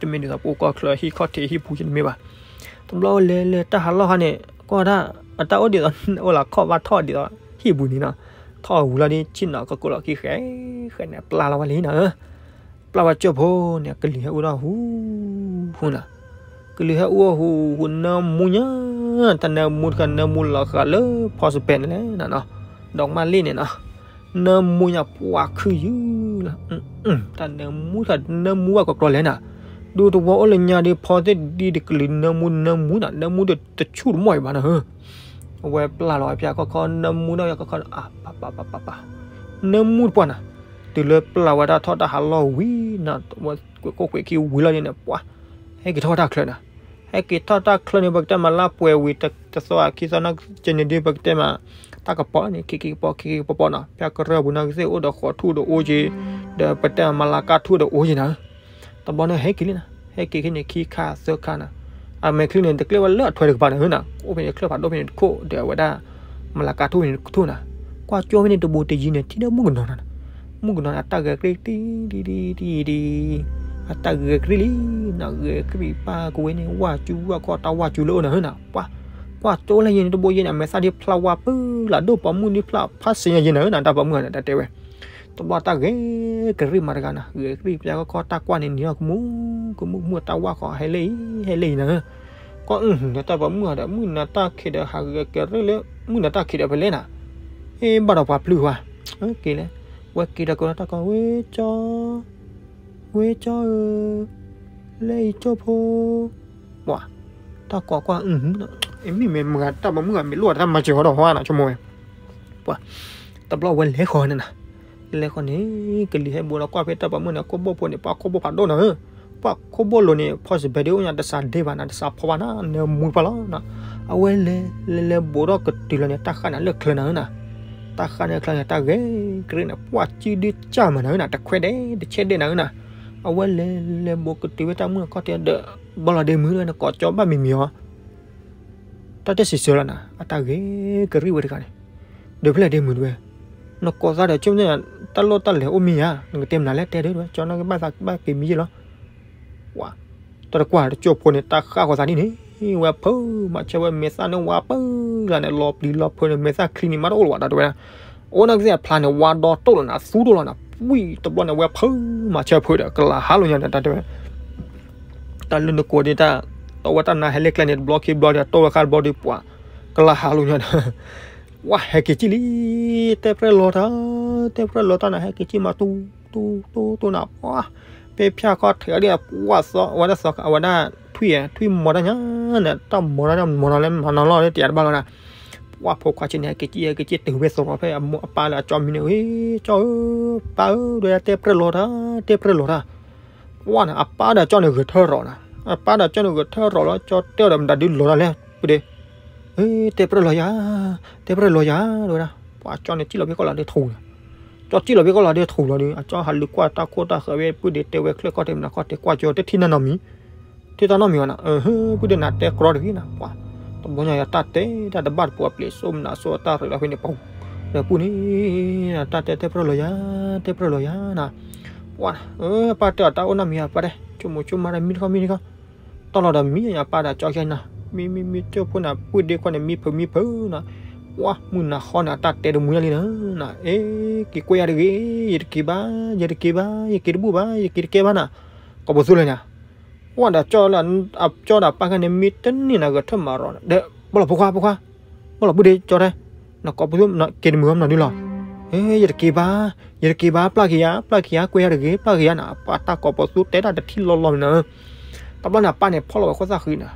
တမ့ၢ်ဒ်သိးပအိၣ်ကီၢ်ချၢဟံၣ်ခီၣ်ထံးဟံၣ်ပူၤယဲတမ့ၢ်ဘၣ်. တဘျီဝဲလဲၤလဲၤတၢ်ဟးလီၢ်ခါန့ၣ် ကွၢ်ဒၣ် အတၢ်အိၣ်ဒ်သိး အိၣ်လၢခီၣ်ဘၣ်ထီၣ်ဒ်သိး ဟံၣ်ပူၤန့ၣ်နီၤ, ထီၣ်ဝံၤလီၤဒ်ဆ့ၣ်နီၤ ကကိးလီၤခံဃဲးဃဲးန့ၣ် ပျၢ်လီၤဝဲလံနၤဧၢ. ပျၢ်ဝဲကၠိဖိန့ၣ် ကလံၤဟဲအူထီၣ်ဟူးဟူးနၤ, ကလံၤဟဲအူထီၣ်ဟူးဟူး နၢမူညါ, တၢ်နၢမူတခါ နၢမူလီၤဃာ်လၢ ဖီစပဲးန့ၣ်လဲၣ်နၤနီၤ, ဒီးမၢ်လ့ၣ်န့ၣ်နီၤ, နၢမူညါပှၤခုၣ်ယုၢ်လီၤ, တၢ်နၢမူတခါ နၢမူဘၣ်ကကျီၤလဲၣ်နၤ, ဒူတဝီအိၣ်လၢညါဒီး ဖီသ့ၣ်ဒ်တကလုာ် နၢမူ နၢမူနၤ နၢမူတဆူၣ်တမီၢ်အံၤဘၣ်နၤဧၢ. အဝဲပျၢ်လီၤဝဲဖၠၣ်ခီခီ နၢမူဒီးဖၠၣ်ခီခီ အါ ပၢ်ပၢ်ပၢ်ပၢ်ပၢ်, နၢမူတပှၢ်နၤ, တုၤလၢပျၢ်ဝဲဒၣ်ထီၣ်တၢ်ဟးလီၢ်ဝံၤနၤ, ဝဲကွဲးခိၣ်ကွဲးခံဝံၤလီၤန့ၣ် ပှၤ ဟဲက့ၤထီၣ်ဝဲတၢ်ချၢနၤ, ဟဲက့ၤထီၣ်တၢ်ချၢန့ၣ် ပကတဲမးလါပှဲၤဝံၤ တသီခံသီနီၢ်ကစၢ်န့ၣ်ဒ် ပကတဲမး တၢ်ကပီၤန့ၣ် ခံခံကပီၤ ခံခံကပီၤပီၤနၤ, ဖၠၣ်ကရၢၢ်ပူၤနီၢ်ကစၢ်အိၣ်ဒီးဃိးထူၣ်ဒီးအိၣ်က့ၤ, ဒီးပတဲမးလါကါထူၣ်ဒီးအိၣ်က့ၤနၤ တဘျီန့ၣ်ဟဲက့ၤလံနၤ, ဟဲက့ၤခဲန့ၣ် ခံခါသၢခါနၤ, အမဲာ်ချံန့ၣ် တကျဲဝဲလၢအထွဲတကပၤန့ၣ်နၤ, အိၣ်ဖဲန့ၣ်ချၢၣ်ဖးဒိၣ်ဖဲန့ၣ်တခိၣ် ဒီးအဝဲဒၣ် မလၤကါထူၣ်ဖဲန့ၣ်တခိၣ်နၤ, ကွၢ်ကၠိဖဲန့ၣ်တဘူးတယံၤန့ၣ် ထံၣ်ဒီးမုၣ်ကနီၤနၤ, မုၣ်ကနီၤန့ၣ် အတၢ်ဂဲၤကရံၣ်တံၢ်တံၢ်တံၢ်တံၢ်, အတၢ်ဂဲၤကရံၣ်လံနၤ, ဂဲၤကရံၣ်ပၢ်ကဝဲန့ၣ် ဝၣ်ကၠူဝၣ်ခီၣ် တၢ်ဝၣ်ကၠူလၢအအိၣ်နၤဧၢနၤ, ပှၤ ကွၢ်ကၠိလၢယဲန့ၣ်တဘိယဲန့ၣ် အမဲာ်သၣ်ဒ်ဖျါဝါပၢလၢဒိၣ်ပိာ်မုၣ်ဒ်ဖျါဖးစ့ၣ်ညါယဲနၤဧၢနၤ, တၢ်ပိာ်မုၣ်ဂၤန့ၣ် တၢ်တဲဝဲ တဘျီတၢ်ဂဲၤကရံၣ်မးတဂၤနၤ, ဂဲၤကရံၣ်ပၠၣ်ခီခီ တၢ်ကွၢ်န့ၣ် နံၤထီၣ်ကမူၣ်ကမူၣ်ကမူၣ် တၢ်ဝၣ်ဃီ ဟဲလၢအံၤ ဟဲလၢအံၤနၤဧၢ, ကွၢ်အုၣ်ဒီးတၢ်ပိာ်မုၣ်ဂၤဒီး မုၢ်နၤတၢ်ခံးဒီးဟးဂဲၤကရံၣ်လၢ မုၢ်နၤတၢ်ခံးဒီးဖဲလဲၣ်နၤ, အ့ ဘၣ်ဒီးပှၤပျုၢ်ဝဲ, က့ၤလဲၣ်, ဝဲက့ၤဒီးကလီတၢ်ကီ ဝ့ကၠီ ဝ့ကၠီဧၢ, လၢအံၤကၠိဖိ, ပှၤ တၢ်ကိးကွၢ်အုၣ်, မ့မ့ၢ်မတၤတၢ်ပိာ်မုၣ်ဂၤ မ့ၢ်လိၣ်တၢ်မၤစၢၤဃီဒီးဟီနၤ ဆိကမိၣ်ဝဲ, ပှၤ တဘျီဝဲလဲၤဃီန့ၣ်နၤ, လဲၤဃီန့ၣ် ကလံၤဟဲဘူးဒီးကွၢ်ဖဲတၢ်ပိာ်မုၣ်န့ၣ် ခိၣ်ဘိၣ်ဖိန့ၣ် ပှၤခိၣ်ဘိၣ်ဖးဒိၣ်နၤဧၢ, ပှၤခိၣ်ဘိၣ်လိၤန့ၣ် ဖီစပဲးဒ့အိၣ်ညါ တစးဒ့ဘၣ်နၤ တစးဖီဘၣ်နၤ နၢမူပှၤလီၤနၤ, အဝဲလဲၤ လဲၤလဲၤဘူးထီၣ်ကတုၤလီၤန့ၣ် တၢ်ဃၣ်န့ၣ်လၢချၢနၤဧၢနၤ, တၢ်ဃၣ်န့ၣ်ချၢန့ၣ် တၢ်ဂဲၤကရံၣ်န့ၣ် ပှၤကံဒုကၢ်မးနၤဧၢနၤ တခွဲးဒဲး တဆဲးဒဲးနၤဧၢနၤ, အဝဲလဲၤလဲၤဘူးကတုၤဝဲတၢ်မုၢ်အခီၣ်ထံးဒီး ဘီလီၤဒ့မုၢ်ဝဲန့ၣ် ကိးကၠီဘၣ်မံၤမံၤအီၤ တၢ်တဲစံးဆၢလီၤနၤ အတၢ်ဂဲၤကရံၣ်ဝဲတဂၤန့ၣ်, ဒီးဖဲလဲၣ်ဒ့မုၢ်တဝဲ, နကိးသးဒီးကၠိန့ၣ် တၢ်လိၣ်တၢ်လဲၤအိၣ်မ့ၢ်ဧါ, နကတဲမနုၤလဲၣ် တဲဒၣ်ဝဲ ကၠီနီၢ်ကဘၣ်သးဘၣ်က့ၤမံၤယ့ၢ်လီၤ, ပှၤ တၢ်တကွၢ်တကၠိဖိန့ၣ် တၢ်ဃၣ်ဃီၤသးဒ်န့ၣ်, ဝဲဖုးမၤဆၢဝဲမဲာ်သၣ်န့ၣ်ဝါပၢလၢန့ၣ် လီၤပျံၤလီၤဖုးန့ၣ် မဲာ်သၣ်ချံန့ၣ် မးတအိၣ်လၢၤဘၣ် တၢ်တဲဝဲဒၣ်, အိၣ်နီၢ်ကစၢ်ဖျါန့ၣ် ဝါဒီတိၢ်လီၤနၤ သူတိၢ်လီၤနၤ ဝံၤတဘျီန့ၣ် ဝဲဖုးမၤဆၢဖုးဒီး ကလၤဟးလိာ်ညါန့ၣ် တၢ်တဲဝဲ တၢ်လၢနကိးဒ်တၢ် တဝဲတၢ်နါဟဲလၢကျဲန့ၣ် တဘျီခံဘျီဒီး တိၢ်ဝဲဃါတဘျီဒီး ပှၤ ကလၤဟးလိာ်ညါန့ၣ် ဝဲဟဲက့ၤကံၣ်လံ, တဲပြဲၢ်လီၤတၢ်, တဲပြဲၢ်လီၤတၢ်နၤ ဟဲက့ၤကံၣ်မး တူတူတူတူနၤ, ပှၤ ဖဲဖၠၣ်ခီထံးဒ် ပှၤသီ အဝဲဒၣ်သီ အဝဲဒၣ်ထွံၣ် ထွံၣ်မီၤတၢ်ညါန့ၣ် တၢ်မီၤတၢ်မီၤနီၤလၢမၤနီၤလီၤလၢတယးတဘၣ်လီၤနၤ, ပှၤဖိခွါဆံးန့ၣ် ဟဲက့ၤကံၣ် ဟဲက့ၤကံၣ်တုၤဝဲသရိာ်ဖဲအမိၢ်အပၢ်လၢအကၠီမံၤန့ၣ် ဝဲ ကၠီဧၢ ပၢ်ဧၢ ဒ်တဲပြဲၢ်လီၤတၢ် တဲပြဲၢ်လီၤတၢ် ပှၤန့ၣ် အပၢ်ဒီးကၠီန့ၣ်ဂဲၤထၢၣ်ရီၤနၤ, အပၢ်ဒီးကၠီန့ၣ်ဂဲၤထၢၣ်ရီၤလီၤ ကၠီတဲဒီးမတၤဒုလီၤတၢ်လဲၣ် ပုၢ်ဒ့, တဲပြဲၢ်လီၤယၤ, တဲပြဲၢ်လီၤယၤ တဲဝဲဒၣ်, ပှၤကၠီန့ၣ်ကံၣ်လီၤဖဲကီၢ်လီၤဒ့ထူၣ်နၤ, ကၠီကံၣ်လီၤဖဲကီၢ်လီၤဒ့ထူၣ်လီၤဒီး အကၠီဟးလူၤကွၢ်တၢ်ခိၣ်တၢ်ဃၢၤဝဲ ပုၢ်ဒ့တဲဝဲချၢၣ်ကီၢ်တဲမနၤကီၢ်တဲ ကွၢ်ကၠီတဲထံၣ်နၢ်နီတမံၤ ထံၣ်တၢ်နီတမံၤဘၣ်နၤ, ပုၢ်ဒ့နၤတဲကြီတဂ့ၤနၤ, ပှၤ တဘျီညါယတၢ်တဲတၢ်တဘၣ်တပှဲၤပျဲၤစိမနၤစိအတၢ်ရ့လီၤဖဲန့ၣ်ပူၤ, ဒီးပုၢ်န့ၣ် တၢ်တဲတဲပြၢၢ်လီၤယၤ, တဲပြၢၢ်လီၤယၤနၤ, ပှၤ ပၢ်တဲအီၤတၢ်အိၣ်နီတမံၤဧါ ပၢ်တဲ ဆိကမိၣ်ဆိကမးဒီးမံတခီမံတခီ, တၢ်လီၤဒီးမံအပၢ်ဒီးကၠီခဲနၤ, မံမံမံကၠိဖိနၤ ပုၢ်ဒ့ခွါန့ၣ် မံဖုးမံဖုးနၤ, ပှၤ မုၢ်နၤဃီနၤ တၢ်တဲတမုာ်လၢလံနၤ, အ့ က့ၤကွဲးယၤတဂ့ၤ, ယတက့ၤဘၣ်, ယတက့ၤဘၣ်, ယက့ၤတဘူၣ်ဘၣ်, ယက့ၤတကဲဘၣ်နၤ, ကိးပသူလၢညါ ပှၤဒီးကၠီလၢ ကၠီဒီးပၢ်ခဲန့ၣ် မ့ၢ်တန့ၢ်နၤဂဲၤထၢၣ်မၤရီၤဒီး ဘၣ်လီၤဖိခွါ ဖိခွါ, ဘၣ်လီၤပုၢ်ဒ့ကၠီတဲ, နကိးပသူ က့ၤတမုာ်ဘၣ်မနုၤဒ်လီၤ, ယတက့ၤဘၣ်, ယတက့ၤဘၣ် ပျၢ်က့ၤယၤ, ပျၢ်က့ၤယၤ ကွဲးယၤတဂ့ၤ, ပျၢ်က့ၤယၤနၤ, ပှၤတၢ်ကိးပသူတဲတၢ်တထံၣ်လီၤလီၤမနၤ, တဘျီန့ၣ် အပၢ်န့ၣ် ဖီၣ်လီၤဝဲခိၣ်သၣ်ဃံနၤ,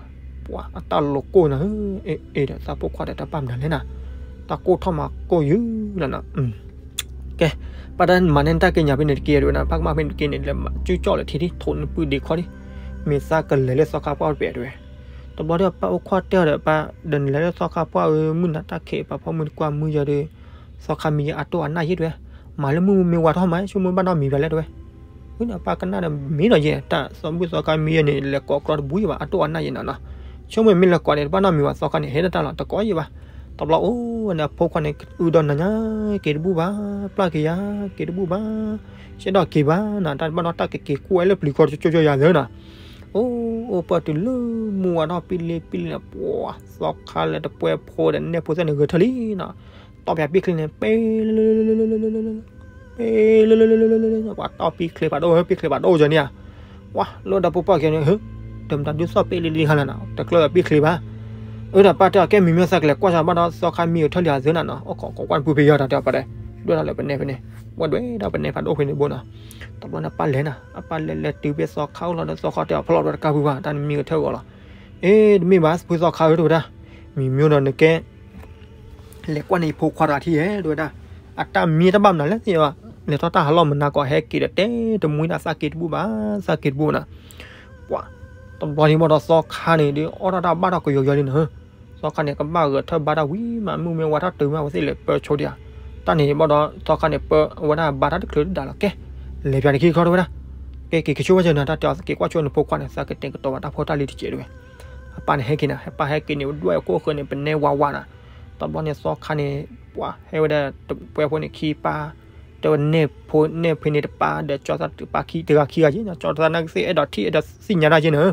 ပှၤအတၢ်လိၤကိၢ်နၤ, အ့ၣ်ဒီးသးဖိခွါဒီးတၢ်ပာ်မနုၤလဲၣ်နၤ, တၢ်ကိၢ်ထီၣ်မၤကိၢ်ယုာ်လီၤနၤ ကဲ, ပၢ်တၢ်မၤန့ၢ်တၢ်က့ညါဖဲန့ၣ်တက့ၢ်ဒ်ဝဲနၤ, ပၢ်ကမၣ်ဖဲန့ၣ်တက့ၢ်န့ၣ် လဲၤမၤစုကၠီၣ်လၢထံထံ ထိးနပုၢ်ဒ့ခီဒံး, မ့ၢ်သးကလဲၤလၢသီခါပှၢ်အိၣ်တဘ့ၣ်တဲဝဲ. တဘျီဒီးအပၢ်အိၣ်ခိးတဲအီၤဒီး ပၢ်ဒီးနလဲၤလၢသီခါပှၢ်ဧၢ, မုၢ်နၤတၢ်ခံးပာ်ဖီမုၢ်တကွၢ်မုၢ်ယဲဒီး သီခါမံယဲအတိၢ်အနၢ်ယဲတဲဝဲ, မၤလၢမုၢ်မ့ၢ်ဝါထီၣ်မး ဆိကမိၣ်ဘၣ်နီတမံၤဘၣ်လဲၣ်တဲဝဲ. အပၢ်ကနၣ်ဒီးမ့ၢ်နီၤယဲ တၢ်သီဘူၣ်သီခါမံယဲန့ၣ် လဲၤကိးကြီတဘူၣ်ယဲဘၣ် အတိၢ်အနၢ်ယဲနီၤနီၤ, ဆိကမိၣ်မ့ၢ်လဲၤကိးန့ၣ် တဘၣ်နီတမံၤဘၣ် သီခါန့ၣ်ဟဲတၢ်လီၤ တကိးယဲဘၣ်. တဘျီအိၣ်ဝဲန့ၣ် အဖိခွါန့ၣ် အုဒီးနၤညါ က့ၤတဘူၣ်ဘၣ်, ပျၢ်က့ၤယၤ က့ၤတဘူၣ်ဘၣ်, ရှဲဒီးက့ၤဘၣ်နီၤ, တၢ်တဘၣ်နီတၢ်ကက့ၤကွၢ်လၢပျံၤဃီတကၠိကၠိယၤသၢနီၤ. အိၣ်အိၣ်ပၢၢ်တုၤလၢမုၢ်ဝါထီၣ်ပံလ့ပံလ့န့ၣ် ပှၤသီခါလဲၤတပှဲဖိဒီးနဲၣ်ဖိသၣ်န့ၣ်ဂဲၤထၢၣ်လံနီၤ, တီၢ်ပၠးပံၣ်ချ့န့ၣ် ပ့ ပ့ ပှၤတီၢ်ပံၣ်ချ့ဖးဒိၣ် ပံၣ်ချ့ဖးဒိၣ်ယၤန့ၣ်ဧါ, ပှၤလၢဒီးပိၢ်ပၢ်က့ၤန့ၣ် ဟၢ တမတၤဒုးသီၣ်ပ့လ့လ့ဟါလီၤနီၤ တကျၢၢ်ပံၣ်ချ့ဘၣ်. အၢ ဒီးပၢ်တဲအီၤ ကဲမံၤမံၤသးကလဲၤကွၢ်စၢ်ဘၣ်ဒီးသီခါမံအထၢၣ်လံအသၢနၤနီၤ, အိၣ်ခိးကွၢ်နပုၢ်ဖဲယီၤတၢ်တဲအီၤပၢ်တဲ, ဒွဲၣ်ထီၣ်လၢပနဲဖဲန့ၣ်, ဝဲဒွဲၣ်ဒီးပနဲဖးဒိၣ်ဖဲန့ၣ်ဘိနီၤ. တဘျီန့ၣ်ပၢ်လဲၤနီၤ, အပၢ်လဲၤလဲၤတုၤဖဲသီခါအိၣ်လီၤဒီး သီခါတဲအီၤဖျီၣ်လီၤဒီးတကၢ်ဖုဘၣ် တၢ်နမံကထၢၣ်ဂီၤလီၤ. အ့ တမ့ၢ်ဘၣ် ဖုသီခါဧၢ တဲဝဲဒၣ်, မံၤမံၤဒီးနကဲ လဲၤကွၢ်န့ၣ်ယဖိခွါတဂၤထံၣ်ဧါ တဲဝဲဒၣ်, အတၢ်မံတဘၣ်မနုၤလဲၣ်သ့ၣ်ဘၣ်, လဲၤထီၣ်တၢ်ဟးလီၢ်မနၤကိးဟဲက့ၤဒီးတဲတမှံဒၣ်သးက့ၤတဘူၣ်ဘၣ်, သးက့ၤတဘူၣ်ဘၣ်နီၤ. ပှၤ တဘျီန့ၣ်ဘၣ်ဒီးသီခါန့ၣ်ဒီး အီၣ်တၢ်တၢ်ဘၣ်ထီၣ်ကယီယီလံနီၤ, သီခါန့ၣ်ကဘၣ်ဂဲၤထၢၣ်ဘါတၢ်ဝံၤမး မုၢ်မ့ၢ်ဝါထီၣ်တုၤမး အဝဲသ့ၣ်လဲၤပၢဆိဒံးဧါ. တၢ်န့ၣ်ဘၣ်ဒီးသီခါန့ၣ်ပၢဝဲဒၣ်ဘါတၢ်တချုးတဒၣ်လီၤ ကဲ, လဲၤပၠးတခံခီတဲဝဲဒၣ်, ကဲက့ၤကဆိဝဲကၢၤနီၤ တၢ်တဲအီၤက့ၤကွၢ်ဆိန့ၣ်ဖိခွါန့ၣ် သးကတဲာ်ကတီၤဘၣ်တၢ်ဖိတၢ်လံၤတကဲးတဲဝဲ. အပၢ်န့ၣ်ဟဲက့ၤနီၤ, ဟဲပၢ်ဟဲက့ၤန့ၣ် ဒွဲၣ်အခိၣ်ဃၢၤန့ၣ် ပနဲဝးဝးနီၤ. တဘျီန့ၣ်သီခါန့ၣ် ပှၤဟဲဝဲဒၣ်တပှဲဖိန့ၣ်ခံပၢ်, တဲဝဲနဲၣ်ဖိနဲၣ်ဖဲန့ၣ်တပၢ် ဒီးကၠီသးတပၢ်ခံတဂၤခံဂၤက့နီၤ, ကၠီသးနာ်က့သ့ၣ်အဲၣ်ဒိးထံၣ်အဲၣ်ဒိးသ့ၣ်ညါတၢ်က့နီၤ.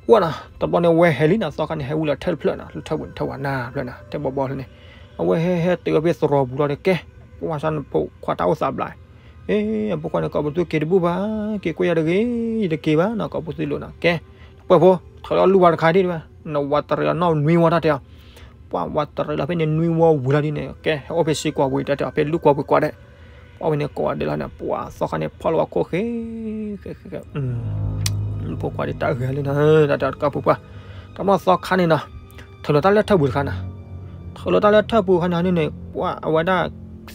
ပှၤနီၤ တဘျီန့ၣ်ဝဲဟဲလံနီၤ, သီခါန့ၣ်ဟဲဝံၤလီၤထၢၣ်တဖျၢၣ်နီၤ, လၢထၢၣ်ပူၤန့ၣ်ထၢၣ်ဝဲနၤဖျၢၣ်နီၤ, ထဲဘီဘီဖျၢၣ်န့ၣ်, အဝဲဟဲဟဲတုၤဝဲဖဲသရိာ်ပူၤလီၤဒီး ကဲ, ပှၤဆါနဖိခွါတၢ်အိၣ်သးဘျါ အ့ အဖိခွါန့ၣ် ကိးပသူက့ၤတဘူၣ်ဘၣ်, က့ၤကွၢ်ယၤတဂ့ၤ, ယတက့ၤဘၣ်နီၤ, ကိးပသူလိာ်နီၤ, ကဲ, တပှဲဖိ, ထီၣ်လီၤလူၢ်ဝါတခါဒ်တဲဝဲ, နဝၤတရံးလီၤနီၢ်နွံဝီတၢ်တဲအီၤ, ပှၤဝၤတရံးလီၤဖဲန့ၣ်နွံဝီဝံၤလီၤဒ်န့ၣ် ကဲ ဟဲအိၣ်ဖဲစ့ၢ်ကီးဝံၤတၢ်တဲအီၤ ဖဲလူၢ်ကွၢ်ပှ့ၤကွၢ်ဒဲး, ပှၤဝဲန့ၣ်ကိးဂၤဒဲးလီၤန့ၣ် ပှၤသီခါန့ၣ်ဖီၣ်လီၤဝဲခိၣ်ဃဲ ဖိခွါဒ်တၢ်အဂ့ၤလံနီၤ, တၢ်တဲအီၤတကၢ်ဖုပှၢ်, တဘျီသီခါန့ၣ်နီၤ ထုးလီၤတၢ်လၢထၢၣ်ပူၤတခါနီၤ, ထုးလီၤတၢ်လၢထၢၣ်ပူၤခါန့ၣ်န့ၣ် ပှၤအဝဲဒၣ်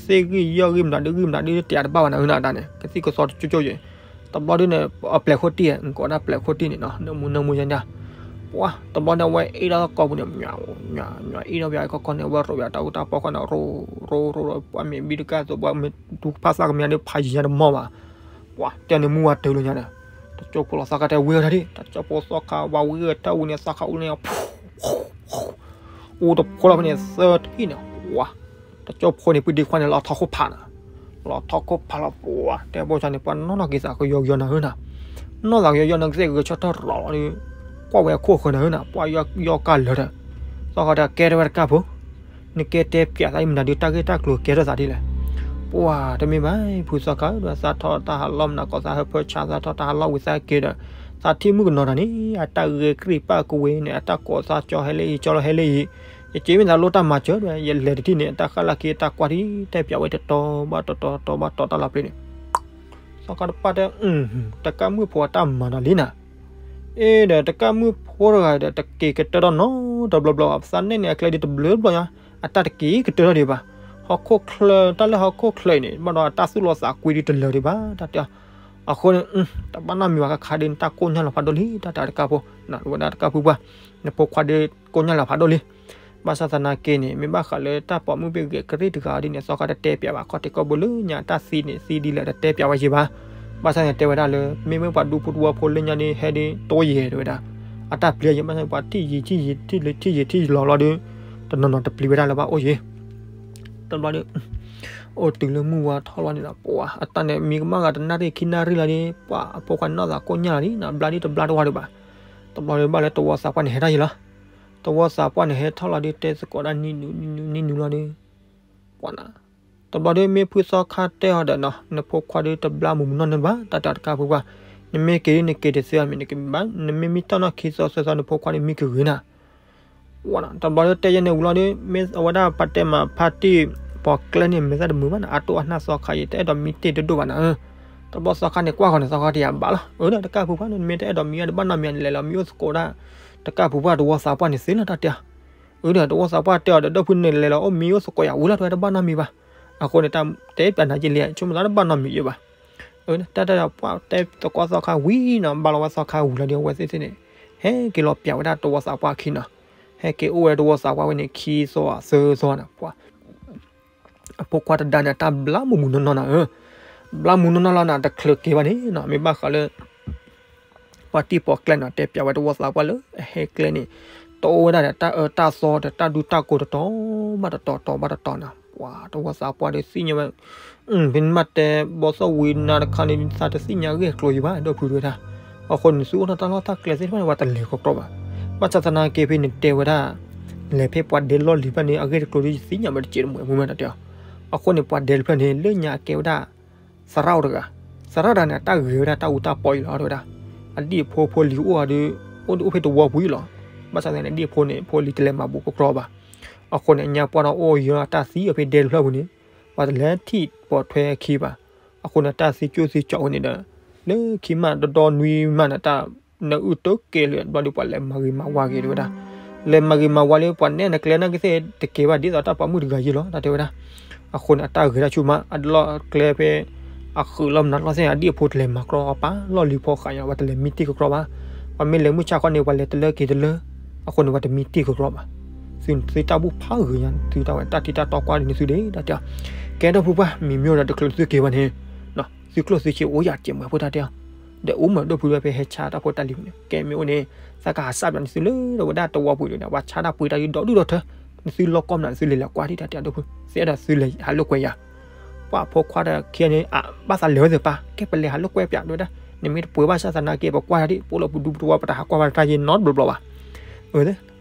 သ့ၣ်ဂံၢ်ယီၢ်ဂံၢ်မတၤဒုဂံၢ်မတၤဒုတယးတဘၣ်ဘၣ်နီၤ, အတၢ်န့ၣ် ကသံၣ်ကသီတကၠိကၠိယဲၢ်, တဘျီဒုန့ၣ် အပျဲၢ်ခိၣ်တံၢ် ကိးဝဲဒၣ်ပျဲၢ်ခိၣ်တံၢ်န့ၣ်နီၤ, နမူနမူယဲၢ်န့ၣ်, ပှၤ တဘျီန့ၣ် အဝဲအ့ၣ်လီၤသကိးပူၤန့ၣ် မၠးမၠးအ့ၣ်လီၤဘၣ်အံၤကီကီန့ၣ် အဝဲရိးဘၣ်တၢ်အူတၢ်ပီခီန့ၣ် ရိရိရိ ပှၤမ့ၢ်ဘံတကၢ်သိး ပှၤမ့ၢ်ဒူကဖၣ်သၣ်ကမံၤဒုးဖးယံၤညါတမီၢ်ဘၣ်, ပှၤတဲန့ၣ်မုၢ်ဝါတၢ်လီၤညါန့ၣ်, တကၠိဖိလီၤသီခါတဲဝံၤအီၤတၢ်ဒ် တကၠိဖိသီခါဝဲဝံၤအီၤတၢ်ဝံၤန့ၣ် သီခါအူန့ၣ် အူတဖိလီၤဖဲန့ၣ် သၢထံၣ်န့ၣ် ပှၤ တကၠိဖိန့ၣ် ပုၢ်ဒ့ခွါန့ၣ် လီၤထီၣ်ခိၣ်ဖးနီၤ, လီၤထီၣ်ခိၣ်ဖးလီၤ ပှၤ တဲဘၣ်ဆၣ်န့ၣ် ပှၤနီၢ်နီၢ်က့ၤသးကယီကယီနီၤဧၢနီၤ, နီၢ်သးကယီကယီနီၤ ကသ့ၣ်ဂဲၤဆၢထၢၣ်ရီၤလီၤဒီး ကွၢ်ဝဲအခိၣ်ဃၢၤနီၤဧၢနီၤ, ပှၤယီၢ်ကၢ်လၢာ်ဒီး သီခါတဲကဲထီၣ်ဝဲတကၢ်ဖိ နကဲတဲပၠးသးအံၤမနုၤဒုး တၢ်ဂ့ၢ်တၢ်ကျိၤကဲထီၣ်သးဒ်လဲၣ်, ပှၤတမ့ၢ်ဘၣ် ဖုသီခါဒီး သးထီၣ်တၢ်ဟးလီၢ်မနၤကိးသးဟၢဖၢဆါ သးထီၣ်တၢ်ဟးလီၢ်ဝံၤသးက့ၤဒီး သးထံၣ်မုၣ်ကနီၤတၢ်န့ၣ် အတၢ်ဂဲၤကြံၢ်ပာ်ကဝ့ၤန့ၣ် အတၢ်ကိးသးကၠီဟဲလၢအံၤ ကၠီလီၤဟဲလၢအံၤ, ယက့ၤမ့ၢ်သးလိၣ်တၢ်မၤစၢၤဒီး ယလဲၤတထံၣ်န့ၣ် အတၢ်ဃၣ်လၢ်က့ၤတၢ်ကွၢ်ထံၣ် တဲပၠးဝဲတတီၤဘၣ်တတီၤ တီၤဘၣ်တီၤတၢ်လီၤပျံၤန့ၣ် သီခါတပၢ်တဲ တကၢ်မုၣ်ဖိအတၢ်မၤနီၤလံနီၤ, အ့ဒီးတကၢ်မုၣ်ဖိတဂၤဒီး တက့ၤကတၢၢ်ထီၣ်နီတဘျီဘျီဘၣ်, ပသးနဲၣ်န့ၣ် အကျဲဒ်တဘျုးဘျီညါ, အတၢ်တက့ၤကတၢၢ်ထီၣ်ဒံးဘၣ်, ဟီၣ်ခိၣ်ချၢ တၢ်လၢဟီၣ်ခိၣ်ချၢအံၤန့ၣ် ဘၣ်ဒီးအတၢ်သူၣ်လီၤသးကွံဒ်တလၢာ်ဒံးဘၣ် တၢ်တဲအီၤ, အဃိန့ၣ် တဘၣ်နီတမံၤဘၣ် ခါခါဒ်န့ၣ် တၢ်ကိၢ်ညါလီၤဖးဒိၣ်လံ တၢ်တဲတကၢ်ဖိ, ဝဲဒၣ်တကၢ်ဖုပှၢ်, နဖိခွါဒ်ကိၢ်ညါလီၤဖးဒိၣ်လံ ဘၣ်ဆၣ်သနာ်က့န့ၣ် မ့ၢ်ဘၣ်ဃးလၢတၢ်ပိာ်မုၣ်ဘ့ၣ်ဂဲၤကရံၣ်တဂၤဒ်န့ၣ် သီခါတတဲပၠးဘၣ် ခီၣ်ထံးကီၢ်ပူၤလၢညါ တၢ်သံန့ၣ် သံဒ်လဲၣ်တတဲပၠးဝဲယံၤဘၣ်. ဘၣ်ဆၣ်န့ၣ်တဲဝဲဒၣ်လၢ မ့မ့ၢ်ပှၤဒူဖိတဝီဖိလၢညါဒ်ဟဲဒ်တိယဲၢ်တဲဝဲဒၣ် အတၢ်ပျံၤယံၤ ဘၣ်ဆၣ်ပှၤထံၣ်ယံၤထံၣ်ယံၤထံၣ်လၢထံၣ်ယံၤထံၣ်လီၤလီၤဒီး တနီၤနီၤတပျံၤဝဲဒၣ်လၢၤဘၣ်အိၣ်ယံၤ တဘျီဒီး အိၣ်တုၤလၢမုၢ်ဝါထီၣ်လီၤန့ၣ်ဒီး ပှၤအတၢ်န့ၣ်မံကမၣ်ဂၤတနၣ်ရံၣ်ခံနၣ်ရံၣ်လီၤဒီး ပှၤအဖိခွါန့ၣ်နီၢ်သးကိၢ်ညါလီၤဒ်နီၤ ဘျါဒ်တဘျါတဝါဒံးဘၣ်. တဘျီဒီးဘၣ်လၢတဝီသးပှၢ်န့ၣ်ဟဲထီၣ်ယံၤလီၤ. တဝီသးပှၢ်န့ၣ်ဟဲထီၣ်လီၤဒီးတဲသကိးဒၣ်နံၤနုၤနံၤနုၤနံၤနုၤလီၤဒီး ပှၤနၤ တဘျီဒီးမ့ၢ်ဖုသီခါတဲအီၤဒီးနီၤ နဖိခွါဒီးတဘျါမုၢ်မုၢ်နီၢ်နီၢ်ဘၣ် တၢ်တၢ်တကၢ်ဖုပှၢ် နမ့ၢ်က့ၤဒ်န့ၣ်က့ၤတသ့ဘၣ်မ့ၢ်နကဘၣ် နမ့ၢ်မံတၢ်နီၢ်ခံသီသၢသီနဖိခွါဒီးမံကဂ့ၤနၤ တဘျီဒီးတဲယဲန့ၣ်ဝံၤလီၤဒီး မ့ၢ်အဝဲဒၣ်ပှၤတဲမးဖါတံၢ် ပှၤကျဲန့ၣ် မ့ၢ်သၣ်တမုာ်ဘၣ်န့ၣ် အတိၢ်အနၢ်သီခါအံၤ တအဲၣ်ဒိးမံတ့ၢ်တဒိၣ်ဘၣ်နၤဧၢ. တဘျီသီခါန့ၣ်ကွၢ်ဃီန့ၣ် သီခါတယၤဘၣ်လီၤ. အၢ ဒီးတကၢ်ဖုပှၢ်န့ၣ် နမ့ၢ်တအဲၣ်ဒိးမံအီၤတဘၣ်နီတမံၤ နလဲၤလီၤမံအိၣ်သကိးဒၣ် တကၢ်ဖုပှၢ်တဝီသးပှၢ်န့ၣ်သ့လီၤ တၢ်တဲ. အၢ ဒီးတဝီသးပှၢ်တဲအီၤဒီး ဒီပုၢ်ဝဲၢ်န့ၣ်လဲၤလီၤအိၣ်မံအိၣ်သကိးယၤဝံၤလီၤ တဝဲတဘၣ်နီတမံၤဘၣ်. အဃိန့ၣ် တၢ်တဲပျးနၤက့လံ ဆိကမိၣ်သးတဘၣ်နီတမံၤယဲဘၣ်. တၢ်တၢ်ပှၢ်တဲသကိးသီခါဝံၤနီၤ ဘၣ်လီၤဝဲသီခါဝံၤလီၤဒီး အဝဲသ့ၣ်သ့ၣ်န့ၣ် ဟဲက့ၤလီၤပျးဝဲဒၣ်တဝီသးပှၢ်အခံနီၤ. ဟဲက့ၤအိၣ်ဝဲတဝီသးပှၢ်ဝဲန့ၣ် ခံသီသၢသီနီၤ ပှၤ အဖိခွါတဒါန့ၣ် တၢ်ဘျါမူးမူးနီၢ်နီၢ်နီၤ, ဘျါမူးနီၢ်နီၢ်လီၤနီၤ တချုးက့ၤဘၣ်န့ၣ်နီၤ မ့ၢ်ဘၣ်ဃးလၢ ပှၤတံၢ်ပိာ်ကျဲနီၤ တဲပျးဝဲတဝီသးပှၢ်လၢအဟဲကျဲန့ၣ် တအိၣ်ဝဲဒၣ်ဒီးတၢ်အၢတၢ်သီဒီးတၢ်ဒူတၢ်ကိးတတီၤဘၣ်တတီၤ တတီၤဘၣ်တတီၤနီၤ ပှၤတဝီသးပှၢ်ဒီးသ့ၣ်ညါဝဲ ဖဲနမ့ၢ်တဲဘီသီၣ်ဝံၤနၤတခါန့ၣ် သးတသ့ၣ်ညါအဂ့ၢ်အကျိၤယံၤဘၣ် ဒီပုၢ်ဝဲၢ်တၢ်. အဃိန့ၣ် သုအိၣ်ထီၣ်တၢ်လီၢ်တၢ်ကျဲသ့ၣ်တဖၣ်န့ၣ် ပှၤတလဲၤကီကီဘၣ်. ဘၣ်ဆၣ်သနာ်က့ဖဲနတဲဝဲဒၣ် လဲၤဖဲပှၤဒဲလီၢ်လံၤဖျၢၣ်န့ၣ် အဂ့ၢ်တကျိၤဒီးယသ့ၣ်ညါမ့ၢ်တကဲးတမှဲးမူမ့ၢ်တၢ်တဲအီၤ. အဃိန့ၣ် ပှၤဒဲတဖျၢၣ်န့ၣ် လၢညါအကဲဝဲဒၣ် သရၣ်အိၣ်တဂၤ, သရၣ်တဂၤန့ၣ် အတၢ်ဂဲၤဝဲဒၣ်တၢ်အူတၢ်ပီအံၤလီၤ တဲဝဲဒၣ်. အဒံၣ်အဖိဖိလံၤအိၣ်အီၤဒီး အိၣ်ဒံးအိၣ်ဖဲတဝီပူၤအံၤလီၤ. ဘၣ်ဆၣ်သနာ်က့န့ၣ် အဒံၣ်အဖိန့ၣ် ဖိလံၤတလဲၤမၤဘူးကီကီဘၣ်. အဃိန့ၣ် အညါပှၢ်ဒီးအိၣ်ယံၤအတၢ်သံအီၤဖဲဒဲတဖျၢၣ်ပူၤန့ၣ် ပှၤတလဲၤထံၣ်ပိာ်ထွဲအခံဘၣ်. အဃိန့ၣ် တၢ်သံကၠိၣ်သံကၠီဝဲန့ၣ်ဒီး လၢခံမးဒီဒီနွံမးန့ၣ် တၢ်နအုၣ်တကဲလၢဘျီဒီး ပှၤလဲၤမၤဂ့ၤမၤဝါက့ၤ တဲဝဲဒၣ်. လဲၤမၤဂ့ၤမၤဝါလၢပှၤနဲၣ်နကျဲနာ်က့သ့ၣ် တကဲဘၣ်ဒ်သိးတၢ်ပာ်မုၣ်တဂၤယ့လီၤ တၢ်တဲဝဲဒၣ်. အဃိန့ၣ် အတၢ်ဂဲၤတၢ်ဆူၣ်မး အလီၢ်ကျဲဖဲ အဃုာ်လီၤမနုၤလီၢ်သ့ၣ် အဒံၣ်အဖိတလဲၤမၤကြီအီၤပာ်လီၢ်လံၤဖီဃာ်ညါ ပှၤတလဲၤမံတ့ၢ်ကီကီဘၣ်. ပှၤမ့ၢ်လဲၤမုၢ်ဆါခီန့ၣ် ပှၤလဲၤတလၢက့ၤတလၢ, အဃိန့ၣ် ပှၤတမံတ့ၢ်ကီကီဘၣ်. သုသုတၢ်ဘူၣ်ဖးဂ့ၤညါ သုတၢ်ဝဲတၢ်ထံၣ်တၢ်တီကွၢ်ဒ်န့ၣ်သုဒ့ တၢ်တဲအီၤ. ကဲဒီပုၢ်ပှၢ် မံၤမ့ၢ်ဒီးတချုးလၢသုက့ၤဘၣ်န့ၣ် သုကျိၣ်သုစ့အိၣ်ယၤတစဲးမး ဖိတၢ်တဲအီၤ. ဒီးအိၣ်မးဒီပုၢ်ဝဲၢ်ဖဲဟဲဆါတၢ်ဖိတၢ်လံၤန့ၣ် ကဲမ့ၢ်အိၣ်န့ၣ် သးကဟးစးပျးန့ၢ်သုလၢဝဲဒၣ်တဝီပူၤဒီး ပှၤဆါတၢ်ပှ့ၤတၢ်ယုၢ်ဒီဒူၣ်ဒီထၢ, နသုလီၢ်ကီၢ်မနုၤန့ၣ် သုလဲၤလဲၤကွၢ်ဒံး တၢ်တဲဒီပုၢ် သ့အဲၣ်ဒိးသုလဲၤဟးလိာ်ကွဲယၤ. ပှၤဖိခွါတၢ်ခံဂၤန့ၣ် အဘၣ်သးလဲၤဝဲသ့ၣ်ပၢ် ကဲပလဲၤဟးလိာ်ကွဲပျး တဲဝဲဒၣ်. နမ့ၢ်တပှ့ၤဘၣ်ဆၣ်သနာ်က့ ပကွၢ်တၢ်ဒံး ပအိၣ်လၢပဒူပတဝီ ပတဟးကွၢ်ဘၣ်တၢ်ယဲနီတဘျီဘျီဘၣ်.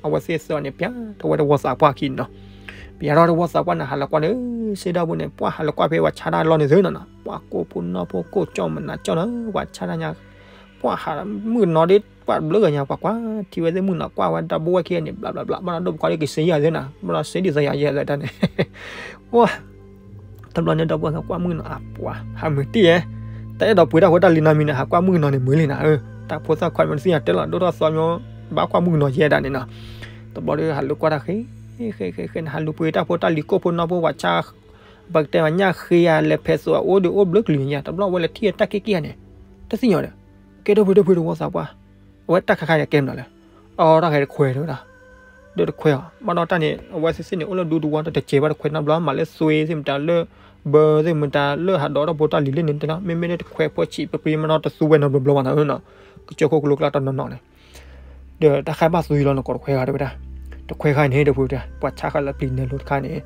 အဝဲသ့ၣ်သၢအီၤန့ၣ် ပျးထီၣ်ဝဲတဝီသးပှၢ်အခံနီၤ. ပျးထီၣ်တဝီသးပှၢ်န့ၣ် ဟးလီၤကွၢ်န့ၣ် စ့ဒၣ်ဖိန့ၣ် ပှၤဟးလီၤကွၢ်ဖဲပှၤဆါတၢ်လီၢ်န့ၣ်သ့နီၤနီၤ ပှၤကိၢ်ဖိနီၢ်ဖိကိၢ်ကၠီၣ်မနုၤကၠီၣ်နီၤ ပှၤဆါတၢ်ညါ ပှၤဟးမုၣ်ကနီၤဒီး ပှၤဘျုးဂၤညါ ပှၤကွၢ်ထံဝဲသ့ၣ်မုၣ်နီၤ ကွၢ်ဝဲဒီပုၢ်ဝဲၢ်ခံဂၤန့ၣ် ဘျးဘျးဘျး ဘၣ်ဒီးဒိၣ်ပခီဒီးက့ၤစ့ယၤသ့နီၤ ဘျီဒီးစ့ဒံးသးယၤယဲသတးန့ၣ် ဝါ တဘျီန့ၣ်ဒီပုၢ်ဝဲၢ်ကွၢ်မုၣ်ကနီၤ အပှၤ ဟးမုာ်တံၢ်ဧဲ, တၢ်အဲၣ်ဒိးပှ့ၤတၢ်ဖိတၢ်လံၤနီတမံၤန့ၣ် ဟးကွၢ်မုၣ်ကနီၤန့ၣ် မုာ်လံနၤဧၢ, တၢ်ဖိသၣ်ခွါမ့ၢ်တသ့ၣ်ညါတဲလီၤ ဒိၣ်ထီၣ်သီမ့ၢ် ဘၣ်ကွၢ်မုၣ်ကနီၤယဲဒၣ်န့ၣ်နီၤ, တဘျီဒီးဟးလိာ်ကွၢ်တၢ်ဃ့ ဃ့ ဃ့ ဃ့ နဟးလူၤပှ့ၤတၢ်ဖိတၢ်လံၤကိၢ်ဖိနီၢ်ဖိ ပှၤဆါ ပကတဲမ့ၢ်ညၣ်ဃ့ယၤ လဲၤဖဲးသိးအအိၣ်ဒီးအိၣ်ဘျုးကလုာ်န့ၣ်ယါ တဘျီဝဲလဲၤထံၣ်တၢ်က့ၢ်က့ၢ်ဧါန့ၣ် တသ့ၣ်ညါဒီး ကဲဒီပုၢ်ဒီပုၢ်တဝီသးပှၢ်, အဝဲတၢ်ခါခါယကဲမနုၤလဲၣ်, အီတၢ်ခါတခွဲးတဲဝဲဒၣ်, ဒီးတခွဲးအီၤ ဘၣ်ဒီးတၢ်န့ၣ် အဝဲသ့ၣ်သ့ၣ်န့ၣ်အိၣ်လၢဒူတဝီတတစဲးဘၣ်တခွဲးနီတဘျီ မၤလၢသွ့သ့ၣ်မတၤလၢ ဘၢသ့ၣ်မတၤလၢဟးဒီးတၢ်ဖိတၢ်လံၤလၢန့ၣ်တဲနီၤ မ့မ့ၢ်လၢတခွဲးဖိဆံးပပှ့ၤမနီတသူဝဲနီတဘျီဘျီဘၣ်နၤဧၢနီၤ, ကစၢၢ်ခိၣ်ကလိကျါတနီၤနီၤန့ၣ် ဒီးတၢ်ခါဘၣ်သွံလီၤနကိးတခွဲးဂၤတဲဝဲဒၣ်, တခွဲးဂၤန့ၣ်ဒီပုၢ်ဝဲၢ် ပှၤဆါဃာ်လၢပျံၤနဲၣ်လိၤတခါန့ၣ်,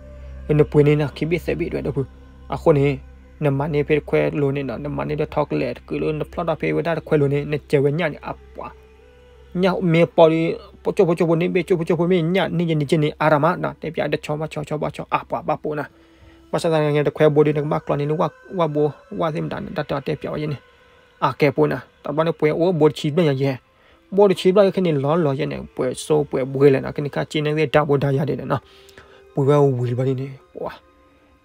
နပှ့ၤန့ၢ်နၤခံဘ့ၣ်သၢဘ့ၣ်တဲဝဲဒီပုၢ်ဝဲၢ်, အဃိန့ၣ် နမၤန့ၢ်ဖဲတခွဲးလိၤန့ၣ်နီၤ နမၤန့ၢ်ဒီးထီကလဲာ်တကုာ်လၢနဖျီၣ်ထီၣ်ဖဲဝဲဒၣ်တခွဲးလိၤန့ၣ် နစဲးဝဲညၣ်န့ၣ် အပှၤ ညၣ်မ့ၢ်ပီဒီး ကၠိဖိကၠိဖိန့ၣ်ဘ့ၣ် ကၠိဖိကၠိဖိမ့ၢ်ညၣ်န့ၢ်ယဲန့ၢ်ကဲန့ၣ် အါရမးနီၤ တဲပျးတဆီဘၣ်ဆီ ဆီဘၣ်ဆီ အပှၤဘၣ်ပိာ်နၤ, ဘၣ်ဆၣ်သနာ်က့တခွဲးဘိဒီး နကဘၣ်ကျီန့ၢ်လၢဝၣ်ဘိ ဝၣ်သ့ၣ်မတၤန့ၣ် တၢ်တဲအီၤတဲပျးဝဲယဲန့ၣ်, အကဲပိာ်နၤ တဘျီန့ၣ်ပှ့ၤအိၣ်ဘိတဆံဘျဲၣ်ညါယဲ ဘိတဆံဘျဲၣ်ခဲန့ၣ်လီၤလီၤယဲန့ၣ် ပှဲၤစိပှဲၤဘှဲလဲၣ်နီၤ ခဲန့ၣ်ခါက့န့ၣ်သ့ၣ်ဒၣ်ဘိဒၣ်ယၤဒဲးနီၤ, ပှ့ၤဝဲဝံၤတဘျီဒ်န့ၣ် ပှၤ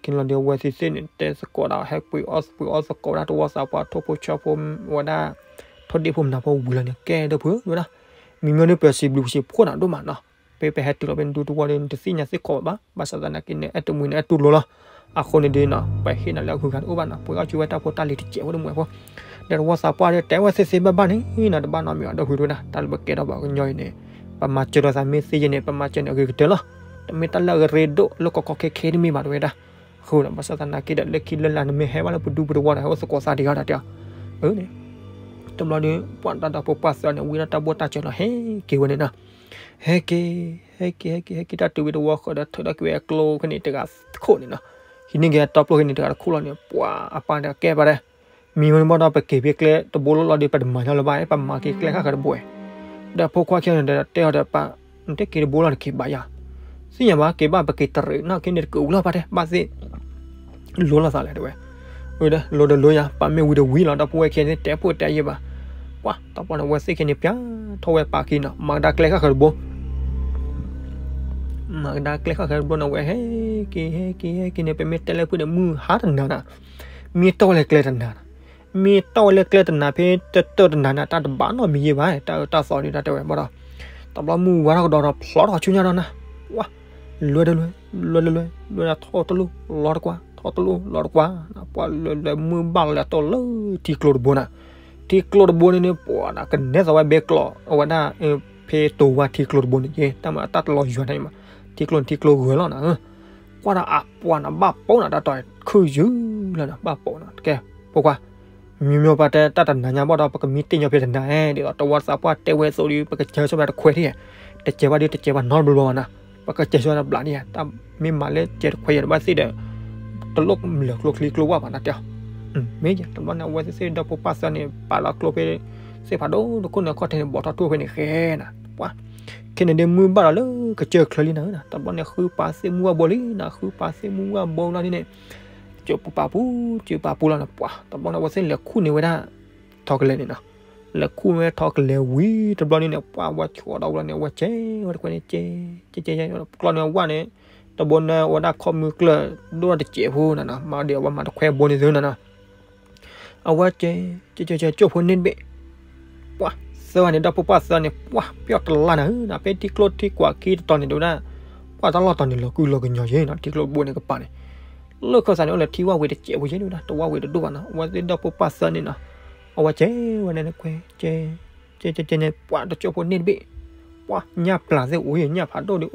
က့ၤလီၤဒီးအဝဲသ့ၣ်သ့ၣ်န့ၣ် တဲသကိးဒၣ် ဟဲပှ့ၤအီၣ်ပှ့ၤအီၣ်သကိးဒၣ်တဝီသးပှၢ် ထိၣ်ဖိဆီဖိဝဲဒၣ် ထိၣ်ဒ့ၣ်ဖိမနၤဖိဝံၤလီၤန့ၣ် ကဲဒီပုၢ်ဝဲဒၣ်, မံၤမ့ၢ်န့ၣ်ပၢၤစံးဘျုးပစံးဖှိၣ်နၤဒိၣ်မးနီၤ, ဖဲပဟဲတုၤလီၤဖဲနဒူတဝီဒီး နတသ့ၣ်ညါသ့ၣ်ကီးဘၣ်ဘၣ်, ဘၣ်ဆၣ်သနာ်က့န့ၣ် အဲၣ်တမုာ်န့ၣ် အဲၣ်တူၢ်လိာ်လီၤ, အဃိန့ၣ်ဒီးနီၤ ပဟ့ၣ်နၤလၢအဂုၤအဂၤန့ၣ်အိၣ်ဘၣ်နီၤ ပှ့ၤအီၣ်ကၠူဝဲတၢ်ဖိတၢ်လံၤတစဲးဖိတမုာ်ဖိ, ဒီးတဝီသးပှၢ်ဒီးတဲဝဲသ့ၣ်သ့ၣ်ဘၣ်ဘၣ်န့ၣ်နီၤ တဘၣ်နီတမံၤအီၤဒီပုၢ်ဝဲဒၣ် တၢ်လၢပကဲထီၣ်ဘၣ်ကညီအံၤန့ၣ် ပမၤစၢၤလိာ်သးမ့ၢ်သ့ယဲန့ၣ် ပမၤစၢၤန့ၣ်အဂ့ၤကတၢၢ်လီၤ, တမ့ၢ်တၢ်လၢအရ့ဒိၣ်လၢကီကီခဲခဲတမ့ၢ်ဘၣ်တဲဝဲဒၣ်, အဃိဒီး ဘၣ်ဆၣ်သနာ်က့ဒီး လၢခံလၢလာ်နမ့ၢ်ဟဲဘၣ်လၢပဒူပတဝီဒီး ဟဲအိၣ်သကိးသးတဂၤဒီးတဲအီၤ, အန့ၣ် တဘျီဒီး ပှၤတၢ်ဒီးဖိပှၢ်သၢန့ၣ် ဝံထီၣ်တၢ်ဘိၣ်တၢ်စၢၤလီၤ ဟဲက့ၤဝဲန့ၣ်နီၤ, ဟဲက့ၤ ဟဲက့ၤ ဟဲက့ၤ ဟဲက့ၤ တၢ်တုၤဝံၤတဝီဃီဒီး ထုးထီၣ်က့ၤဝဲအကျိခဲန့ၣ်တဂၤတခိၣ်န့ၣ်နီၤ, ဟံးန့ၢ်က့ၤအတီပျိခဲန့ၣ်တဂၤတခိၣ်လီၤန့ၣ် ပှၤအပၢ်ဒီးကဲပၢ်ဒီး မံၤဝဲန့ၣ်ဘၣ်ဒီး ပက့ၤဖဲကျဲတဘိလီၤလီၤဒီး ပတမၤညီလၢၤဘၣ် ပမၤက့ၤကျဲဃၣ်ဃၢၤတဘိ, ဒီးဖိခွါခံဂၤန့ၣ်ဒီးတဲအီၤဒီး ပၢ် နတက့ၤတဘိလီၤ နက့ၤဘၣ်ယၤ, သ့ၣ်ညါဘၣ် က့ၤဘၣ် ပက့ၤတရံးနီၣ်က့ၤန့ၣ် တက့ၤဝံၤလီၤ ပၢ်တဲ ဘၣ်သ့ၣ် လိၤလိာ်သးလဲၣ်တဲဝဲ, ဝဲဒီး လိၤဒီးလိၤယၤ ပၢ်မ့ၢ်ဝံၤဒီးဝံၤလီၤ ဒီပုၢ်ဝဲၢ်ခံဂၤန့ၣ် တဲဖိတဲယဲၢ်ဘၣ်, ပှၤ တဘျီန့ၣ် အဝဲသ့ၣ်ခံဂၤန့ၣ် ပျးထီၣ်ဝဲပၢ်ခံနီၤ မၤကဒါကျဲဃၣ်ဃၢၤတဘိ မၤကဒါကျဲဃၣ်ဃၢၤတဘိန့ၣ် အဝဲဟဲက့ၤ ဟဲက့ၤ ဟဲက့ၤန့ၣ် ပမ့ၢ်တဲလၢဖုဒီး မုၢ်ဟါတနၤနီၤ, မ့ၢ်တီၢ်ဝဲလၢကျဲတနၤနီၤ, မ့ၢ်တီၢ်ဝဲလၢကျဲတနၤ ဖဲတတၢၢ်တနၤန့ၣ် တၢ်တဘၣ်နီတမံၤယဲၢ်ဘၣ် တၢ်အၢတၢ်သီန့ၣ် တၢ်တဲဝဲဘၣ်ဒီး, တဘျီမုၢ်ဝါထီၣ်ကဒီးဒီး ဖျီထီၣ်ဆူညါဒီးနၤ, ဝါ, လွဲဒီးလွဲ, လွဲဒီးလွဲ, လွဲဒီးထီၣ်တလိၣ် လီၤတကွၢ်, ဟီၣ်တလိၣ်လီၤတကွၢ်, ပှၤလဲၤလဲၤမုၢ်ဘၣ်လီၤလဲၤတိၢ်လၢထံကျိတဘိနၤ, ထံကျိတဘိန့ၣ်န့ၣ် ပှၤဒၣ်ကနဲသိးဝဲဘဲကျိး အဝဲဒၣ် ဖဲတိၤဝါထံကျိတဘိန့ၣ် ယဲတၢ်မၤအတၢ်တလီၤယွၤန့ၣ်မး, ထံကျိန့ၣ်ထံကျိဂၢၤလီၤနၤ, ကွၢ်ဒီးအပှၤနၤဘၣ်ပိာ်နၤတၢ်တီၤခုၣ်ယုၢ်လီၤနၤ ဘၣ်ပိာ်နၤ ကဲ ဖိခွါ မ့မ့ၢ်ပှၤတဲတၢ်တနၤညါဘၣ်ဒီး ပကမံတ့ၢ်ညီဖဲတနၤဧဲ ဒ်သိးတဝီသးပှၢ်တဲဝဲအသိးဒီး ပကစၢၤဆိဘၣ်တခွဲးထံၣ်ဧဲ, တစဲးဘၣ်ဒီးတစဲးဘၣ်နီတဘျီဘၣ်နၤ, ပကစၢၤဆိတဘျီန့ၣ် တၢ်မ့ၢ်မၤလၢစဲးတခွဲးယဲၢ်တဘၣ်သ့ၣ်ဒီး တလိၣ်လၢာ်ကျိချံကျိဝၢ်ဘၣ်နၤတဲအီၤ, မ့ၢ်ယဲၢ် တဘျီန့ၣ် အဝဲသ့ၣ်ဒီဖိပၢ်သၢန့ၣ် ပာ်လီၤကျိဖဲ သ့ၣ်ဖးဒိၣ်တခိၣ်န့ၣ် ခီၣ်ထံးန့ၣ် ဘီးထီၣ်ထူၣ်ဖဲန့ၣ်ဃဲနၤ, ပှၤ ခဲန့ၣ်ဒ်မုၢ်ဘၣ်ဒီးလၢကစၢၢ်ချၢလံနၤဧၢနၤ, တဘျီန့ၣ် ဃုပာ်သ့ၣ်မုၢ်ဝၣ်ဘိလံနၤ, ဃုပာ်သ့ၣ်မုၢ်ဝၣ်ဘိလီၤဒ်န့ၣ် စၢၤပူၤပာ်ပူၤ စၢၤပာ်ပူၤလီၤနၤ, ပှၤ တဘျီန့ၣ် အဝဲသ့ၣ်လဲၤခူၣ်န့ၢ်ဝဲဒၣ် ထီကလဲၤန့ၣ်နၤ, လဲၤခူၣ်န့ၢ်ဝဲထီကလဲၤဝံၤတဘျီဒ်န့ၣ် ပှၤဝဲဆိးဒီးဝဲလီၤန့ၣ် အဝဲစဲးဝဲတခွဲးန့ၣ် ကဲ ကဲ ကဲ ကဲ ကျီန့ၢ်ဝၣ်န့ၣ် တဘိန့ၣ် အဝဲဒၣ်ခီၣ်မုၢ်ကျၢၢ်ဒိၣ်တစဲးဖိနၤနၤ, မၤဒီးအဝဲမၤတခွဲးဘိန့ၣ်သုနၤနၤ အဝဲကဲ ကဲ ကဲ ကၠိဖိန့ၣ်တဘ့ၣ်, ပှၤ သၢဂၤန့ၣ် ဒီဖိပၢ်သၢန့ၣ် ပှၤ ပျီၣ်တလါနၤဧၢနၤ, ဖဲထံကျိထံကွၢ်ခံတတီၤန့ၣ် တဲဝဲဒၣ် ပှၤတၢ်လီၢ်တီၤန့ၣ် လီၤကုလီၤကညီယဲၢ်နၤ, ထံကျိဘိန့ၣ်ကပၤန့ၣ် လၢခၢၣ်သးန့ၣ် အိၣ်လၢထံဝၣ်ဝံၤတစဲးဖိယဲၢ်ဒၣ် တဝၣ်ဝံၤတဒိၣ်ဘၣ်နၤ, အဝဲသ့ၣ်ဒီဖိပၢ်သၢန့ၣ်နၤ, အဝဲကဲဝဲန့ၣ်ခွဲး ကဲ ကဲ ကဲ ကဲန့ၣ် ပှၤ တကၠိဖိန့ၣ်တဘ့ၣ်, ပှၤ ညၣ်ပျၢ်သ့ၣ်အိၣ်ယဲၢ် ညၣ်ဖးဒိၣ်ဒီး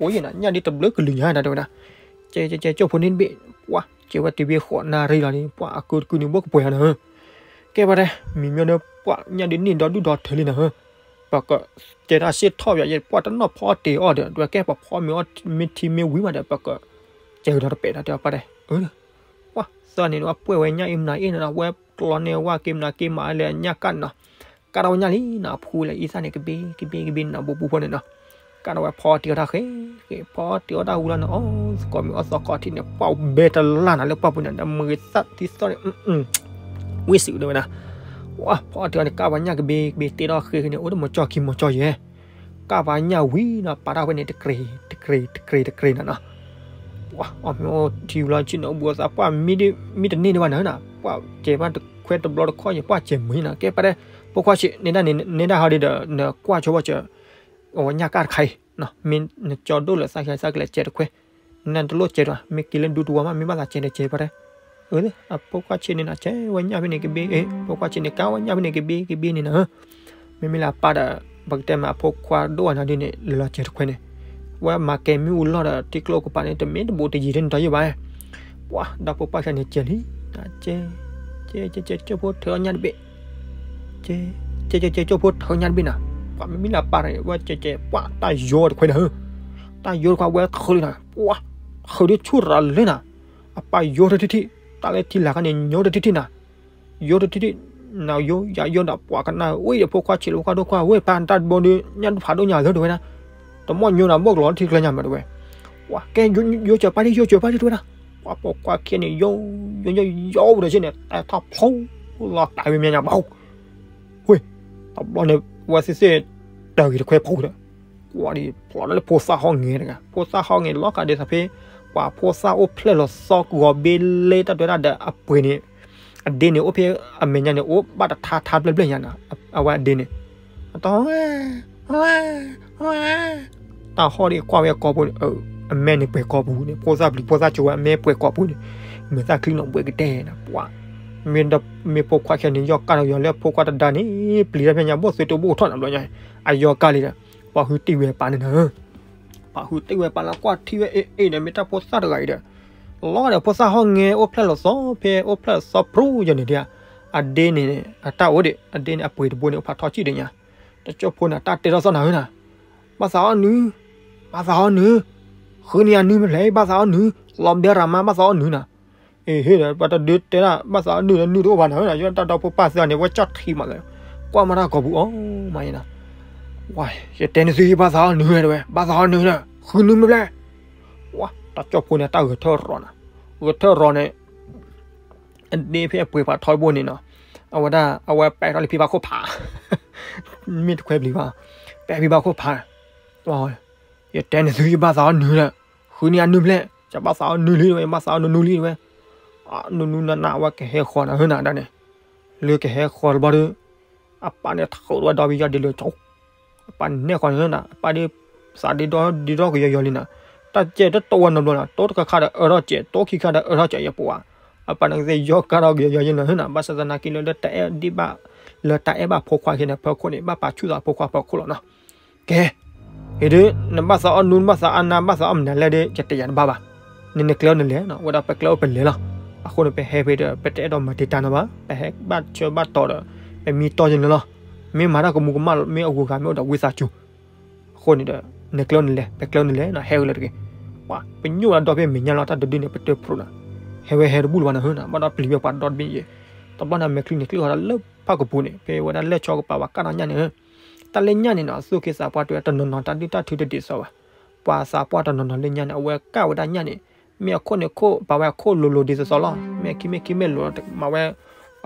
အိၣ်ယဲၢ်နၤ, ညၣ်ဒ်တဘျုးကလုာ်ညါနၤ တဲဝဲဒၣ်, ကဲ ကဲ ကဲ ကၠိဖိန့ၣ်တဘ့ၣ်, ပှၤ ကဲဝဲတုၤဖဲဃိးနၣ်ရံၣ်လီၤန့ၣ် ပှၤ အကုတကုန့ၣ် ဘိၣ်ကပှဲၤဧါနၤဧၢ, ကဲပှၤတဲ မံၤမ့ၢ်ဒီး ပှၤ ညၣ်ဒုးန့ၢ်ဒီဒူၣ်ဒီထၢလံနၤဧၢ, ပက ကဲတၢ်စ့ၢ်ထီၣ်ပယီၤယဲၢ် ပှၤတနီၣ်ဖီအီၣ်တ့ၤအီၣ်ဒီး တဲဝဲကဲပှၤဖီမ့ၢ်အီၣ်မ့ၢ်ထံမ့ၢ်ဝံၤမးဒီး ပက ကဲကဒီးတပဲာ်ဒီး တဲပှၤတဲ အၢ ပှၤ သၢန့ၣ် အပှဲၢ်ဝဲညၣ်အ့ၣ်မနၤအ့ၣ်နၤ ဝဲကျီန့ၢ်ဝၣ်က့မနၤက့မၤလဲၣ်ညၣ်ကၣ်န့ၣ်နီၤ, ကၣ်ထီၣ်ဝဲညၣ်လံနီၤ အဖှူလၢအံသၣ်န့ၣ် ကဘ့ကဘ့ကဘ့န့ၣ်နီၤ ဘူးဘူးဖိန့ၣ်နီၤ, ကၣ်ထီၣ်ဝဲဖီတ့ၢ်အီၣ်တၢ်ဃဲ ဃဲ ဖီတ့ၢ်အီၣ်တၢ်ဝံၤလီၤန့ၣ် အီၣ်သကိးမ့ၢ်အီၣ်သကိးထံၣ်န့ၣ် ပှၤဘဲတလါနၤလၢပှၢ်ပူၤန့ၣ် ဒီးမုၢ်သၣ်ထံသီၣ်န့ၣ် ဝ့ၢ်စံးဝဲဒၣ်, ပှၤ ဖီတ့ၢ်အီၣ်န့ၣ် ကၣ်ဝဲညၣ်ကဘ့ကဘ့တ့ထီၣ်ဃဲဃဲန့ၣ် အိၣ်ဒီးမီၤကၠီၣ်ခံမီၤကၠီၣ်ယဲၢ် ကၣ်ဝဲညၣ်ဝံၤနီၤ ပာ်တၢ်ဝဲန့ၣ် တကြ့ တကြ့ တကြ့ တကြ့နၤနီၤ, ပှၤ အီၣ်မ့ၢ်အိၣ်ထံဝံၤလီၤ ဆ့ၣ်နီၤအိၣ်ဘူးအသး ပှၤမံတန့ၢ်ဒံးဘၣ်နၤဧၢနၤ ပှၤစဲးဘၣ်တခွဲတဘျီတခီၣ်ယဲၢ် ပှၤစဲးမုာ်နၤ ကဲပှၤတဲ ဖိခွါဆံး နဲဒၣ်န့ၣ် နဲဒၣ်ဟီဒ်ဒီး နကွၢ်ဆိဝဲစၢၤ အဝဲညၣ်ကၣ်တခါအံၤ မ့ၢ်နကၠီဒိၣ်လၢသးဃဲသးကလဲၤစဲးတခွဲ နတလိၣ်စဲးတဂၤ မ့ၢ်က့ၤလၢဒူတဝါမး မ့ၢ်ဘၣ်သးစဲးဒီးစဲးပှၤတဲ အၢ အဖိခွါဆံးန့ၣ်နၤ စဲးဝဲညၣ်ဖဲန့ၣ်ကဘ့ အ့ ဖိခွါဆံးန့ၣ် ကၣ်ဝဲညၣ်ဖဲန့ၣ်ကဘ့ကဘ့န့ၣ်နၤဧၢ မ့မ့ၢ်လၢအပၢ်ဒီး ပကတဲမးအဖိခွါဒိၣ်အါနၤဒ်န့ၣ် လဲၤလီၤစဲးတခွဲန့ၣ် ဝဲမၤကဲမ့ၣ်အူလီၢ်ဒီး ထံကျိကပၤန့ၣ် တမ့ၢ်တဘူးတယံၤထဲန့ၣ်ဒီးယံၤဘၣ် ပှၤ ဒီဖိပၢ်ခဲန့ၣ်စဲးလံ စဲး စဲး စဲး စဲး ကၠိဖိထုးအီၣ်ညၣ်တဘ့ၣ် စဲး စဲး စဲး ကၠိဖိထုးညၣ်တဘ့ၣ်နၤ ပှၤမ့မ့ၢ်လၢအပၢ်ဒီး ဝဲစဲးစဲး ပှၤ တၢ်ယိတခွဲနၤဧၢ တၢ်ယိတခွဲဝဲထုးလံနၤ ပှၤ ထုးဒ်ဆူၣ်ရၤလၢနၤ အပၢ်ယိတထံၣ်ထံၣ် တၢ်လၢထံလာ်ခါန့ၣ် ယိတထံၣ်ထံၣ်နၤ ယိတထံၣ်ထံၣ် နယိယၤယိဒီး ပှၤကနၣ်ဝဲဒီး ဖိခွါဆံးလၢဖိခွါဒိၣ်ခွါဝဲ ပၢ်တၢ်တဘိဒီး ညၣ်ဒူၣ်ဖးဒိၣ်ညါလၢတဝဲဒၣ် တမီၢ်ညိနၤ ဘီၣ်ကလီၤထံကျၢညါမးတဝဲ ပှၤ ကဲ ယိစၢၤပၢ်ဒ် ယိစၢၤပၢ်ဒ်တဝဲဒၣ် ပှၤ ဖိခွါခံဂၤန့ၣ် ယိ ယိ ယိ ယိဒီးဆ့ၣ်န့ၣ် တၢ်ထီၣ်ဖျိလီၤကးဝဲမ့ၢ်ညါဘၣ် ဝ့ၢ် တဘျီန့ၣ် ဝဲသ့ၣ်သ့ၣ် တၢ်ဂ့ၤတခွဲဖိဒီး ကွၢ်ဒ်ဖျိးလၢဖိသၣ်ဟီၣ်ငဲၤတဂၤ ဖိသၣ်ဟီၣ်ငဲၤလီၤကးဒ်သိးဖဲ ပှၤဖိသၣ်အိၣ်ဖျဲၣ်လီၤသီကဂီၤဘ့လ့တၢ်တွဲဒၣ်ဒီးအပှ့ၤန့ၣ် အဒ့န့ၣ် အိၣ်ဖဲအမဲာ်ညါန့ၣ် အိၣ်ဘၣ်တထါထါဘျဲၣ်ဘျဲၣ်ညါနၤ အဝဲအဒ့န့ၣ် အတၢ် တၢ်ဟီၣ်ဒ်ကွၢ်ဝဲကိာ်ပူၤန့ၣ် အမဲာ်န့ၣ်ပှဲၤကိာ်ပူၤန့ၣ် ဖိသၣ်ပျံၤဖိသၣ်ကၠိဝဲအမဲာ်ပှဲၤကိာ်ပူၤန့ၣ် မဲာ်သၣ်ချံနီၣ်ဘှဲကတဲနၤ ပှၤ မ့ၢ်ဖိခွါခဲန့ၣ် ယီၢ်ကၢ်ဒီးယီၤလၢဖိခွါတဒါန့ၣ် ပျံၤတၢ်ဖဲညါဘီၣ်သုတဘိၣ်ထီၣ်နၤဘျီညါ အယီၢ်ကၢ်လံဒီး ပှၤဟုတ့ၢ်ဝဲပၢ်န့ၣ်နၤ ပှၤဟုတ့ၢ်ဝဲပၢ်လၢကွၢ်ထံဝဲအ့ၣ်အ့ၣ်ဒီး မ့ၢ်တၢ်ဖိသၣ်တဂၤအံၤဒီး လီၤဒီးဖိသၣ်ဟီၣ်ငဲၤအိၣ်ဖျဲၣ်လီၤသီဖဲအိၣ်ဖျဲၣ်လီၤသီဖြူယဲၢ်န့ၣ်ဒ် အဒ့န့ၣ် အတၢ်အိၣ်ဒံး အဒ့န့ၣ် အပှ့ၤတဘိန့ၣ် အိၣ်ဖးထီကံၣ်ဒီးညါ တကၠိဖိန့ၣ် တၢ်တဲထီၣ်သီၣ်နၤဧၢနၤ ဘၣ်သးအီၣ်နုၢ် ဘၣ်သးအီၣ်နုၢ် ဃုနံၤအနုၢ်မ့ၢ်ဖျဲၣ် ဘၣ်သးအီၣ်နုၢ် လီၤဘဲရၤမး ဘၣ်သးအီၣ်နုၢ်နၤ အ့ဟ့ၣ်ဒီး ပှၤတဒုတဲဒၣ် ဘၣ်သးအီၣ်နုၢ်ဒီး နုၢ်တအိၣ်ဘၣ်နၤဧၢနၤ ယတၢ်ဒီဖိပၢ်သၢန့ၣ် ဝဲကၠီၣ်ထံမးလၢ ကွၢ်မးတၢ်ကိာ်ပူၤအီၤမးယဲနၤ ဝါ ယတဲနသု ယဘၣ်သးအီၣ်နုၢ်တဲဝဲ ဘၣ်သးအီၣ်နုၢ်နၤ ဃုနုၢ်မ့ၢ်ဖျဲၣ် ဝါ တၢ်ကၠီၣ်ဖိန့ၣ် တၢ်ဂဲၤထၢၣ်ရီၤနၤ ဂဲၤထၢၣ်ရီၤန့ၣ် အဒ့ဖဲအပှ့ၤဖးထီဘိန့ၣ်နီၤ အဝဲဒၣ် အဝဲပဲာ်ထီၣ်လၢဖံဘၣ်ခိၣ်ဖး မ့ၢ်တခွဲပျံၤဘၣ် ပဲာ်ဖံဘၣ်ခိၣ်ဖး ယတဲနသု ယဘၣ်သးအီၣ်နုၢ်ဒီး ဃုနံၤအနုၢ်ဖျဲၣ် ယဘၣ်သးအီၣ်နုၢ်လံဝဲ ယဘၣ်သးအီၣ်နုၢ်နုၢ်လံဝဲ နုၢ်နုၢ်နးနး အဝဲကဟဲဃီၤနၤဟၢနၤဒၣ်န့ၣ် လၢကဟဲဃီၤတဘျီဒီး အပၢ်န့ၣ်ထုးဝဲဒီးဝံၤယီၢ်ဒ့လၢကၠိ အပၢ်န့ၣ်နဲၣ်ဃီၤန့ၣ်နၤ အပၢ်ဒ် သးဒ့ဒီဒ့ဒီကယီယီလံနၤ တ တၢ်ကဲတတိၢ်ဝဲနီတဘျီနီၤ, တိၢ်တခါခါဒီးအၢထီၣ်စဲး, တိၢ်ခံခါဒီးအၢထီၣ်စဲးယဲပှၤ, အပၢ်န့ၣ်ကသ့ၣ်ယီၤကါထီၣ်ကယီၤယဲလၢဟၢနီၤ, ဘၣ်ဆၣ်သနာ်က့လၢ လၢတၢ်အဲၣ်ဒိးဘၣ်, လၢတၢ်အဲၣ်ဘၣ်ဖိခွါခဲန့ၣ် ဖၢခိၣ်န့ၣ် ဘၣ်ပာ်ဆူၣ်သးဖိခွါဖၢခိၣ်လီၤနီၤ. ကဲ, အံၤဒုး နဘၣ်သးအီၣ်နူ နဘၣ်သးအါနါ ဘၣ်သးအီၣ်မနုၤလဲၣ်ဒီး ယတဲယၤတဘၣ်ဘၣ်, နနကျဲအိၣ်နလဲၤနီၤ, ဝဲဒၣ်ပကျဲအိၣ်ပလဲၤလီၤ. အဃိန့ၣ် ပဟဲဖဲဒီး ပတအဲၣ်ဒိးမၤတံာ်တာ်နီၤဘၣ်, ပဟဲဘၣ်ဆၢဘၣ်တီၤဒီး ပမံတီၢ်ယဲန့ၣ်လီၤ. မ့ၢ်မၤတၢ်ကမူကမၣ်လီၤ, မ့ၢ်အဂုၤအဂၤမ့ၢ်အိၣ်ဒီးဝံသးစူၤ အဃိန့ၣ်ဒီး နကျဲအိၣ်နလဲၤ ပကျဲအိၣ်နလဲၤနီၤ, ဟဲဝဲလၢတဂ့ၤ. ပှၤ ပညိၣ်ဝဲဒီဖဲမဲာ်ညါလီၤ, တၢ်တဒုန့ၣ် ပတၢ်ဖျိးနီၤ, ဟဲဝဲဟဲတဘူၣ်လၢၤဘၣ်နီၤဟၢနီၤ, ဘၣ်ဒီးပျံၤဝဲပှၤဒီတဘ့ၣ်ယဲ, တဘျီန့ၣ် မဲာ်ချံန့ၣ် ကျံၣ်ဃီဒီးလၢဖၣ်ကပူၤန့ၣ် ဖဲဝဲဒၣ်လၢဆီကပၤဝဲကၢ်ဒီးညၣ်န့ၣ်, တၢ်လၢညၣ်န့ၣ်နီၤ သူၣ်က့သးပှၢ်တဲဝဲတနီၤနီၤ တၢ်ဒုၣ်တၢ်ထုတဒ်သိးဘၣ်. ပှၤသးပှၢ်တနီၤနီၤလၢညၣ်န့ၣ် အဝဲကၢ်ဝဲဒၣ်ညၣ်န့ၣ် မ့ၢ်အခိၣ်န့ၣ်ခိၣ် ပာ်ဝဲအခိၣ်လိၤလိၤဒ်သိးသိးလီၤ, မ့ၢ်အခံမ့ၢ်ခံမ့ၢ်လိၤ မၤဝဲ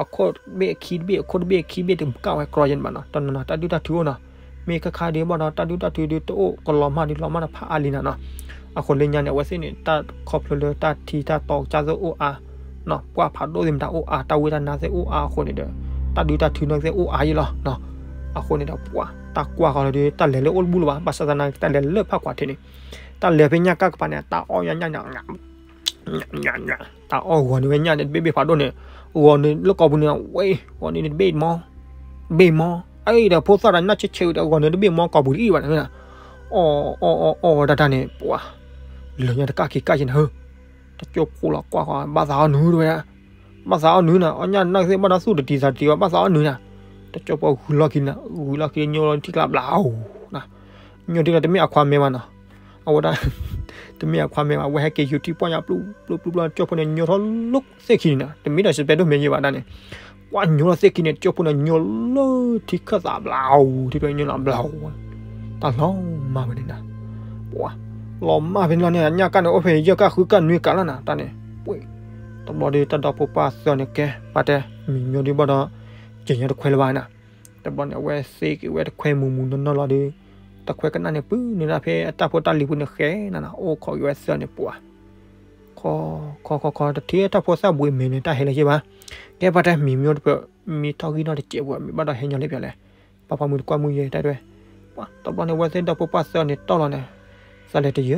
အခိၣ်တဘ့ၣ်အခံတဘ့ၣ် အခိၣ်တဘ့ၣ်အခံဘ့ၣ် တကၢ်ဝဲကြီယဲန့ၣ်ဘၣ်နီၤ, တနီၤနီၤ တၢ်ဒုၣ်တၢ်ထုအိၣ်နီၤ, မ့ၢ်ခါခါဒုးဘၣ်ဒီး တၢ်ဒုၣ်တၢ်ထုဒုးတအိၣ် ကလီၤမၢ်ဒုးလီၤမၢ်တဖၣ်အါလံနီၤနီၤ. အဃိလၢညါန့ၣ် အဝဲသ့ၣ်န့ၣ် တၢ်ခီဖျိလၢတၢ်ထံတၢ်တီကစၢ်သ့ၣ်အိၣ်အါ ပှၢ်ဖးဒိၣ်သ့ၣ်မတၤအိၣ်အါ တၢ်ဝံတၢ်နါသ့ၣ်အိၣ်အါအဃိန့ၣ်ဒီး တၢ်ဒုၣ်တၢ်ထုန့ၣ်သ့ၣ်အိၣ်အါယဲလီၤနီၤ. အဃိန့ၣ်ဒီးပှၤ တၢ်ကွၢ်ဃီလီၤဒီး တၢ်လဲၤလၢအိၣ်တဘူၣ်လၢၤဘၣ်, ဘၣ်ဆၣ်သနာ်က့ တၢ်လဲၤလၢဖၣ်ကွၢ်ထံးန့ၣ်, တၢ်လဲၤဖဲညၣ်ကၢ်ကပၤန့ၣ် တၢ်အီၣ်ညၣ်ညၣ်န့ၣ် တၢ်အီၣ်ဂီၤန့ၢ်ဝဲညၣ်န့ၣ် တဘ့ၣ်ဘ့ၣ်ဖးဒိၣ်န့ၣ်, ဂီၤန့ၢ်လၢကိာ်ပူၤန့ၣ် ဝဲ ဂီၤန့ၢ်တဘ့ၣ်မီ, တဘ့ၣ်မီ, အအံၤဒီးဖိသၣ်ဒီးနၢ်ဆဲးဆဲးဒီး ဂီၤန့ၢ်တဘ့ၣ်မီကိာ်ပူၤတအံၤဘၣ်န့ၣ်, အီၣ်အီၣ်အီၣ်အီၣ်ဝဲဒၣ်တၢ်န့ၣ် ပှၤ လၢညါတကၢ်ခံကၢ်ယဲန့ၣ်ဟၢ, တကၠိဖိလီၤကွၢ်ဃီ ဘၣ်သးအီၣ်နုၤတဝဲဒၣ်, ဘၣ်သးအီၣ်နုၤနီၤ, အီၣ်ညၣ်နၢ်သ့ၣ်ဘၣ်ဒီးသူၣ်တတံၤသးတတံၤဘၣ် ဘၣ်သးအီၣ်နုၤနီၤ, တကၠိဖိဂုၤလီၢ်ခံန့ၣ် ဂုၤလီၢ်ခံညိထံကျါဘျါအူၤ ညိထံကျါတမ့ၢ်အခွါမဲဘၣ်နီၤ, အဝဲဒၣ် တမ့ၢ်အခွါမဲဘၣ် အဝဲဟဲက့ၤယူၤထံပီၢ်ညါပျူၣ်ပျူၣ်ပျူၣ်ပျူၣ် တကၠိဖိန့ၣ် ညိထီၣ်လၢသ့ၣ်ခံန့ၣ်နီၤ, တမ့ၢ်ဒီးစပဲဒိၣ်မ့ၢ်ယဲဘၣ်ဒၣ်န့ၣ်, ကွၢ်ညိထီၣ်သ့ၣ်ခံန့ၣ် တကၠိဖိန့ၣ် ညိလၢထံခၢၣ်သးဘျါအူၤ ထံကျိညိလီၤဘျါအူၤ, တၢ်လီၤမၢ်ဖဲန့ၣ်နီၤ, ပှၤ လီၤမၢ်ဖဲန့ၣ်လီၤန့ၣ် ညၣ်ကၢ်န့ၣ် အိၣ်ဖဲယဲၢ်ကၢ်ဃုကၢ်နွံကၢ်လီၤနီၤ တၢ်န့ၣ်, ပှၤ တဘျီဒီးတၢ်ဒီဖိပၢ်သၢန့ၣ် ကဲ ပာ်တဲ မံၤမၠိဒုးဘၣ်ဒီး ကဲညါတခွဲလၢၤဘၣ်နီၤ, တဘျီန့ၣ် အဝဲသ့က့ၤဝဲတခွဲမုၢ်မုၢ်နီၢ်နီၢ်လီၤဒီး တခွဲကနၣ်န့ၣ် ပုၢ်န့ၢ်ဒၣ်ဖဲအတၢ်ဖိတၢ်လံၤပူၤန့ၣ်ဃဲနၤနီၤ, အိၣ်ခိးက့ၤဝဲသၢန့ၣ် ပှၤ ခီ ခီ ခီ ခီ တထံၣ်တၢ်ဖိသၣ်ဘှံးမဲာ်န့ၣ် တၢ်ဟဲလၢၤယဲဘၣ်, ကဲပာ်တဲ မံၤမၠိတပၢၢ် မံၤထီၣ်ဂံၢ်ထီၣ်တစဲးပူၤ မံၤဘၣ်ဒီးဟဲညီလၢပျၢၤလဲၣ်, ပာ်ဖီမုၢ်တကွၢ်မုၢ်ယဲတၢ်တဝဲ, ပှၤ တဘျီန့ၣ် အဝဲသ့ၣ်ဒီဖိပၢ်သၢန့ၣ်တီၢ်လီၤန့ၣ်, သးလဲၤတယၢ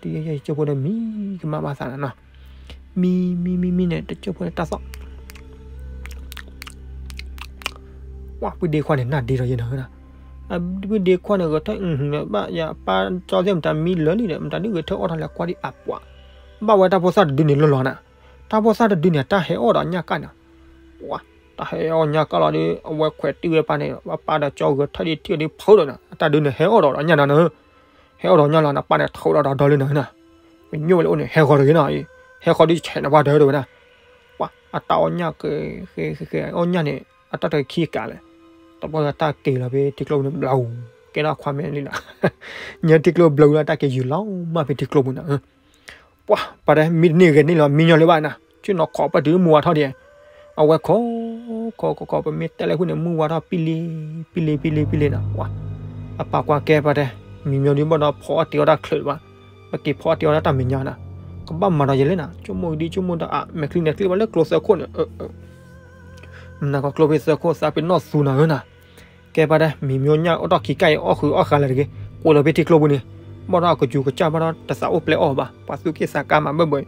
တယၢ ယဲၢ် ယကၠိဖိန့ၣ် မံကမၣ်ဘၣ်သးနၤနီၤ, မံ မံ မံ မံန့ၣ် တကၠိဖိန့ၣ်တၢ်သီၣ် ပှၤ ပုၢ်ဒ့ခွါန့ၣ် နၢ်ဒ့ဒီးယဲနီၤ, ပုၢ်ဒ့ခွါန့ၣ် ဂဲၤထၢၣ် ဘၣ်ယပၢ်ကၠီသ့ၣ်မတၤမံလၢာ်လံဒီး မတၤဒုးဂဲၤထၢၣ်အီၣ်ထီၣ်လဲၤကွၢ်ဒံးအပှၤ, ဘၣ်ဝဲတၢ်ဖိသၣ်တဒုန့ၣ်လီၤလီၤနၤ, တၢ်ဖိသၣ်တဒုန့ၣ် တၢ်ဟဲအီၣ်ဒီးညၣ်ကၢ်န့ၣ်, ပှၤ တၢ်ဟဲအီၣ်ညၣ်ကၢ်လီၤဒီး အဝဲခွဲးတံၢ်ဝဲပၢ်န့ၣ် အပၢ်ဒီးကၠီဂဲၤထၢၣ်ဒံးထံၣ်ဒီးဖုးဒီးနၤ အတၢ်ဒုန့ၣ် ဟဲအီၣ်ဒီးဒီးညၣ်နၤနၤ ဟဲအီၣ်ဒီးညၣ်လီၤ နပၢ်န့ၣ်ထိးဒီးဒီလၢနၤ, ပညိၣ်ဝဲလၢအိၣ်န့ၣ် ဟဲဃီၤတဂ့ၤနီၤ, ဟဲဃီၤဒ်ဆဲးနပှၢ်တၢၢ်တဝဲဒၣ်, ပှၤ အတၢ်အီၣ်ညၣ်က့ၤ အီၣ်ညၣ်န့ၣ် အတၢ်တခံကးလဲၣ်, တဘျီတၢ်က့ၤလီၤဖဲထံကျိပူၤန့ၣ် ဘျီ ကဲထီၣ်ခွါမဲာ်လံနီၤ, ညၣ်ထံကျိဘျီလီၤ တၢ်က့ၤယုာ်လီၤမၢ်ဖဲထံကျိပူၤနီၤ ပှၤ ပာ်တဲ မံတန့ၢ်ဂဲၤန့ၢ်လီၤ မံညီလၢၤဘၣ်နၤ, ဆ့ၣ်နီၤခိးပၢၢ်တုၤမုၢ်ဝါထီၣ်ဒံး, အဝဲခိး ခိး ခိး ခိး ပမ့ၢ်တဲလၢဃုန့ၣ် မုၢ်ဝါထီၣ်ပံလံ ပံလံ ပံလံ ပံလံနီၤ, ပှၤ အပၢ်ကွၢ်ကဲပာ်တဲ မံညီဒုးဘၣ်ဒီးဖီအီၣ်တ့ၤအီၣ်တၢ်ချၢးဘၣ်, ပက့ၤဖီအီၣ်တ့ၤအီၣ်တၢ်မဲာ်ညါနၤ, ကဘၣ်မၤဒီးယဲလဲၣ်နၤ, ကၠိမိၢ်ကဒံကၠိမိၢ်ဒီးအမဲာ်ချံန့ၣ် ကျ့ၣ်ဘၣ်လၢကျိသၢခိၣ်န့ၣ် မနၤကီၢ်ကျိဖဲသၢခိၣ်သးပ့ၤနီၣ်သူနၤဧၢနၤ, ကဲပာ်တဲ မံၤမၠိညၣ်အိၣ်ထီၣ်ခံကၣ်အံၤ အီၣ်ဃုာ်အီၣ်ဃာ်လၢၤတဂ့ၤ, ကွဲးလီၤဖဲထံကျိပူၤန့ၣ်, ဘၣ်ဒီးအကစူၤကစၢ်ဘၣ်ဒီးတသးအိၣ်ပျဲအီၣ်ဘၣ်, ပှၤသူၣ်က့သးကါမးဘၢၣ်ဘၢၣ်,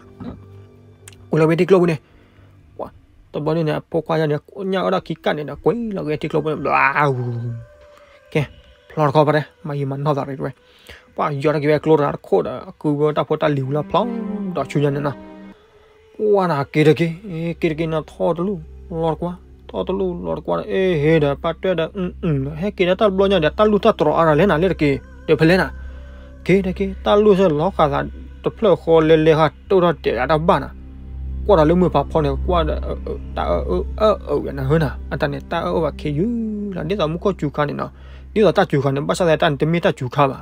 ကွဲးလီၤဖဲထံကျိပူၤန့ၣ်, ပှၤ တဘျီန့ၣ်န့ၣ် အဖိခွါယါန့ၣ် ညၣ်အိၣ်ထီၣ်ခံကၣ်န့ၣ်ဒီး ကွဲးလီၤက့ၤထံကျိပူၤန့ၣ် ဘျါဂူၤ, ကဲ ဖျီတခီပာ်တဲ မၤယံာ်မၤနီၢ်သးရံးတဝဲ, ပှၤယီၤထီၣ်က့ၤဝဲကျိတဂၤတခိၣ်ဒီး ကုဝဲတၢ်ဖိတၢ်လံၤဝံၤလီၤဖျီဒီးဆူညါန့ၣ်နီၤ ပှၤနၤက့ၤတက့ၢ်, က့ၤတက့ၢ်နၤထီၣ်တလူၢ်လီၤတကွၢ်, ထီၣ်တလူၢ်လီၤတကွၢ်ဒီး အ့ဟ့ဒီး ပာ်တဲဒီး ဟဲက့ၤဒီးတၢ်တဘျီညါဒီး တၢ်လူၢ်တၢ်တြီၤအါရၤလဲၣ်နၤလၢတက့ၢ်, ဒီးဖဲလဲၣ်နၤ, က့ၤတက့ၢ် တၢ်လူၢ်စၢလီၤဃာ်သးတဖျၢၣ်ဃီလဲၤလဲၤဟးတိၢ်ထီၣ်တဲာ်အတၢ်ဘၣ်နၤ, ကွၢ်ဒီးလၢမုၢ်ဖးဖီန့ၣ် ကွၢ်ဒီး တၢ်အၢအၢအၢဝဲနၤဟၢနၤ, အတၢ်န့ၣ် တၢ်အၢအၢဘၣ်ခ့ယုၢ်လီၤ ဒ်သိးမူခိၣ်စူၤခါန့ၣ်နီၤ, ဒ်သိးတၢ်စူၤခါန့ၣ် ဘၣ်ဆၣ်သတးတၢ်န့ၣ် တမ့ၢ်တၢ်စူၤခါဘၣ်,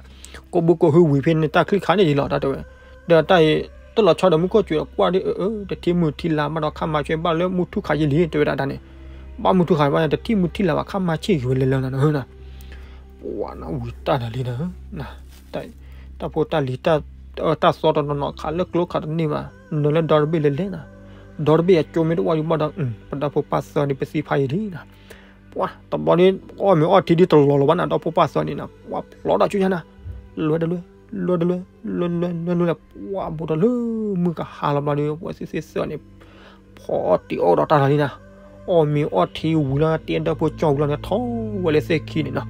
ကိးဘုကိးဟုဝံၤဖဲန့ၣ် တၢ်ချံၣ်ခါန့ၣ်ယံၤလီၤ တၢ်တဲဝဲ, ဒီးတၢ်အံၤ တၢ်လီၤဆီဒီးမူခိၣ်စူၤဒီး ကွၢ်ဒ်အၢအၢ တထံၣ်မုၢ်ထံၣ်လါဘၣ်ဒီး ခါမၤဆွဲဘၣ်လၢမုၢ်ထူၣ်ခါယံၤလံ တဲဝဲဒၣ်တၢ်န့ၣ်, ဘၣ်မုၢ်ထူၣ်ခါဘၣ် တထံၣ်မုၢ်ထံၣ်လါဘၣ် ခါမၤဆံၣ်ဂ့ၤဝဲလဲၤလၢနၤနၤဟၢနၤ, ပှၤနဝံၤတၢ်ဒီးလံနၤ, တၢ်ဖိတၢ်လံၤ တၢ်သီတနီၤနီၤခးလၢကျိခးတန့ၢ်ဘၣ်, နလၢဒီတဘ့ၣ်လဲၤလဲၤနၤ, ဒီတဘ့ၣ်အကၠိမ့ၢ်တအိၣ်ဒံးဘၣ်ဒီး ပဒီဖိပၢ်သၢဒံးပသံဖးယံၤလံနၤ, ပှၤတဘျီဒ် အီၣ်မ့ၤအီၣ်ထံဒ်တလီၤလီၤဘၣ်နၤ ဒီဖိပၢ်သၢန့ၣ်နၤ ပှၤဖျီဒီးဆူညါနၤ, လွဲတလွဲ လွဲလွဲလွဲလွဲလွဲလွဲ ပှၤဘူးထီၣ်လၢမုၢ်ကဟါလီၤဘျီဒီး ပှၤသ့ၣ်သ့ၣ်သၢဂၤန့ၣ် ဖီအီၣ်တ့ၤအီၣ်ဒီးတၢ်လီၤလံနီၤ, အီၣ်မ့ၤအီၣ်ထံဝံၤလီၤ တ့ၢ်ဒီဖိကၠီဝံၤလီၤန့ၣ် ထီၣ်ဝဲလၢသ့ၣ်ခံန့ၣ်နီၤ,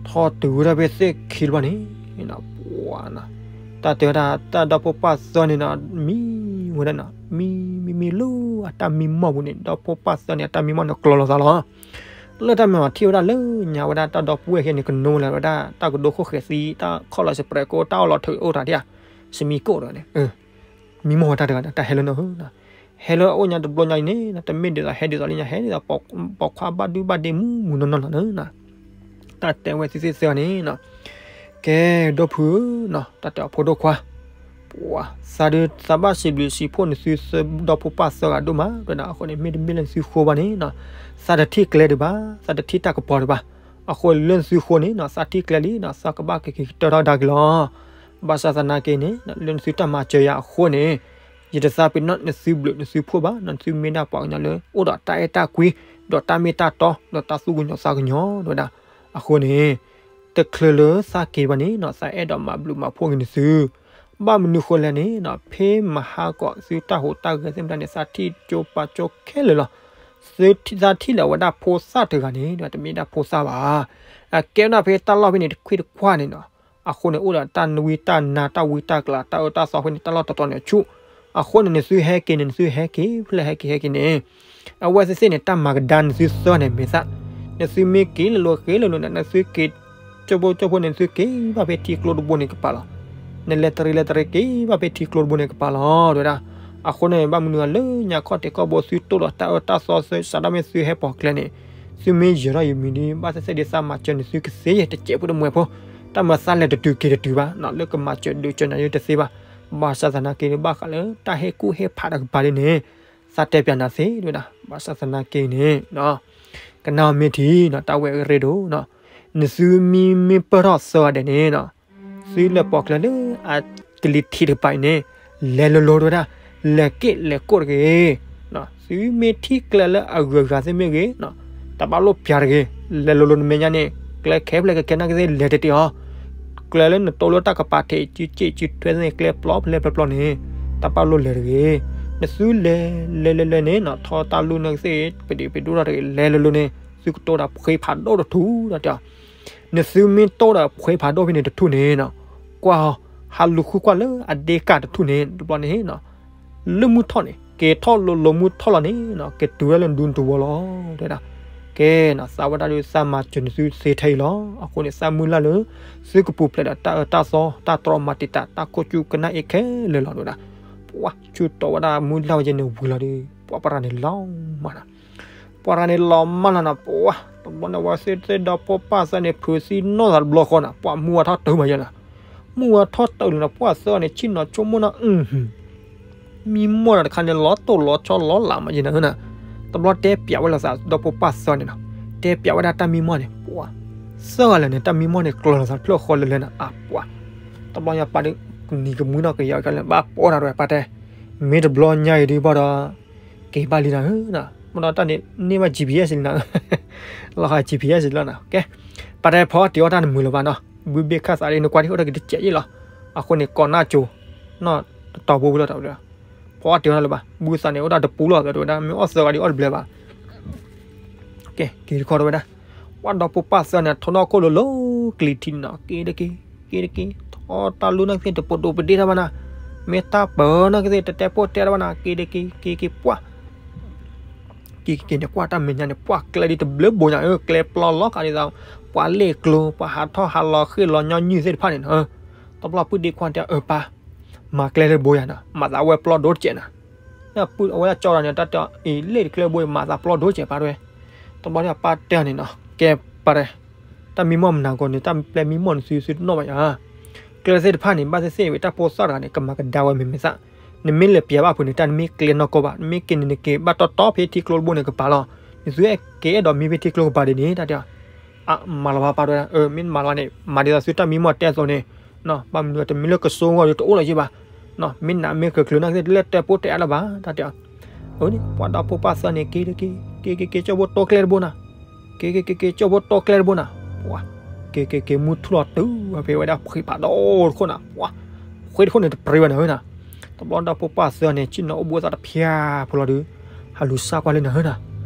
ထီၣ်တုၤဝဲဒၣ်ဖဲသ့ၣ်ခံလၢၤဘၣ်န့ၣ် ပှၤနီၤ, တၢ်တဲဝဲဒၣ် တၢ်ဒီဖိပၢ်သၢဂၤန့ၣ်နီၤ မံဝဲဒၣ်နီၤ မံမံမံလၢအတၢ်မံမီၢ်ပူၤန့ၣ် ဒီဖိပၢ်သၢဂၤန့ၣ် အတၢ်မံမီၢ်န့ၣ်ကျီၤလီၤသးလီၤ. လၢတၢ်မၤထံၣ်ဝဲဒၣ်လၢညါဝဲဒၣ်တၢ်ဒီပုၢ်ဝဲၢ်ခံဂၤန့ၣ် ကနိလၢၤဝဲဒၣ် တၢ်ကဒိခိၣ်ဃဲၤသံ တၢ်ခီၣ်လီၤစပြဲးကိ တၢ်အီၣ်လီၤထုးအိၣ်တၢ်ဒံးဧါ, စမံကိၣ်ဒီးန့ၣ် မံမီၢ်ဝဲတၢ်တဂၤန့ၣ် တၢ်ဟဲလၢနီၢ်ဧၢ, ဟဲလၢအအိၣ်ညါတဘျီညါအံၤန့ၣ် တမ့ၢ်ဒ်သိးဟဲဒ်သိးလၢညါ ဟဲဒ်သိး ပိာ်ခွါဘၣ်ဒုဘၣ်ဒ့မူမူနီၢ်နီၢ်နီၤန့ၣ် တၢ်တဲဝဲသ့ၣ်သ့ၣ်သၢဂၤန့ၣ်နီၤ, ကဲ ဒီပုၢ်ဧၢနီၤ တၢ်တဲအဖိဒိၣ်ခွါ, ပှၤသးဒုးသးဘၣ်စံးဘျုးစံးဖှိၣ် နသုဒီဖိပၢ်သၢဂၤဒိၣ်မး တဲဝဲဒၣ် အဃိန့ၣ် မ့တမ့ၢ်လၢနသုဃိဘၣ်န့ၣ်နီၤ သးတထံၣ်ကျဲဒံးဘၣ် သးတထံၣ်တၢ်ကပီၤဒံးဘၣ်, အဃိလၢနသုဃိန့ၣ်နီၤ သးထံၣ်ကျဲလံနီၤ သးကဘၣ်က့ၤက့ၤကတၢၢ်ထီၣ်ကဒါက့ၤလီၤ. ဘၣ်ဆၣ်သနာ်က့န့ၣ် လၢနသုတၢ်မၤစၢၤယၤအဃိန့ၣ် ယတသးပ့ၤနီၣ်နသုဘျုးနသုဖှိၣ်ဘၣ်နီၤ နသုမ့ၢ်ဒၣ်ပှၤကညီလၢ အိၣ်ဒီးတၢ်အဲၣ်တၢ်ကွံ ဒီးတၢ်မ့ၢ်တၢ်တီ ဒီးတၢ်သူၣ်ကညီၤသးကညီၤ တဲဝဲဒၣ်, အဃိန့ၣ် တချုးလၢသးက့ၤဘၣ်န့ၣ်နီၤ သးအဲၣ်ဒိးမၤဘျုးမၤဖှိၣ်က့ၤနသု, ဘၣ်မနုၤဃိလဲၣ်န့ၣ်နီၤ ဖဲမဟါကီးသုတၢ်ဟူးတၢ်ဂဲၤသ့ၣ်မတၤန့ၣ် သးထံၣ်ကၠိပာ်ကၠိခဲလၢာ်လီၤ. သးထံၣ်လၢၤဝဲဒၣ်ဖိသၣ်တဂၤန့ၣ် တမ့ၢ်ဒၣ်ဖိသၣ်ဘၣ်, အကဲဝဲဒၣ်ဖဲတၢ်လီၢ်ဖဲန့ၣ် တခွ့ၣ်တခွါန့ၣ်နီၤ, အဃိန့ၣ် အိၣ်ဒီးတၢ်ဝံတၢ်နါ တၢ်ဝံတၢ်ကျး တၢ်အၢတၢ်သီဖဲန့ၣ် တၢ်လီၢ်တတီၤန့ၣ်အဆူၣ်, အဃိန့ၣ် နသုဟဲက့ၤန့ၣ် နသုဟဲက့ၤ ဖဲလဲၣ်ဟဲက့ၤဟဲက့ၤန့ၣ် အဝဲသ့ၣ်သ့ၣ်န့ၣ် တၢ်မၤကဒါနသုသၢဂၤန့ၣ်မ့ၢ်သး, နသုမ့ၢ်က့ၤလၢလိၤက့ၤလၢလိၤန့ၣ် နသုက့ၤ ကၠိဖိကၠိဖိန့ၣ် နသုက့ၤဘၣ်ဖဲထံကျိတဘိန့ၣ်ကပၤလီၤ. နလဲၤတရံးလဲၤတရံးက့ၤဘၣ်ဖဲထံကျိတဘိန့ၣ်ကပၤလီၤ တဲဝဲဒၣ်. အဃိန့ၣ် ဘၣ်မနုၤဂ့ၤလၢညါခီၣ်ထံးခီၣ်ဘိ သုတိၢ်ဒီးတၢ်အၢတၢ်သီ စးထီၣ်မ့ၢ်သုဟဲပိာ်ကျဲန့ၣ် သုမ့ၢ်ယၢၤထီၣ်ယမံၤဒီး ဘၣ်သ့ၣ်သ့ၣ်ဒ်သးမၤစၢၤနသုကသ့ယဲၢ်တစဲးဖိတမှဲဖိ, တၢ်မၤသးလဲၤတတုၤက့ၤတတုၤဘၣ်နီၤ လၢကမၤစၢၤဒုးစၢၤနၤယဲၢ်တသ့ဘၣ်. ဘၣ်ဆၣ်သနာ်က့န့ၣ် ဘၣ်ဃးလၢတၢ်ဟ့ၣ်ကူၣ်ဟ့ၣ်ဖးတၢ်ကပၤဒ်န့ၣ် သးတဲပျးနၤသ့ တဲဝဲဒၣ်. ဘၣ်ဆၣ်သနာ်က့န့ၣ် ကနၣ်မ့ၢ်ထံနီၤ တၢ်ဝဲအရ့ဒိၣ်နီၤ, နသုမ့ၢ်မ့ၢ်ပၢၢ်ထီၣ်သၢဂၤဒဲးန့ၣ်နီၤ သုလဲၤပိာ်ကျဲလၢအကလံၤထံးတကပၤအံၤန့ၣ် လဲၤလိၤလိၤ တဲဝဲဒၣ်, လဲၤက့ၣ်လဲၤကိၣ်တဂ့ၤ, သုမ့ၢ်ထံၣ်ကျဲလၢအဂုၤအဂၤသ့ၣ်မ့ၢ်ဂ့ၤ, တၢ်ဘၣ်လိၣ်ပျၢ်တဂ့ၤ, လဲၤလိၤလိၤနမဲာ်ညါန့ၣ် ကျဲခဲဖျဲၣ်ကကဲနာ်က့သ့ၣ်လဲၤတတ့ၢ်အီၤ, ကျဲလၢနတိၢ်လၢတၢ်ကပၤထံး စုစ့ၣ်စုထွဲသ့ၣ်န့ၣ် ကျဲပျီဖဲလဲၣ်ပျီပျီန့ၣ် တၢ်ဘၣ်လိၣ်လဲၤတဂ့ၤ, နသုလဲၤလဲၤလဲၤလဲၤန့ၣ်နီၤ ထီၣ်တၢ်လူၢ်နာ်က့သ့ၣ် ပဒံးပဒိၣ်ထီၣ်တဂ့ၤ လဲၤလိၤလိၤန့ၣ် သုကတိၢ်ဒီးဖှ့ဖးဒိၣ်တထူၣ်ဒီးတဲအီၤ, နသုမ့ၢ်တိၢ်ဒီးဖှ့ဖးဒိၣ်ဖဲန့ၣ်တထူၣ်န့ၣ်နီၤ, ကွၢ်အီၤ ဟးလူၤဃုကွၢ်လၢအဒ့ကၢ်တထူၣ်န့ၣ် တဘျီန့ၣ်နီၤ လၢမုၢ်ထီၣ်န့ၣ် က့ၤထီၣ်လိၤလိၤမုၢ်ထီၣ်လီၤန့ၣ်နီၤ ကတုၤဝဲလၢနဒူနတဝီလီၤ တဲဝဲဒၣ်. ကဲနီၤ သးဝဲဒၣ်ဒီးသးမၤစၢၤနသုသ့ထဲအံၤလီၤ. အဃိန့ၣ် သးမုၢ်လၢ်လၢ သုကပူၤဖျဲးဒီးတၢ်အၢတၢ်သီ တၢ်တြီမၤတံာ်တာ် တၢ်ခိၣ်ဆူၣ်ကနၣ်အ့ခဲလၢာ်လီၤ တဲဝဲဒၣ်. ပှၤဆူၣ်တီဝဲဒၣ်မုၢ်လၢ်ဝဲယဲၢ်န့ၣ်ဝံၤလီၤဒီး ပှၤပှၤတဂၤန့ၣ်လီၤမၢ်နီၤ ပှၤတဂၤန့ၣ်လီၤမၢ်လီၤနီၤ ပှၤ တဘျီန့ၣ် အဝဲသ့ၣ်ဒီဖိပၢ်သၢဂၤန့ၣ် ဖုးသံနီၢ်သးတဘျီဃီနီၤ ပှၤမုၢ်ဝါထီၣ်တုၤမးယဲၢ်နီၤ မုၢ်ဝါထီၣ်တုၤလံနီၤ ပှၤသၢဂၤန့ၣ် ဆ့ၣ်နီၤဆိကမိၣ်နီၤ မံမီၢ်တခါန့ၣ် လီၤတိၢ်လီၤဆီလီၤလးမးယဲၢ်နီၤ တဘျီတဲပျးဝဲလိာ်သးဒီဖိပၢ်သၢဂၤန့ၣ်နီၤ တဲပျးဝဲဒၣ်တၢ်မံမီၢ်န့ၣ် ပှၤ သၢဂၤလၢာ်န့ၣ် တၢ်မံမီၢ်န့ၣ် ကျီၤလိာ်သးတဖျၢၣ်ဃီလၢာ်လၢာ်နီၤ အပှၤ တဘျီညါပၢ်ဒီး ကနံၤကမှံနီၣ်ကယီကလဲၣ် ဘၣ်ပိာ်တၢ်တဝဲပၢ်တဲ မ့ၢ်တဘျီညါအံၤဒ်ဘၣ်ဒီး က့ၤဘၣ်လံနၤဧၢနီၤ မ့ၢ်ဒီးတၢ်န့ၣ် န့ၢ်ဘၣ် GPS လံနၤဧၢ လီၤဃာ် GPS လီၤနီၤ ကဲ ပၢ်တဲဖီအီၣ်တ့ၤအီၣ်တၢ်နမုာ်လၢၤဘၣ်နီၤ ဘုဘ့ၣ်ခၣ်သးဒ်နကွၢ်ဒ်အိၣ်တၢ်က့ၤတစဲးယ့ၣ်လီၤ အဃိန့ၣ် ကိးနၢ်ကၠိ နီၢ်တတီၤဘိဝံၤလီၤတၢ်ဝဲ ဖီအီၣ်တ့ၤအီၣ်တၢ်လၢၤဘၣ် ဘုသးန့ၣ်အိၣ်တၢ်တပူၤလီၤ တဲဝဲဒၣ် မ့ၢ်အီၣ်သၢဂၤဒ်အီၣ်တဘျဲဘၣ် ကဲ က့ၤတခီတဲဝဲဒၣ် ပှၤဒီဖိပၢ်သၢဂၤန့ၣ် ထီၣ်နီၢ်ခိၣ်လိၤလိၤ ကလံၤထံးန့ၣ်နီၤ က့ၤတက့ၤ က့ၤတက့ၤ ထီၣ်တၢ်လူၢ်နာ်က့သ့ၣ် တပဒိးပဒ့ၣ်တၢ်ဘၣ်နၤ မ့ၢ်တၢ်ပၢၤနာ်က့သ့ၣ် တတဲပိၢ်တဲတၢ်ဘၣ်နၤ က့ၤတက့ၤ က့ၤက့ၤပှၤ က့ၤက့ၤက့ၤန့ၣ် ကွၢ်တၢ်မဲာ်ညါန့ၣ် ပှၤကျဲဒ်တဘျုးဘိညါ အၢ ကျဲပျီလီၤကးဒ်သိး ပှၤလ့ၣ်ကျိၤ ပှၤဟးထီၣ်ဟးလီၤဃ့ၢ်လီၤညီနုၢ်သ့ၣ်တဖၣ်န့ၣ်နီၤ တဘျီပုၢ်ဒ့ခွါတဲ အၢ ပၢ် မၤကျဲလၢဘိယၤနီၤ မၤသးဝဲပျီဒိၣ်တစဲးနၤ ပုၢ်အဝဲဒၣ်ကၠီဒီးန့ၣ် တၢ်တဲအီၤ အံၤ လ့ၣ်တကျဲဘိအံၤ မၤသးပျီဒိၣ်စဲးပၢ်တဲဝဲ တဘျီဒီးပၢ်တဲအီၤန့ၣ်နီၤ ကဲပၢ်တဲ တၢ်မံမီၢ်မနၤကီးန့ၣ် တၢ်ပျဲမံမီၢ်န့ၣ်သုသုတနီၣ်ဘၣ်ယၤ ကျဲသ့ၣ်တဖၣ်န့ၣ် ဘၣ်သ့ၣ်သ့ၣ်ဝဲတၢ်ဖိသၣ်တဂၤန့ၣ် ကမၤကဒါဝဲမ့ၢ်မ့ၢ်သး နမ့ၢ်လဲၤပျဲဘၣ်ဖုးန့ၣ် တၢ်နမ့ၢ်ကျဲနီၢ်ကီၢ်ဘၣ် နမ့ၢ်က့ၤန့ၣ်နက့ၤဘၣ်တီတီဖဲထံကျိတဘိန့ၣ်ကပၤလီၤ နသုအဲၣ်က့ၤအဲၣ်ဒိးမံဖဲထံကျိကပၤဒ်န့ၣ် တၢ်တဲအီၤ အ မၤလီၤဘၣ်ပၢ်တဲဝဲဒၣ် အၢ မ့ၢ်နမၤလီၤန့ၣ် မၤဒ်သိးသုတၢ်မံမီၢ်တဲအသိးန့ၣ် ဘၣ်မနုၤတမံၤလၢကစိဂီၢ်ဒီးတအိၣ်လၢၤယ့ၢ်ဘၣ် မ့ၢ်နမ့ၢ်ကကျၢၤနာ်က့သ့ၣ် တလဲၤတဲပိၢ်တဲအါလၢၤဘၣ် တၢ်တဲအီၤ အန့ၣ် ပှၤဒီဖိပၢ်သၢဂၤန့ၣ် က့ၤတက့ၤ က့ၤက့ၤက့ၤကၠိဖိတိကျဲတဘိနၤ က့ၤက့ၤက့ၤက့ၤကၠိဖိတိကျဲတဘိနၤ ပှၤ က က့ၤက့ၤက့ၤမုၢ်ထူၣ်လီၤတုၤဝဲဖဲဝဲဒၣ်ဖှ့ပာ်ဒီတခိၣ်နၤ, ပှၤ ဖှ့တခိၣ်န့ၣ်တပြံဝဲနၤဧၢနၤ. တဘျီဒီဖိပၢ်သၢန့ၣ် ဆ့ၣ်နီၤအိၣ်ဘှံးသးတဖၠၣ်ဖိလီၤဒီး ဟးလူၤစၢ်ကွၢ်လၢနၤဧၢနၤ.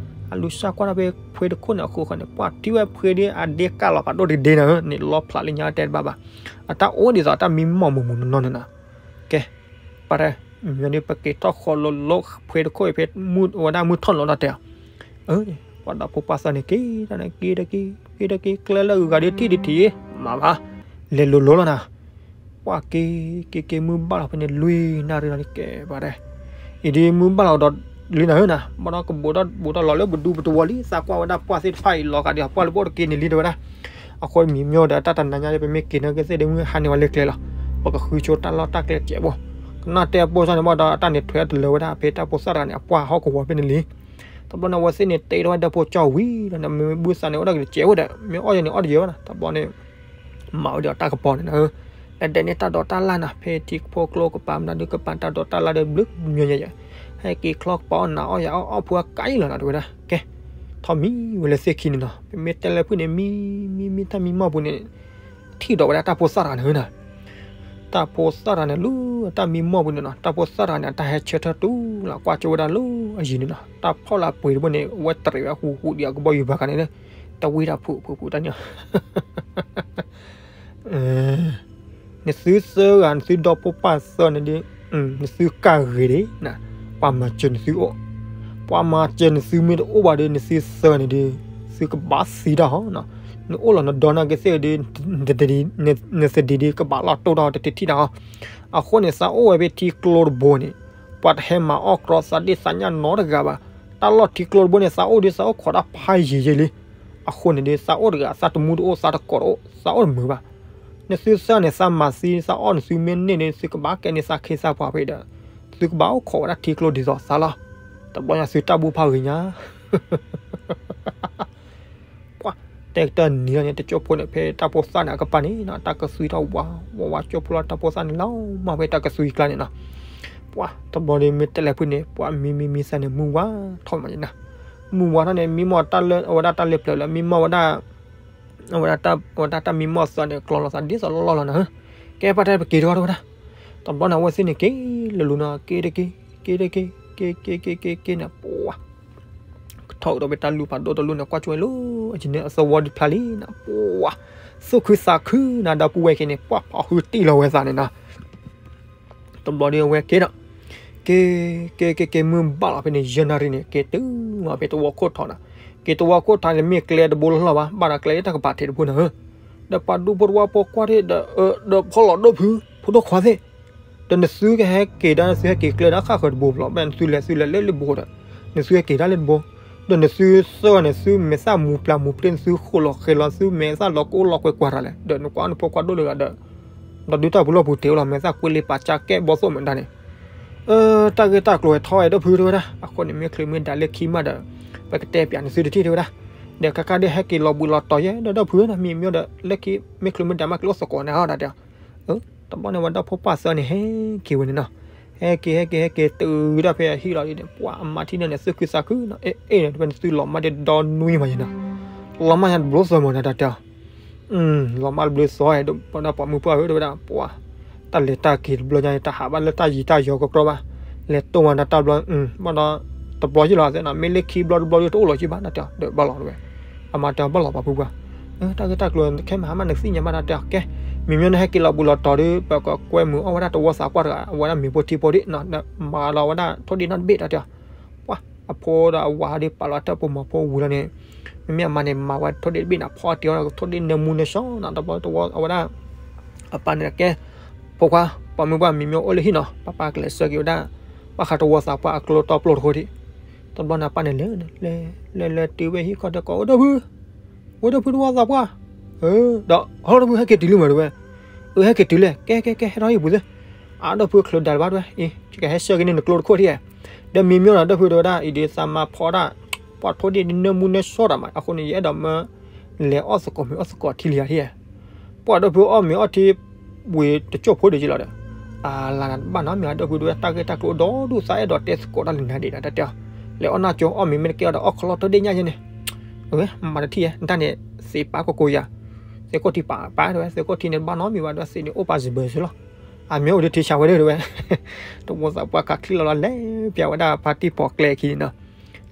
ဟးလူၤစၢ်ကွၢ်တၢ်ဖဲဖှ့တခိၣ်န့ၣ်အဃိဃီန့ၣ် ပှၤထံၣ်ဝဲဖှ့ဒီးအဒ့ကၢ်လီၤဖးဒိၣ်တဒ့နၤဧၢ, န့ၣ်လီဖျးလၢညါတဲတဘၣ်ဘၣ်. အတၢ်အိၣ်ဒ်သိးတၢ်မံမီၢ်မူးမူးနီၢ်နီၢ်န့ၣ်နၤ. ကဲ, ပှၤတဲ, မ့ၢ်ဒ်ပက့ၤထီၣ်ဃီလိၤလိၤဖှ့တခိၣ်အံၤဖဲ ဝဲဒၣ်မုၢ်ထီၣ်လီၤဒီးတဲအီၤ. ပှၤဒီဖိပၢ်သၢန့ၣ်က့ၤတၢ်န့ၣ်က့ၤတက့ၤ က့ၤတက့ၤ ကျဲလၢအဂၤဒ်ထံၣ်ဒ်ထံၣ်, မၤဘၣ်, လဲၤလိၤလိၤလီၤနၤ. ပှၤက့ၤ က့ၤက့ၤမုၢ်ဘၣ်လီၤဖဲန့ၣ်လွံၢ်နၣ်ရံၣ်လီၤန့ၣ် ကဲပှၤတဲ, အံၤဒ်မုၢ်ဘၣ်လီၤဒီးလွံၢ်နၤဧၢနၤ, ဘၣ်ဒီးကဘူးထီၣ်ဘူးထီၣ်လီၤလၢပဒူပတဝီလံ, သးကွၢ်ဝဲဒၣ်ပှၢ်သ့ၣ်တဖၣ်အံၤလီၤဂာ်ဒ်အပှၢ်လၢပအိၣ်တက့ၤန့ၣ်လံတဲဝဲဒၣ်. အဃိမံၤမ့ၢ်ဒီးတၢ်တနၤညါ ပမ့ၢ်က့ၤနာ်က့ၤသ့ၣ်ဒ်မုၢ်ဟါန့ၢ်ဝဲလၢကျဲလီၤ, ပကဃုဆိတၢ်လီၢ်တၢ်ကျဲတစဲးဖိ. ကနၣ်တဲအပိၢ်စၢ်န့ၣ်ဘၣ်ဒီးအတၢ်န့ၣ်ထွဲတလၢာ်ဝဲဒၣ်ဖဲတၢ်ဖိသၣ်တဂၤန့ၣ် အပှၢ်ဟီၣ်ကဝီၤဖဲန့ၣ်လံ. တဘျီန့ၣ်အဝဲသ့ၣ်န့ၣ်တဲထီၣ်ဝဲဒီဖိကၠီဝံၤလီၤန့ၣ် မ့ၢ်ဘုသးန့ၣ်အိၣ်ဒီးကတစဲးဖိဒီး မ့ၢ်အီၣ်ယဲန့ၣ်အီၣ်တယဲဝဲနၤ. တဘျီန့ၣ် မၤဝဲဒီးတၢ်ကပီၤန့ၣ်နၤ, အဒဲးန့ၣ်တၢ်ဒိးတၢ်လၢ်နၤ ဖဲထံဖိကျိကပၤမနုၤဒုးကပၤတၢ်ဒိးတၢ်လၢ်ဒီးဘျုးညီညီယဲ, ဟဲက့ၤချီကပၤအီၣ်နၤအီၣ်ယၤအီၣ်အီၣ်ဖိအကါအံၤလီၤနၤ တဲဝဲဒၣ်. ကဲ, ထီၣ်မံဝဲလၢသ့ၣ်ခံန့ၣ်နီၤ, ပမ့ၢ်တဲလၢဖုၣ်န့ၣ် မံမံမံတၢ်မံမီၢ်ပူၤန့ၣ် ထံၣ်ဒီးဝဲဒၣ်တၢ်ဖိသၣ်တဂၤန့ၣ်နၤ. တၢ်ဖိသၣ်တဂၤန့ၣ် လၢတၢ်မံမီၢ်ပူၤန့ၣ်နီၤ, တၢ်ဖိသၣ်တဂၤန့ၣ် အတၢ်ဟဲဆၢထၢၣ်တူၢ်လီၤကွၢ်ကၠိဝဲဒၣ်လၢအယံၤန့ၣ်နီၤ, တၢ်ဖီၣ်လၢအပှ့ၤတဘိန့ၣ် အဝဲတရံးဝဲဟူးဟူးဒံးအကဘီယူၤဘၣ်ခါန့ၣ်လၢ တဝံၣ်တၢ်ဖုးဖုးဖုးတၢ်န့ၣ် နသုသၢဂၤ နသုဒီဖိပၢ်သၢန့ၣ်ဒီး နသုကၢ်ဂ့ၤဒံး, ပှၤမၤစၢၤနသုအိၣ်, ပှၤမၤစၢၤနသုမ့ၢ်တအိၣ်ဘၣ်ဒီး နသုသၢန့ၣ်ဒီး သုကဘၣ်သံတၢ်ဟီ, နအိၣ်လီၤနဒီနာ်က့ၤသ့ၣ်ဒီး နသဒံဒံးကဘၣ်လီၤတိၢ်တၢ်တထံၣ်တၢ်ဟီ. အဃိန့ၣ် သးအိၣ်ဝဲဖဲထံကျိတဘိန့ၣ် ပှၤတဟဲမၤအီၣ်ကြီသးဒ့ၣ်သးညၣ်နီတဂၤဘၣ်. တၢ်လီၢ်ထံကျိတဘိန့ၣ် သးအိၣ်ဒီးသးအိၣ်ခိးတၢ်ဖးယံၤယံၤလံ. အဃိန့ၣ်ဒီး သးအိၣ်တဂၤ သးတမူတအိၣ် သးတကိးတအိၣ် သးအိၣ်တမုာ်ဘၣ်. နသုသၢန့ၣ် သးမၤသံသးအီၣ်နသုမ့ၢ်န့ၢ်န့ၣ် သုကဘၣ်ကဲန့ၢ်သးခ့သးပှၤဖဲဒီး သုကဘၣ်အိၣ်ခိးဝဲဒၣ်ထံကျိဒ်သိးသးလီၤ. တဘျီညါသုတၢ်ဘူၣ်ဖးဂ့ၤညါ ပှၤတဲကတၢၢ်နံၤလီၤန့ၣ် တကၠိဖိန့ၣ် ဖဲတၢ်ဖိသၣ်န့ၣ်အကပၤန့ၣ်နီၤ တၢ်ကသွံထီၣ်ဝးဝးဝး ကၠိဖိလီၤ တၢ်ဖိသၣ်န့ၣ် လီၤမၢ်ဖဲတၢ်ကသွံကျါန့ၣ်နီၤ. ပှၤတဘျီဒီး မ့ၢ်တဲလဲၣ်ဖုန့ၣ် ပှၤမံမံမံသးန့ၣ် မုၢ်ဝါထီၣ်မးန့ၣ်နီၤ. မုၢ်ဝါထီၣ်န့ၣ် မံမီၢ်တၢ်လၢ အဝဲဒၣ်တၢ်လၢပျၢၤလၢ မံမီၢ်ဝဲဒၣ် အဝဲဒၣ်တၢ်မံမီၢ်သးန့ၣ် ကျီလီၤသးဒ်သိးလီၢ်လီၢ်လီၤနီၤ. ကဲပှၤတဲပက့ၤတဝီတဝဲဒၣ်. တဘျီန့ၣ် အဝဲသ့ၣ်န့ၣ်က့ၤလၢလူၤနီၤ က့ၤတက့ၤ က့ၤတက့ၤ က့ၤက့ၤက့ၤက့ၤက့ၤန့ၣ် ပှၤ ကထီၣ်ကဒီးဖဲတၢ်လူၢ်ဖးဒိၣ်တလူၢ်န့ၣ် ကွၢ်ကၠိဝဲလၢ အယံၤန့ၣ် အသဝီဒုးဖျါလံနီၤ ပှၤ သူၣ်ခုသးခုနၤဒီပုၢ်ဝဲၢ်ခံန့ၣ် ပှၤဖီၣ်ဟုတံၢ်လီၤဝဲသးန့ၣ်နီၤ. တဘျီဒီးအဝဲက့ၤဒီး က့ၤ က့ၤက့ၤက့ၤမုၢ်ဘၣ်လီၤဖဲန့ၣ် ယဲၢ်နၣ်ရံၣ်န့ၣ် က့ၤတုၤမးဖဲသဝီခိၣ်ထီနီၤ. က့ၤသဝီခိၣ်ထီန့ၣ် မ့ၢ်ကျဲတဘိလီၢ်လီၢ်ဘၣ် ဘၣ်ဒီးကျဲလၢတၢ်ကပၤထံးတဘိနီၤဧၢ. ဒီးပှၤဒူဖိတဝီဖိခွါထံၣ်ဒီး ဒီးဖီၣ်လီၤဒိၣ်ဖု ဖိဒိၣ်ခွါသ့ၣ် ဒီးနသုကဟဲက့ၤဒၣ် နသုဟဲက့ၤကျဲဒၣ်ဃၣ်ဃၢၤတဘိလီၤ ဘၣ်နသုလဲၤသုလဲၤလၢလၢဘိဒီး နသုဟဲက့ၤဒၣ်လၢတဘိ ဒီးနသုသၢဂၤန့ၣ် သုမဲာ်သၣ်မူပျၢ်မူပျ့ၢ် နသုဃိးလီၤဃဲၤလီၤ သုမဲာ်သၣ်လီၤကအိၣ်လီၤကွဲကွၢ်တၢ်လဲၣ် ဒီးနကွၢ်နဖိခွါဒိၣ်လၢဂၤဒီး ဒီးဒုတၢ်ပူၤလီၢ်ပူၤတ့ၢ်အိၣ်လီၤ မဲာ်သၣ်ကွ့လ့ပာ်စၢ်ကဲဘီသိၣ်မတၤန့ၣ် တၢ်ဂ့ၢ်တၢ်ကျိၤဝဲထီဝဲဒီးဖုတဲဝဲဒၣ် အဃိန့ၣ် မ့ၢ်ချုးမ့ၢ်ဒၣ်လၢခံမးဒီး ပကတဲပၠးနသုတထံၣ်တဲဝဲဒၣ် ဒီးခါခါဒ်ဟဲက့ၤလီၤဘှံးလီၤတီၤယဲ ဒီးဒီးဖုနီၤ မ့ၢ်မ့ၢ်ဒီးလၢခံ မ့ၢ်ချုးမ့ၢ်ဒၣ်မးက့ၤအိၣ်သကိးန့ၣ်ဟီဒၣ်တဲ တဘျီန့ၣ် ဝဲဒီဖိပၢ်သၢန့ၣ် ဟဲက့ၤဝဲန့ၣ်နီၤ ဟဲက့ၤ ဟဲက့ၤ ဟဲက့ၤ တုၤဒၣ်ဖဲအဟံၣ်လီၤဒ်န့ၣ် ပှၤအမါထံၣ်န့ၣ် သူၣ်ခုသးခုနီၤ အဲ အဲ ဖဲန့ၣ်သုလီၤမၢ်ဒ်ဒီနွံမးယဲနီၤ လီၤမၢ်ညါတဘျီသီမးနၤတၢ်တဲ လီၤမၢ်တဘျီသီ ဒီးပှၤမုၢ်ပှၢ်ဧၢ တဲဝဲဒၣ် ပှၤ တၢ်လဲၤတၢ်က့ၤတဘျီညါ တဟးဘၣ်လၢတၢ်ယံၤတၢ်ယီၤကကြီဘၣ် လဲၤတိၢ်မၤနၤတၢ်ဘျီ ဘၣ်ဒီး တဘျီယဲလီၤသဲနီၤ မ့ၢ်လၢခံဘျီတဘျီဒီးတအိၣ်လီၤကံဘၣ်နၤတဲ ဒီးဘၣ်လီၤတဲဝဲ အမါတဲဘၣ်လီၤပှၤဖုပှၢ် တၢ်ဂ့ၢ်တၢ်ကျိၤခဲမးမးနသ့ၣ်ညါဘၣ်တၢ်တဲ ကဲ မ့မ့ၢ်နဟဲက့ၤလီၤဘှံးလီၤတီၤဒီး ပကကွဲမုာ်အီၣ်ဝဲဒၣ်တဝီသးပှၢ်တဂၤ အဝဲဒၣ်မ့ၤဖိထံဖိဒ်နီၤ မၤလီၤဝဲဒၣ်ထိၣ်ဒ့နီတဘ့ၣ်တၢ်တဲ ပှၤ အဖိဒီးအဝၤဒီးပာ်လီၤတၢ်ပိာ်မီၤဖိဝံၤလီၤန့ၣ် မ့မ့ၢ်အမါန့ၣ် မၤဝဲထိၣ်ဒ့တဘ့ၣ်န့ၣ် ဖီအီၣ်တ့ၢ်အီၣ်ထိၣ်ဒ့နၢမူနၢဆှီနီၤ တဘျီတဝီအဝဲဒၣ် အပၢ်န့ၣ်ကဲ ဖိခွါ ပှၤမုၢ်ပှၢ် မ့မ့ၢ်အိၣ်လၢဟံၣ်နီၤ ပၢ်ပၢ်ကလဲၤဆှၢက့ၤဝဲဒၣ် ဘၣ်ဃးတဝီသးပှၢ်အကျိတီပျိတဃိဒံး တဘျီန့ၣ် အပၢ်န့ၣ်လဲၤ လဲၤလဲၤတုၤဝဲဟံၣ်ခီဒီးကိး အိၣ်ဒီပုၢ် ဝဲဒီပုၢ်တဝီသးပှၢ် ဒီးဟီဒီပုၢ်ဟဲက့ၤတုၤလံမးတဲဝဲ အဟဲက့ၤတုၤလဲၣ် ကဲကဲကဲ ဟဲထီၣ်ဟံၣ်ပူၤသ့ အဒီပုၢ်ချုးဒၣ်တဘၣ်တဲဝဲ အံၤ ယကဟဲဆှၢက့ၤန့ၢ်နကျိတခိၣ်ထံၣ်ဧါ ဒီးမ့မ့ၢ်နီၤ ဒီပုၢ်တဲဝဲဒၣ် အံၤဒ်သးမါဖီဒၣ် ပှၤထိၣ်ဒ့ဒ်နၢမူနၢဆှီတၢ်မး အဃိန့ၣ် ယအဲၣ်ဒိးမၢ လဲၤအီၣ်သကိးမ့ၤအီၣ်သကိးထံလံယၤထံၣ်ဧါ ပှၤဒီပုၢ်အီၣ်မ့ၤအီၣ်ထံ ဝံၤတကၠိၢ်ဖိဒံးက့လီၤဒီး အလၤနၤတဘၣ်နီတမံၤ ဒီပုၢ်တဲဝဲ တၢ်ဂ့ၢ်တၢ်ကျိၤဒီဒူၣ် သးအဲၣ်ဒိးတဲသကိးတၢ်လၢနၤဒံးနၤတၢ်တဲအီၤ လဲၤအီၣ်နၢ်ကၠိအီၣ်မ့ၤမ့ၢ်တကဲအီၤဒီးအီၣ်ခီလီၤထိၣ်ဒ့ညၣ်ယဲန့ၣ် အဝဲ မၤတထံၣ်ဧါ နတၢ်န့ၣ် သ့ပာ်ကိၢ်ကိၢ်ယၤ သ့ၣ်ကိၣ်ထံပာ်ပာ်တဲဝဲ, သ့ၣ်ကိၣ်ထံန့ၣ်တဘၣ်နီတမံၤဘၣ် တဲဝဲ, သ့ၣ်န့ၣ်အိၣ်ပာ်စံးဘၢစ့ၢ်လီၤ. အမ့ၢ်အိၣ်ဒီးထံဆးဝဲဒၣ်တဲဝဲ. တဝီသးပှၢ်ခးချံလီၤလီၤ လဲၤပၠးဝဲဒၣ်ဖါတံၢ်ပိာ်ကျဲခံန့ၣ်နီၤ.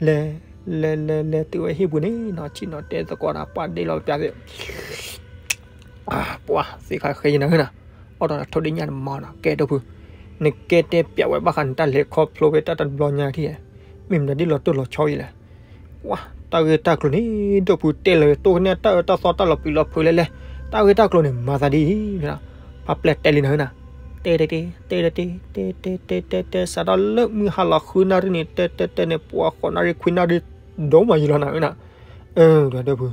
လဲၤ လဲၤလဲၤလဲၤတုၤဝဲဟံၣ်ပူၤန့ၣ်နီၤ, ဆ့ၣ်နီၤတဲသကိးဒီးပှၢ်ဒ့လီၤပၠးသ့ၣ် ပှၢ်သ့ၣ်ခါဃ့နၤနီၤ, အိၣ်ဒီးထိၣ်ဒ့ၣ်ညၣ်တမီၤနီၤ, ကဲဒိၣ်ဖု, နကဲတဲပၠးဝဲဘၣ်ဃးနတၢ်လဲၤခီဖျိဖဲတၢ်တဘျီညါထံၣ်ဧါ, မ့ၢ်မနုၤဒ်လီၤတိၢ်လီၤဆီအံၤလဲၣ်. ပှၢ်တၢ်ဂ့ၢ်တၢ်ကျိၤန့ၣ် ဒိၣ်ဖုတဲလၢာ် တိၢ်ကနဲၣ်တၢ်အၢတၢ်သီတၢ်လီၤပျံၤလီၤဖုးလဲၣ်လဲၣ်, တၢ်ဂ့ၢ်တၢ်ကျိၤန့ၣ် မၤသးဒ်အံၤ, ဖါပျဲၢ်တဲလံနီၤနီၤ, တဲတဲတဲ တဲတဲတဲ တဲတဲတဲတဲ စးထီၣ်လၢမုၢ်ဟါလီၤဃုနၣ်ရံၣ်န့ၣ် တဲတဲတဲန့ၣ် ပှၢ်ဃိးနၣ်ရံၣ်ခွံနၣ်ရံၣ် ဒိၣ်မးယံာ်လီၤနၤနီၤ, ဒိၣ်ဖု,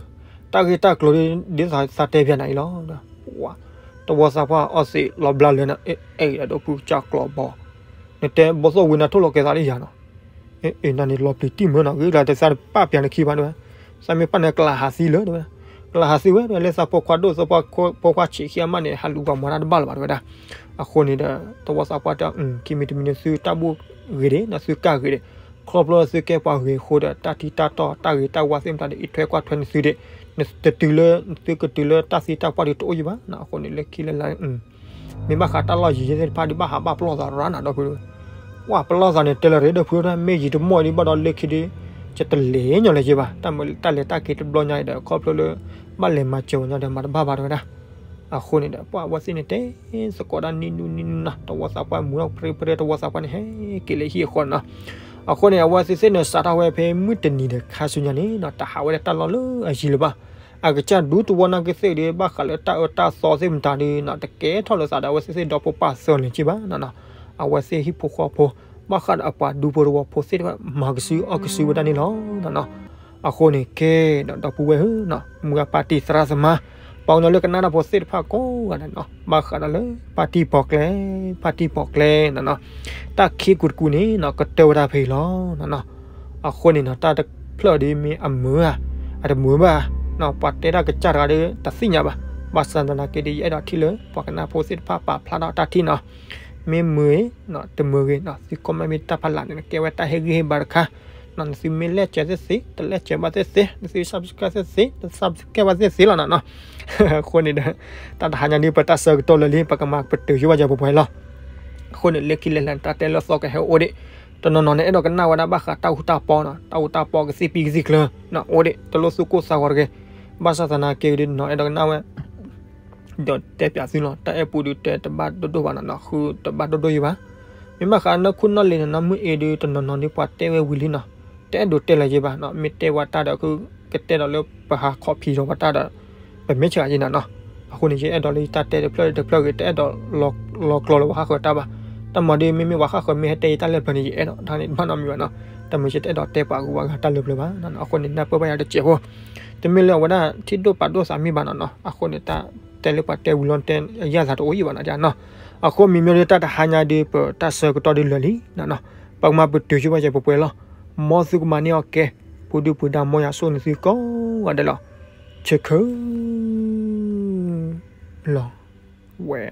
တၢ်ဂ့ၢ်တၢ်ကျိၤဒ်သိးသးတဲပၠးနၤအံၤလီၤ. တဝီသးပှၢ်အီၣ်သံးလီၤဘျါလၢနၤ, အဲၣ်ဒိးဒိၣ်ဖုကၢ်ကျီးဘီ, နတဲဘီသိၣ်ဝံၤနၤထိၣ်လီၤကဲသးလၢယၤနီၤ, အ့ၣ် နၤန့ၣ်လီၤပျံၤတံၢ်မၢနီၤ, ဂ့ၢ်ကျါတသးပာ်ပၠးနခံဘၣ်တဲဝဲ, သးမ့ၢ်ပာ်နၤကလၤဟးသံလၢတဲဝဲ, ကလၤဟးသံဝဲတဲဝဲ လၢသးဖိခွါဒိၣ်သးဖိခွါဆံးခံအမးန့ၣ် ဟးလူၤပှၤမၤတၢ်တဘၣ်လၢၤဘၣ်တဲဝဲဒၣ်. အဃိန့ၣ်ဒီး တဝီသးပှၢ်တဲ ခံမံၤတမံၤန့ၣ် သုတၢ်ဘူၣ်ဂ့ၤဒံးနီၤ သုကၢ်ဂ့ၤဒံး, ခီဖျိသုကဲပှၤဂ့ၤအဃိဒီး တၢ်ထံတၢ်တီတၢ်ဂ့ၤတၢ်ဝါသ့ၣ်မတၤဒီး အံးထွဲကွၢ်ထွဲန့ၢ်သုဒံး, နတတုၤလၢ သုကတုၤလၢတၢ်သံတၢ်ပှၢ်ဒံးတအိၣ်ယံၤဘၣ်နီၤ. အဃိန့ၣ် လၢခံလၢလၢ မ့ၢ်ဘၣ်ဃးတၢ်လီၢ်ယံၤသ့ၣ်တဖၣ်ဒံး ဘၣ်ဟးဘၣ်ပလီၢ်သးရၣ်နၤဒီပုၢ်ဝဲၢ်, ပှၢ်ပလီၢ်သးန့ၣ် တဲလၢၤရ့ဒီပုၢ်ဝဲၢ် မ့ၢ်ယံၤတမီၢ်ဒံးဘၣ်ဒီး လၢခံဒံး ယတလဲၤညီလၢၤယံၤဘၣ်, တၢ်မ့ၢ်တၢ်လဲၤတၢ်က့ၤတဘျီညါအံၤဒီး ခီဖျိလၢ ဘၣ်လဲၤမၤစၢၤဝဲညီဒီး မၤတဘၣ်ဘၣ်တဲဝဲဒၣ်. အဃိန့ၣ်ဒီး ပှၢ်အဝဲသ့ၣ်န့ၣ်တဲသကိးဒၣ်နံၤနံၤနံၤနံၤနီၤ တဝီသးပှၢ်မူထီၣ်ပြ့ပြ့ တဝီသးပှၢ်န့ၣ် ဟဲက့ၤလၢဟံၣ်အဃီနီၤ. အဃိန့ၣ် အဝဲသ့ၣ်သ့ၣ်န့ၣ် စးထီၣ်ဝဲဖဲမုၢ်တနံၤဒီးခါဆူညါန့ၣ်နီၤ တဟးဝဲဒၣ်တၢ်လီၢ်လၢအယံၤလၢၤဘၣ်. အကစၢ်ဒူတဝီနာ်က့သ့ၣ်ဒီး ဘၣ်ဃးလၢတၢ်အၢတၢ်သီသ့ၣ်မတၤဒီးနီၤ တကဲထီၣ်လၢသးဒီးအဝဲသ့ၣ်သ့ၣ်ဒီဖိပၢ်သၢလၢၤက့ဘၣ်နီၤနီၤ. အဝဲသ့ၣ်ဟံၣ်ဖိဃီဖိ ဘၣ်ဃးဒီးအပှၤဒူဖိတဝီဖိသ့ၣ်တဖၣ် မၤကစုအီၣ်ကစုဝဲဒၣ်န့ၣ်လီၤနီၤနီၤ. အဃိန့ၣ်ကဲဒီး ဒီပုၢ်ဝဲၢ်ဧၢနီၤ မုၢ်ဂၤပၢ်တံၢ်သရၣ်သမါ ပှၤကညီလၢကနၣ်တၢ်ဖိသ့ၣ်တဖၣ်ကိးဂၤဒဲးနီၤ ဘၣ်ဃးဒီးလၢ ဖါတံၢ်ပိာ်ကျဲ ဖါတံၢ်ပိာ်ကျဲနီၤနီၤ တၢ်ခံးကူတကူန့ၣ်နီၤ ကတၢၢ်ဝဲဒၣ်ဖဲအံၤလီၤနီၤနီၤ. အဃိန့ၣ်နီၤ တၢ်တဖျၢၣ်ဒီးမ့ၢ်အမုာ်ဧါ အတမုာ်ဘၣ်နီၤ ပှၤတဲတၢ်ကစၢ်တဂၤဒီး တသ့ၣ်ညါဘၣ်. ဘၣ်ဆၣ်သနာ်က့ဒီး ယအဲၣ်ဒိးထံၣ်လၢ ပှၤကနၣ်ဖိသ့ၣ်တဖၣ်ပာ်ဖျါထီၣ်တၢ်ထံၣ်နီၤ မ့ၢ်မုာ်ဂ့ၤနီၤ တမုာ်ဂ့ၤနီၤ သု comment မ့ၢ်တၢ်ဖးလၢ်န့ၣ် နကဲဝဲတၢ်ဟ့ၣ်ဂံၢ်ဟ့ၣ်ဘါတခါနီၤ နသုမ့ၢ်လဲၣ်စဲးသ့ၣ်သ့ တလဲၣ်စဲးဘၣ်သ့ၣ်သ့ နသု subscribe သ့ၣ်သ့ တ subscribe ဘၣ်သ့ၣ်သ့လီၤနီၤနီၤ. အဃိန့ၣ်ဒီး တၢ်တဟါညါဒ်ပတၢ်ဆၢကတီၢ်လၢာ်လံ ပကမၤပတုာ်ယိဘၣ်ယၤပှဲၤပှဲၤလီၤ. အဃိန့ၣ် လၢခံလၢာ်လၢာ် တၢ်တဲလၢသီကဟဲအိၣ်ဒံး တနီၤနီၤန့ၣ် အဲၣ်ဒိးကနၣ်ဝဲဒၣ်ဘၣ်ဃးတၢ်အူတၢ်ပီနီၤ တၢ်အူတၢ်ပီကသံၣ်ပံကသံၣ်ကျၢၤနီၤ အိၣ်ဒံး တလိၣ်သူၣ်ကိၢ်သးဂီၤတဂ့ၤ. ဘၣ်ဆၣ်သနာ်က့ဒီးနီၤ အဲၣ်ဒိးကနၣ်ဝဲ ဒီးတဲပၠးသုလီၤ တၢ်အဲၣ်ပူၤဒီးတဲတဘၣ်ဒိၣ်ဒိၣ်ဘၣ်နီၤနီၤ ဃုတဘၣ်ဒိၣ်ဒိၣ်ယံၤဘၣ်. မ့ၢ်ဘၣ်ဃးနီၢ်ခိၣ်နီၢ်လံၤနီၤနီၤ မုၢ်အ့ဒီးတနီၤနီၤဒ်ပှၤတဲဝဲဝံၤလံနီၤ တအဲၣ်ဒိးတဲလၢၤယံၤဘၣ်နီၤ မ့ၢ်တဲဝဲတၢ်ဒီး ကတဲဒီးလၢပဟးခီဖံးဒီးပတၢ်ဒီး ပမ့ၢ်ဆှးယံၤနီၤနီၤ. အဃိန့ၣ် ယအဲၣ်ဒိးလၢယတၢ်တဲတဖျၢၣ်တဖျၢၣ်ဂ့ၤ တအဲၣ်ဒိးလီၤကျိၤလၢပှၤဟးဃၢၤတၢ်ဘၣ်. တၢ်မၤဒီး မ့မ့ၢ်ပှၤဟးဃၢၤမ့ၢ်ဟဲတဲယတၢ်လၢပျၢၤန့ၣ် ယအဲၣ်ဒိး တၢ်န့ၣ်တဘၣ်နီတမံၤဘၣ်နီၤ. တမ့ၢ်ယတအဲၣ်ဒိးတဲပှၤဂုၤပှၤဂၤတၢ်လၢပျၢၤဘၣ်နီၤနီၤ. အဃိန့ၣ် နၢ်ပၢၢ်ဘၣ်ယၤတစဲးဖိ တမ့ၢ်လၢအဝဲဒၣ်ထံၣ်ဒိၣ်ပာ်ဒိၣ်သးမ့ၢ်ဘၣ်နီၤနီၤ. အဃိန့ၣ် တၢ်တဲလၢပှၤတဲဝံၤလီၤတဲ အယၢ်သးတအိၣ်ယံၤဘၣ်နီၤနီၤ. အဃိမံၤမ့ၢ်လၢတၢ်တဟါညါဒီး ပတၢ်ဆၢကတီၢ်ဒ်လၢာ်လံနီၤနီၤ. ပကမၤပတုာ်ဆိဘၣ်ယဲၢ်ပှဲၤပှဲၤလီၤ. မ်သုကမၤန့ၢ်အီၤကဲ ပူၤဒုၣ်ပူၤဒါ မ်ယွၤဆိၣ်ဂ့ၤသုကိးဂၤဒဲးလီၤ. ဆၢခၢ လီၤ ဝဲ